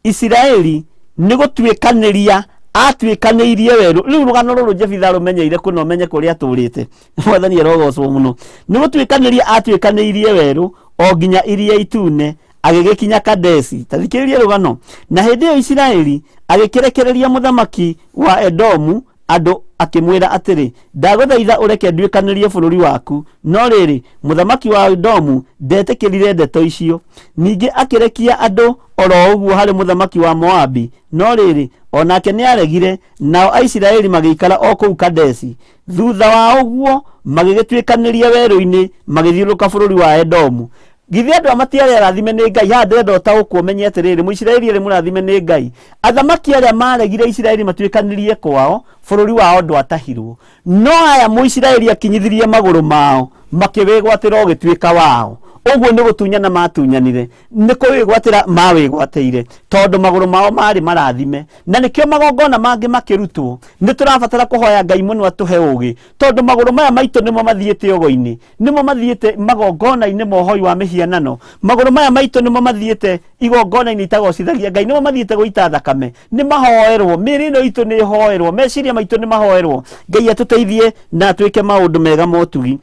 [SPEAKER 1] Isiraeli nĩ gũtuĩkanĩria atuĩkanĩirie werũ. Rĩu rũgano rũrũ Jefitha rũmenyeire kũna ũmenye kũrĩa atũrĩte. Mwathani arogocwo mũno. Nĩ gũtuĩkanĩria atuĩkanĩirie werũ o nginya Iria Itune, agĩgĩkinya Kadesi. Ta thikĩrĩria rũgano. Na hĩndĩ ĩyo Isiraeli agĩkĩrekereria mũthamaki wa Edomu andũ akĩmwĩra atĩrĩ, Ndagũthaitha ũreke nduĩkanĩrie bũrũri waku. No rĩrĩ, mũthamaki wa Edomu ndetĩkĩrire ndeto icio. Ningĩ akĩrekia andũ o ro ũguo harĩ mũthamaki wa Moabi, no rĩrĩ, o nake nĩaregire, nao Aisiraeli magĩikara o kũu Kadesi. Thutha wa ũguo magĩgĩtuĩkanĩria werũ-inĩ magĩthiũrũrũka bũrũri wa Edomu. Githĩ andũ aya matiarĩ arathime nĩ Ngai? Haha ndĩrenda ũtaũkwo ũmenye atĩrĩrĩ, Mũisiraeli arĩ mũrathime nĩ Ngai. Athamaki arĩa maregire Isiraeli matuĩkanĩrie kwao, bũrũri wao ndwatahirwo. No aya Mũisiraeli akinyithirie magũrũ mao, makĩwĩgwatĩra ũgĩtuĩka wao. Ũguo nĩ gũtunyana matunyanire, nĩ kũwĩgwatĩra mawĩgwatĩire, tondũ magũrũ mao marĩ marathime. Na nĩkĩo magongona mangĩ makĩrutwo, nĩ tũrabatara kũhoya Ngai mũno atũhe ũgĩ, tondũ magũrũ maya maitũ nĩmo mathiĩte ũgo-inĩ, nĩmo mathiĩte magongona-inĩ ma ũhoi wa mĩhianano, magũrũ maya maitũ nĩmo mathiĩte igongona-inĩ itagocithagia Ngai, nĩmo mathiĩte gũita thakame. Nĩ mahoerwo, mĩĩrĩ ĩno itũ nĩ ĩhoerwo, meciria maitũ nĩ mahoerwo. Ngai atũteithie na atwĩke maũndũ mega ma ũtugi,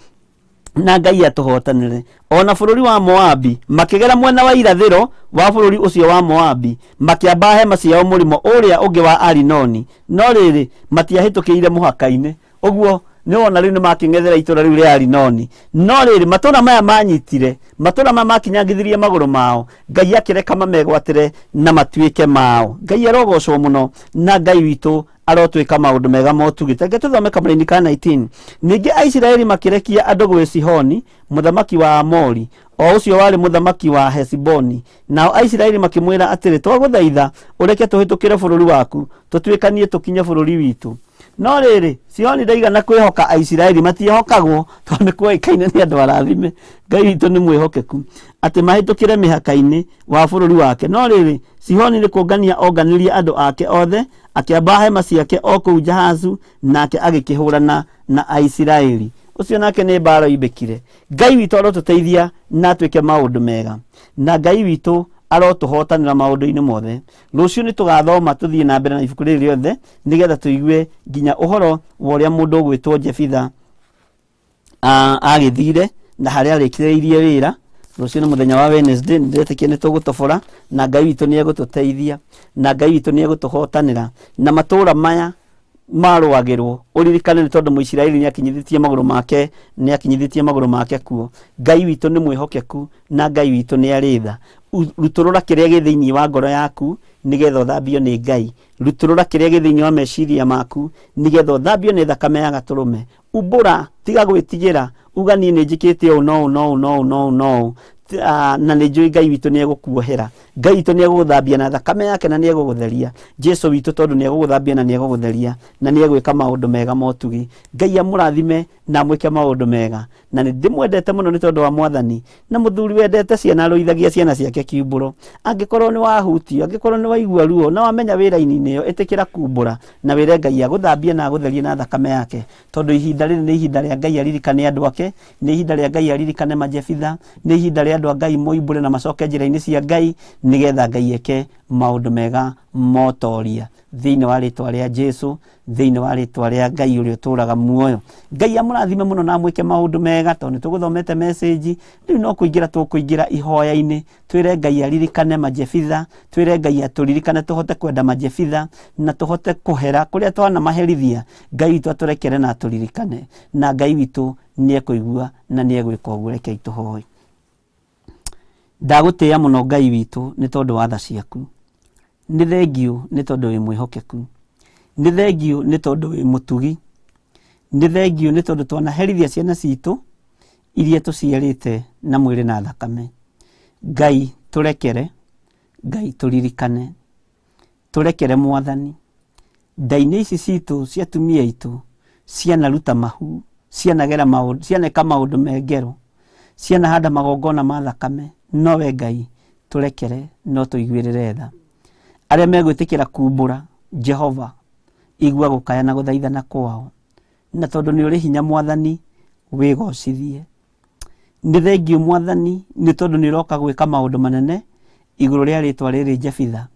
[SPEAKER 1] na Ngai atũhotanĩre. O na bũrũri wa Moabi, makĩgera mwena wa irathĩro wa bũrũri ũcio wa Moabi, makĩamba hema ciao mũrĩmo ũrĩa ũngĩ wa Arinoni, no rĩrĩ, matiahĩtũkĩire mũhaka-inĩ. Ũguo nĩ wona rĩu nĩ makĩng'ethera itũra rĩu rĩa Arinoni. No rĩrĩ, matũra maya manyitire, matũra maya makinyangithirie magũrũ mao, Ngai akĩreka mamegwatĩre na matuĩke mao. Ngai arogocwo mũno, na Ngai witũ arotwĩka maũndũ mega ma ũtugi. Reke tũthome kamũraini ka 19. Ningĩ Aisiraeli makĩrekia andũ gwĩ Sihoni, mũthamaki wa Aamori, o ũcio warĩ mũthamaki wa Heshiboni. Nao Aisiraeli makĩmwĩra atĩrĩ, Twagũthaitha ũreke tũhĩtũkĩre bũrũri waku, tũtuĩkanie tũkinye bũrũri witũ. No rĩrĩ, Sihoni ndaigana kwĩhoka Aisiraeli, matiehokagwo tondũ nĩ kuoĩkaine nĩ andũ arathime. Ngai witũ nĩ mwĩhokeku atĩ mahĩtũkĩre mĩhaka-inĩ wa bũrũri wake. No rĩrĩ, Sihoni nĩ kũngania onganirie andũ ake othe, akĩamba hema ciake o kũu Jahazu, nake agĩkĩhũrana na Aisiraeli. Ũcio nake nĩ mbaara oimbĩkire. Ngai witũ arotũteithia na atwĩke maũndũ mega, na Ngai witũ arotũhotanĩra maũndũ-inĩ mothe. Rũciũ nĩ tũgathoma tũthiĩ na mbere na ibuku rĩrĩ rĩothe, nĩgetha tũigue nginya ũhoro wa ũrĩa mũndũ ũgwĩtwo Jefitha agĩthire na harĩa arĩkĩrĩirie wĩra. Rũciũ nĩ mũthenya wa Wednesday, nĩndĩretĩkia nĩ tũgũtobora, na Ngai witũ nĩ egũtũteithia, na Ngai witũ nĩ egũtũhotanĩra. Na matũũra maya marũagĩrwo, ũririkane nĩ tondũ Mũisiraeli nĩ akinyithĩtie magũrũ make, nĩ akinyithĩtie magũrũ make kuo. Ngai witũ nĩ mwĩhokeku, na Ngai witũ nĩ arĩ tha. Rutũrũra kĩrĩa gĩ thĩinĩ wa ngoro yaku nĩgetha ũthambio nĩ Ngai. Rutũrũra kĩrĩa gĩ thĩinĩ wa meciria maku nĩgetha ũthambio nĩ thakame ya gatũrũme. Umbũra, tiga gwĩtigĩra, uga niĩ nĩ njĩkĩte ũũ na ũũ na ũũ na ũũ na ũũ na ũũ, na nĩ njũĩ Ngai witũ nĩ egũkuohera. Ngai witũ nĩ egũgũthambia na thakame yake na nĩ egũgũtheria. Jesu witũ tondũ nĩ egũgũthambia na nĩ egũgũtheria na nĩ egwĩka maũndũ mega ma ũtugi. Ngai amũrathime na amwĩke maũndũ mega. Na nĩ ndĩmwendete mũno nĩ tondũ wa Mwathani. Na mũthuri wendete ciana arũithagia ciana ciake kiumbũro. Angĩkorwo nĩ wahutio, angĩkorwo nĩ waigua ruo na wamenya wĩ raini-inĩ ĩyo, ĩtĩkĩra kumbũra na wĩre Ngai agũthambie na agũtherie na thakame yake. Tondũ ihinda rĩrĩ nĩ ihinda rĩa Ngai aririkane andũ ake, nĩ ihinda rĩa Ngai aririkane majebitha, nĩ ihinda rĩa andũ a Ngai moimbũre na macoke njĩra-inĩ cia Ngai, nĩgetha Ngai eke maũndũ mega motoria. Thĩinĩ wa rĩtwa rĩa Jesu, thĩinĩ wa rĩtwa rĩa Ngai ũrĩa ũtũraga muoyo. Ngai amũrathime mũno na amwĩke maũndũ mega, tondũ nĩ tũgũthomete message, rĩu no kũingĩra tũkũingĩra ihoya-inĩ, twĩre Ngai aririkane majebitha, twĩre Ngai atũririkane tũhote kwenda majebitha, na tũhote kũhera kũrĩa twanamaherithia, Ngai witũ atũrekere na atũririkane, na Ngai witũ nĩ ekũigua na nĩ egwĩka ũguo. Rekei tũhoe. Ndagũtĩĩa mũno Ngai witũ nĩ tondũ wa tha ciaku. Nĩ thengiũ nĩ tondũ wĩ mwĩhokeku. Nĩ thengiũ nĩ tondũ wĩ mũtugi. Nĩ thengiũ nĩ tondũ twanaherithia ciana citũ iria tũciarĩte na mwĩrĩ na thakame. Ngai tũrekere, Ngai tũririkane. Tũrekere Mwathani. Nda-inĩ ici citũ cia atumia aitũ cianaruta mahu, cianagera maũndũ, cianeka maũndũ me ngero, cianahanda magongona ma thakame, no we Ngai tũrekere no tũiguĩrĩre tha. Arĩa megwĩtĩkĩra kumbũra, Jehova, igua gũkaya na gũthaithana kwao, na tondũ nĩ ũrĩ hinya Mwathani, wĩgocithie. Nĩ thengiũ Mwathani nĩ tondũ nĩ ũroka gwĩka maũndũ manene igũrũ rĩa rĩtwa rĩrĩ Jefitha,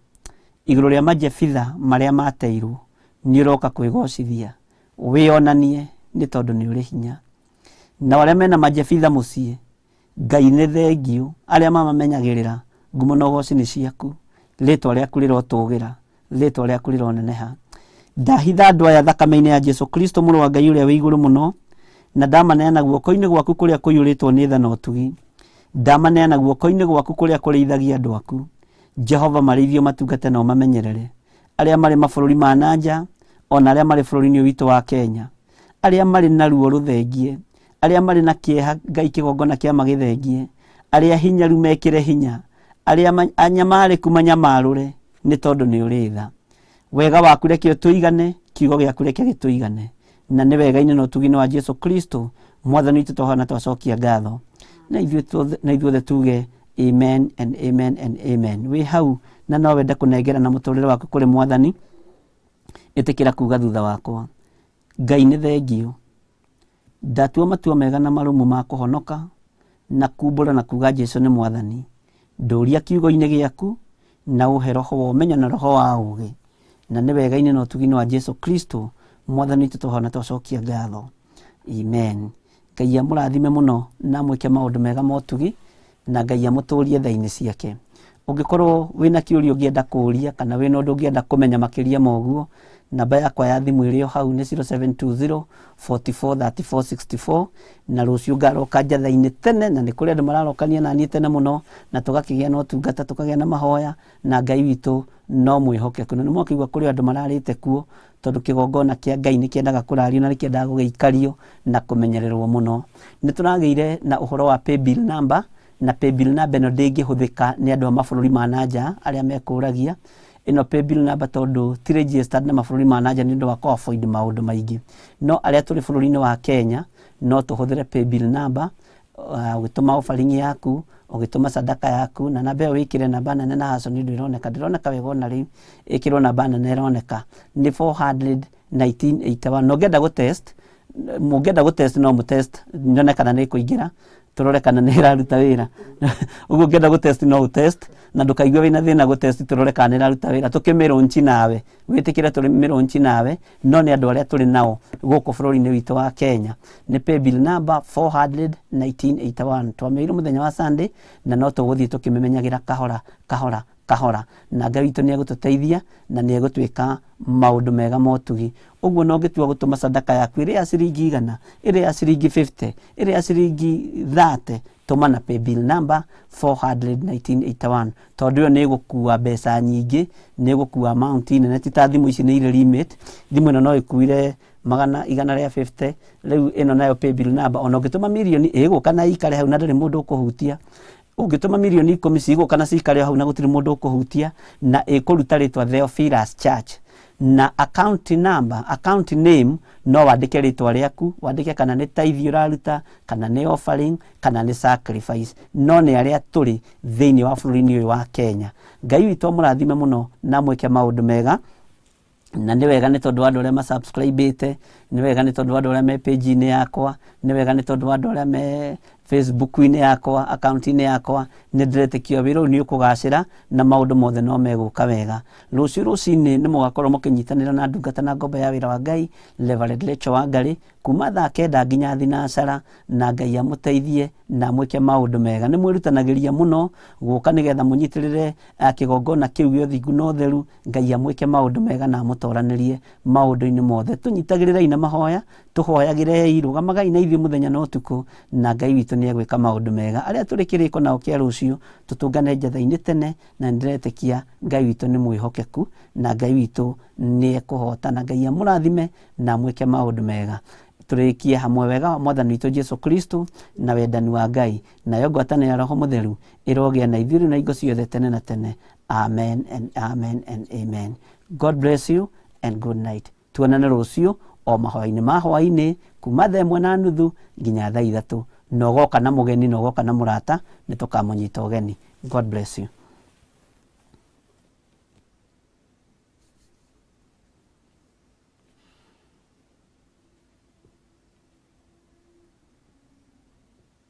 [SPEAKER 1] igũrũ rĩa majefitha marĩa mateirwo, nĩ ũroka kwĩgocithia, wĩonanie nĩ tondũ nĩ ũrĩ hinya. Nao arĩa mena majefitha mũciĩ, Ngai nĩ thengiũ, arĩa mamamenyagĩrĩra, ngumo na ũgoci nĩ ciaku, rĩtwa rĩaku rĩrotũgĩra. Rĩtwa rĩaku rĩroneneha. Ndahitha andũ aya thakame-inĩ ya Jesu Kristo mũrũ wa Ngai ũrĩa wĩ igũrũ mũno, na ndamaneana guoko-inĩ gwaku kũrĩa kũiyũrĩtwo nĩ tha na ũtugi. Ndamaneana guoko-inĩ gwaku kũrĩa kũrĩithagia andũ aku. Jehova, marĩithio matungate na ũmamenyerere. Arĩa marĩ mabũrũri ma na nja, o na arĩa marĩ bũrũri-inĩ ũyũ witũ wa Kenya. Arĩa marĩ na ruo rũthengie, arĩa marĩ na kĩeha Ngai kĩgongona kĩa magĩthengie, arĩa hinyaru mekĩre hinya, arĩa anyamarĩku manyamarũre, nĩ tondũ nĩ ũrĩ tha. Wega waku reke ũtũigane, kiugo gĩaku reke gĩtũigane. Na nĩ wega-inĩ na ũtugi-inĩ wa Jesu Kristo, Mwathani witũ twahoya na twacokia ngatho. Na ithuothe tuge amen and amen and amen. Wĩ hau na no wende kũnengerana mũtũrĩre waku kũrĩ Mwathani, ĩtĩkĩra kuga thutha wakwa, Ngai nĩ thengiũ. Ndatua matua mega na marũmu ma kũhonoka na kumbũra na kuga Jesu nĩ Mwathani. Ndũria kiugo-inĩ gĩaku na ũhe roho wa ũmenyo na roho wa ũũgĩ. Na nĩ wega-inĩ na ũtugi-inĩ wa Jesu Kristo Mwathani witũ twahoya na twacokia ngatho. Amen. Ngai amũrathime mũno na amwĩke maũndũ mega ma ũtugi na Ngai amũtũrie tha-inĩ ciake. Ũngĩkorwo wĩna kĩũria ũngĩenda kũria kana wĩna ũndũ ũngĩenda kũmenya makĩria ma ũguo, namba yakwa ya thimũ ĩrĩ o hau nĩ 0720 44 34 64 na rũciũ ngaroka njatha-inĩ tene na nĩ kũrĩ andũ mararokania na niĩ tene mũno na tũgakĩgĩa na ũtungata, tũkagĩa na mahoya na Ngai witũ no mwĩhokeku. Na nĩ mwakĩigua kũrĩ andũ mararĩte kuo tondũ kĩgongona kĩa Ngai nĩ kĩendaga kũrario na nĩ kĩendaga gũgĩikario na kũmenyererwo mũno. Nĩ tũragĩire na ũhoro wa paybill number, na paybill number ĩno ndĩngĩhũthĩka nĩ andũ a mabũrũri ma na nja arĩa mekũragia. Ĩno paybill number tondũ ti registered na mabũrũri ma na nja nĩ ũndũ wa kũ avoid maũndũ maingĩ. No arĩa tũrĩ bũrũri-inĩ wa Kenya no tũhũthĩre paybill number ũgĩtũma offering yaku, ũgĩtũma sadaka yaku, na namba ĩyo wĩkĩre namba nene na haco nĩ ũndũ ĩroneka, ndĩroneka wega ona rĩu, ĩkĩrwo namba nene ĩroneka nĩ 41981. Na ũngĩenda gũ test, mũngĩenda gũ test no mũ test nyone kana nĩ ĩkũingĩra, tũrore kana nĩ ĩraruta wĩra. Ũguo ũngĩenda gũ test no ũ test, na ndũkaigue wĩna thĩna gũ test tũrore kana nĩ ĩraruta wĩra, tũkĩmĩlaunch nawe, wĩtĩkĩre tũmĩlaunch nawe, no nĩ andũ arĩa tũrĩ nao gũkũ bũrũri-inĩ witũ wa Kenya. Nĩ paybill number 41981. Twamĩoirwo mũthenya wa Sunday na no tũgũthiĩ tũkĩmĩmenyagĩra kahora kahora kahora, na Ngai witũ nĩ egũtũteithia na nĩ egũtwĩka maũndũ mega ma ũtugi. Ũguo no ũngĩtua gũtũma sadaka yaku ĩrĩ ya ciringi igana, ĩrĩ ya ciringi 50, ĩrĩ ya ciringi 30, tũma na paybill number 41981, tondũ ĩyo nĩ ĩgũkua mbeca nyingĩ, nĩ ĩgũkua amount nene, ti ta thimũ ici nĩ irĩ limit. Thimũ ĩno no ĩkuire magana igana rĩa 50, rĩu ĩno nayo paybill number ona ũngĩtũma mirioni ĩgũka na ĩikare hau na ndũrĩ mũndũ ũkũhutia. Ũngĩtũma mirioni ikũmi cigũka na cikare hau na gũtirĩ mũndũ ũkũhutia, na ĩkũruta rĩtwa Theophilus Church. Na account number, account name no wandĩke rĩtwa rĩaku, wandĩke kana nĩ tithe ũraruta, kana nĩ offering, kana nĩ sacrifice, no nĩ arĩa tũrĩ thĩinĩ wa bũrũri-inĩ ũyũ wa Kenya. Ngai witũ amũrathime mũno na amwĩke maũndũ mega. Na nĩ wega nĩ tondũ wa andũ arĩa masubscribĩte, nĩ wega nĩ tondũ wa andũ arĩa me page-inĩ yakwa, nĩ wega nĩ tondũ wa andũ arĩa me Facebook-inĩ yakwa, account-inĩ yakwa, nĩ ndĩretĩkia wĩra ũyũ nĩ ũkũgacĩra na maũndũ mothe no megũka wega. Rũciũ rũcinĩ nĩ mũgakorwo mũkĩnyitanĩra na ndungata na ngombo ya wĩra wa Ngai, Reverend Rachel Wangari, kuma thaa kenda nginya thinacara, na Ngai amũteithie na amwĩke maũndũ mega. Nĩ mwĩrutanagĩria mũno gũka nĩgetha mũnyitĩrĩre kĩgongona kĩu gĩa ũthingu na ũtheru. Ngai amwĩke maũndũ mega na amũtoranĩrie maũndũ-inĩ mothe. Tũnyitagĩrĩrei na mahoya, tũhoyagĩrei, rũgamagai na ithuĩ mũthenya na ũtukũ, na Ngai witũ nĩ egwĩka maũndũ mega. Arĩa tũrĩ kĩrĩko nao kĩa rũciũ, tũtũngane njatha-inĩ tene, na nĩndĩretĩkia Ngai witũ nĩ mwĩhokeku, na Ngai witũ nĩ ekũhotana. Ngai amũrathime na amwĩke maũndũ mega. Tũrĩkie hamwe wega wa Mwathani witũ Jesu Kristo na wendani wa Ngai, nayo ngwatanĩro ya Roho Mũtheru ĩrogĩa na ithuĩ rĩu na hingo ciothe tene na tene. Amen and amen and amen. God bless you. And good night. Tuonane rũciũ o mahoya-inĩ ma hwaĩ-inĩ kuma 1:30 nginya 3:00. Na ũgoka na mũgeni na ũgoka na mũrata, nĩ tũkamũnyita ũgeni. God bless you.